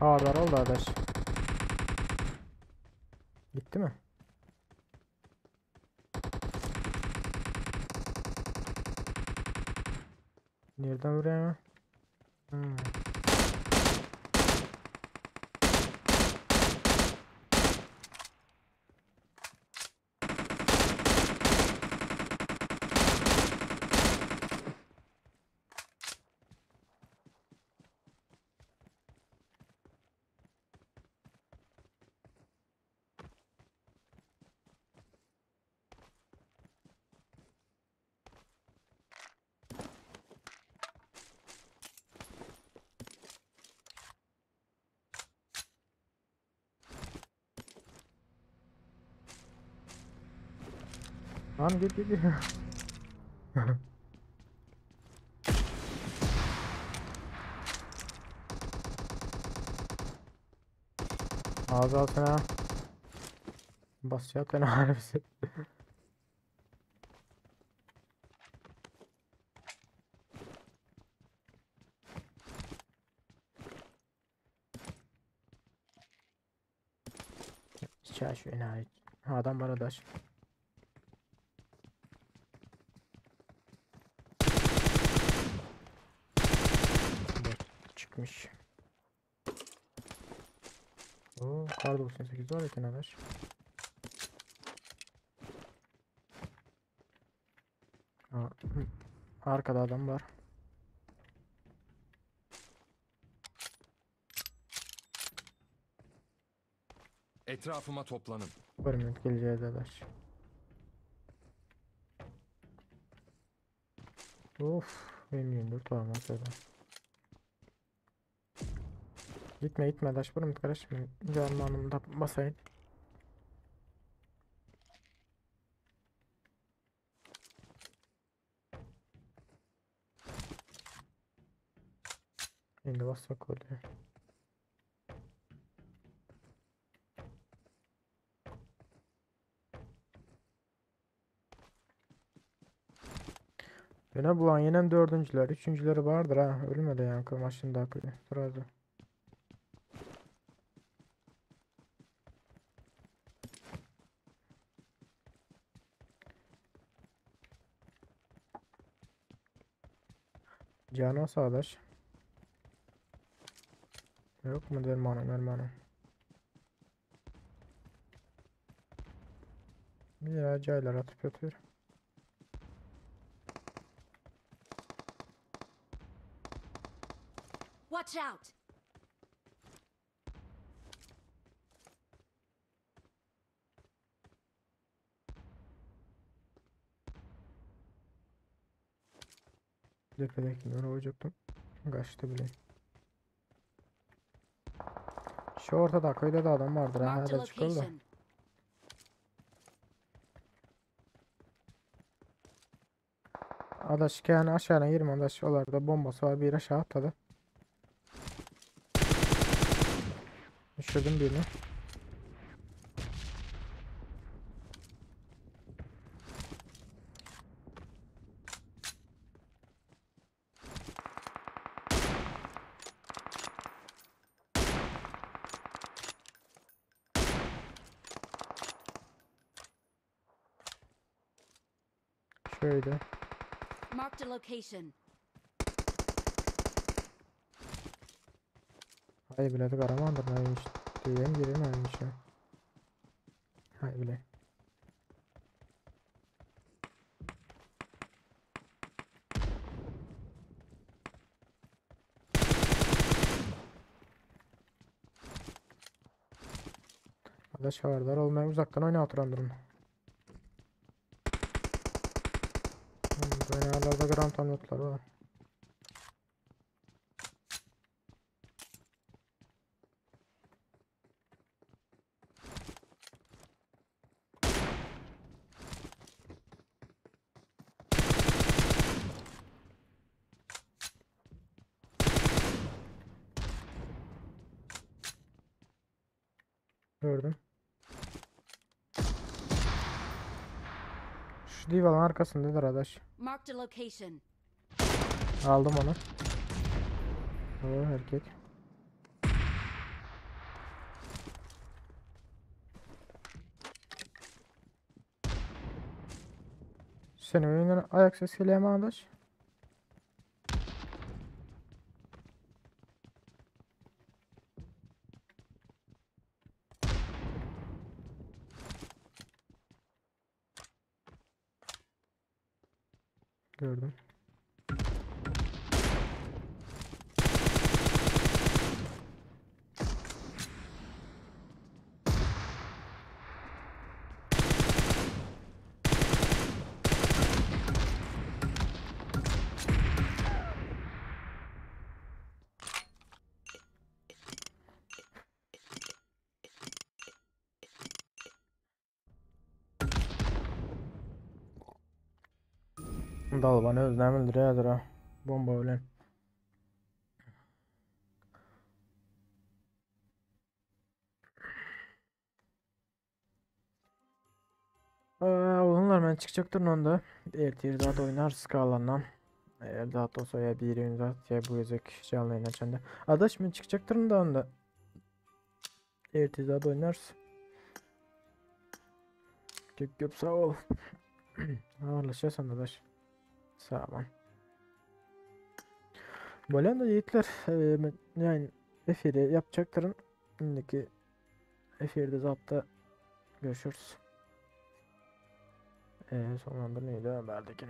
Aa oldu adaş. Gitti mi? Nereden vuruyor? Hmm. Lan git git. Ağzı altına. Basacak beni harbisi. Çay şu enayi. Adam var adaş. Bot çıkmış. Oo, kar 98 var eken adaş. Aa, Arkada adam var. Etrafıma toplanın. Bir minut geleceğiz adaş. Of, M24 var masada. Gitme gitme adaş bir minut kardeş. Canım da basayım. Şimdi bassak oluyor. Ýöne bulaň ýenem dördünjileri, üçünjileri bardyr ha. Ölmedi ýaňky maşyndaky srazu. Cano sadaş. Yok mu dermanı mermanı? Bir acaylar atıp yatıyor. Watch out! Depedekileri koyacaktım. Kaçtı bile. Şu ortada köyde de adam vardır ha. Marked a Hadi çıkalım da. location. Adaş yani aşağıdan girme adaş. Onlarda bombası var. Bir aşağı atladı. Düşürdüm birini. Şöyle. Marked a location. Hayır bile de karamandır neymiş diyeyim girilmemiş ya. Hayır bile. Adaş haberdar olmayan uzaktan oyna oturan durum. Oynarlarda gram tam notlar var. Gördüm. Şu divanın arkasındadır adaş. Marked a location. Aldım onu. O erkek. Senin önünden ayak sesi geliyor mu adaş? Gördüm. Dalbany özünem öldürýärdir ha. Bomba bilen. Oğlanlar men çykjakdyryn onda. Ertir zat oýnarys galandan. Eger zat bolsa ýa bir gün zat ýa bu gezek janly ýaýyn açanda. Adaş men çykjakdyryn da onda. Ertir zat oýnarys. Köp köp sag bol. Habarlaşýas onda adaş. Sag bol. Bolýan da ýigitler, men ýaýyn efiri ýapjakdyryn. Indiki efirde zatda görüşürüz. Sonlandyryn öýde bärdekin.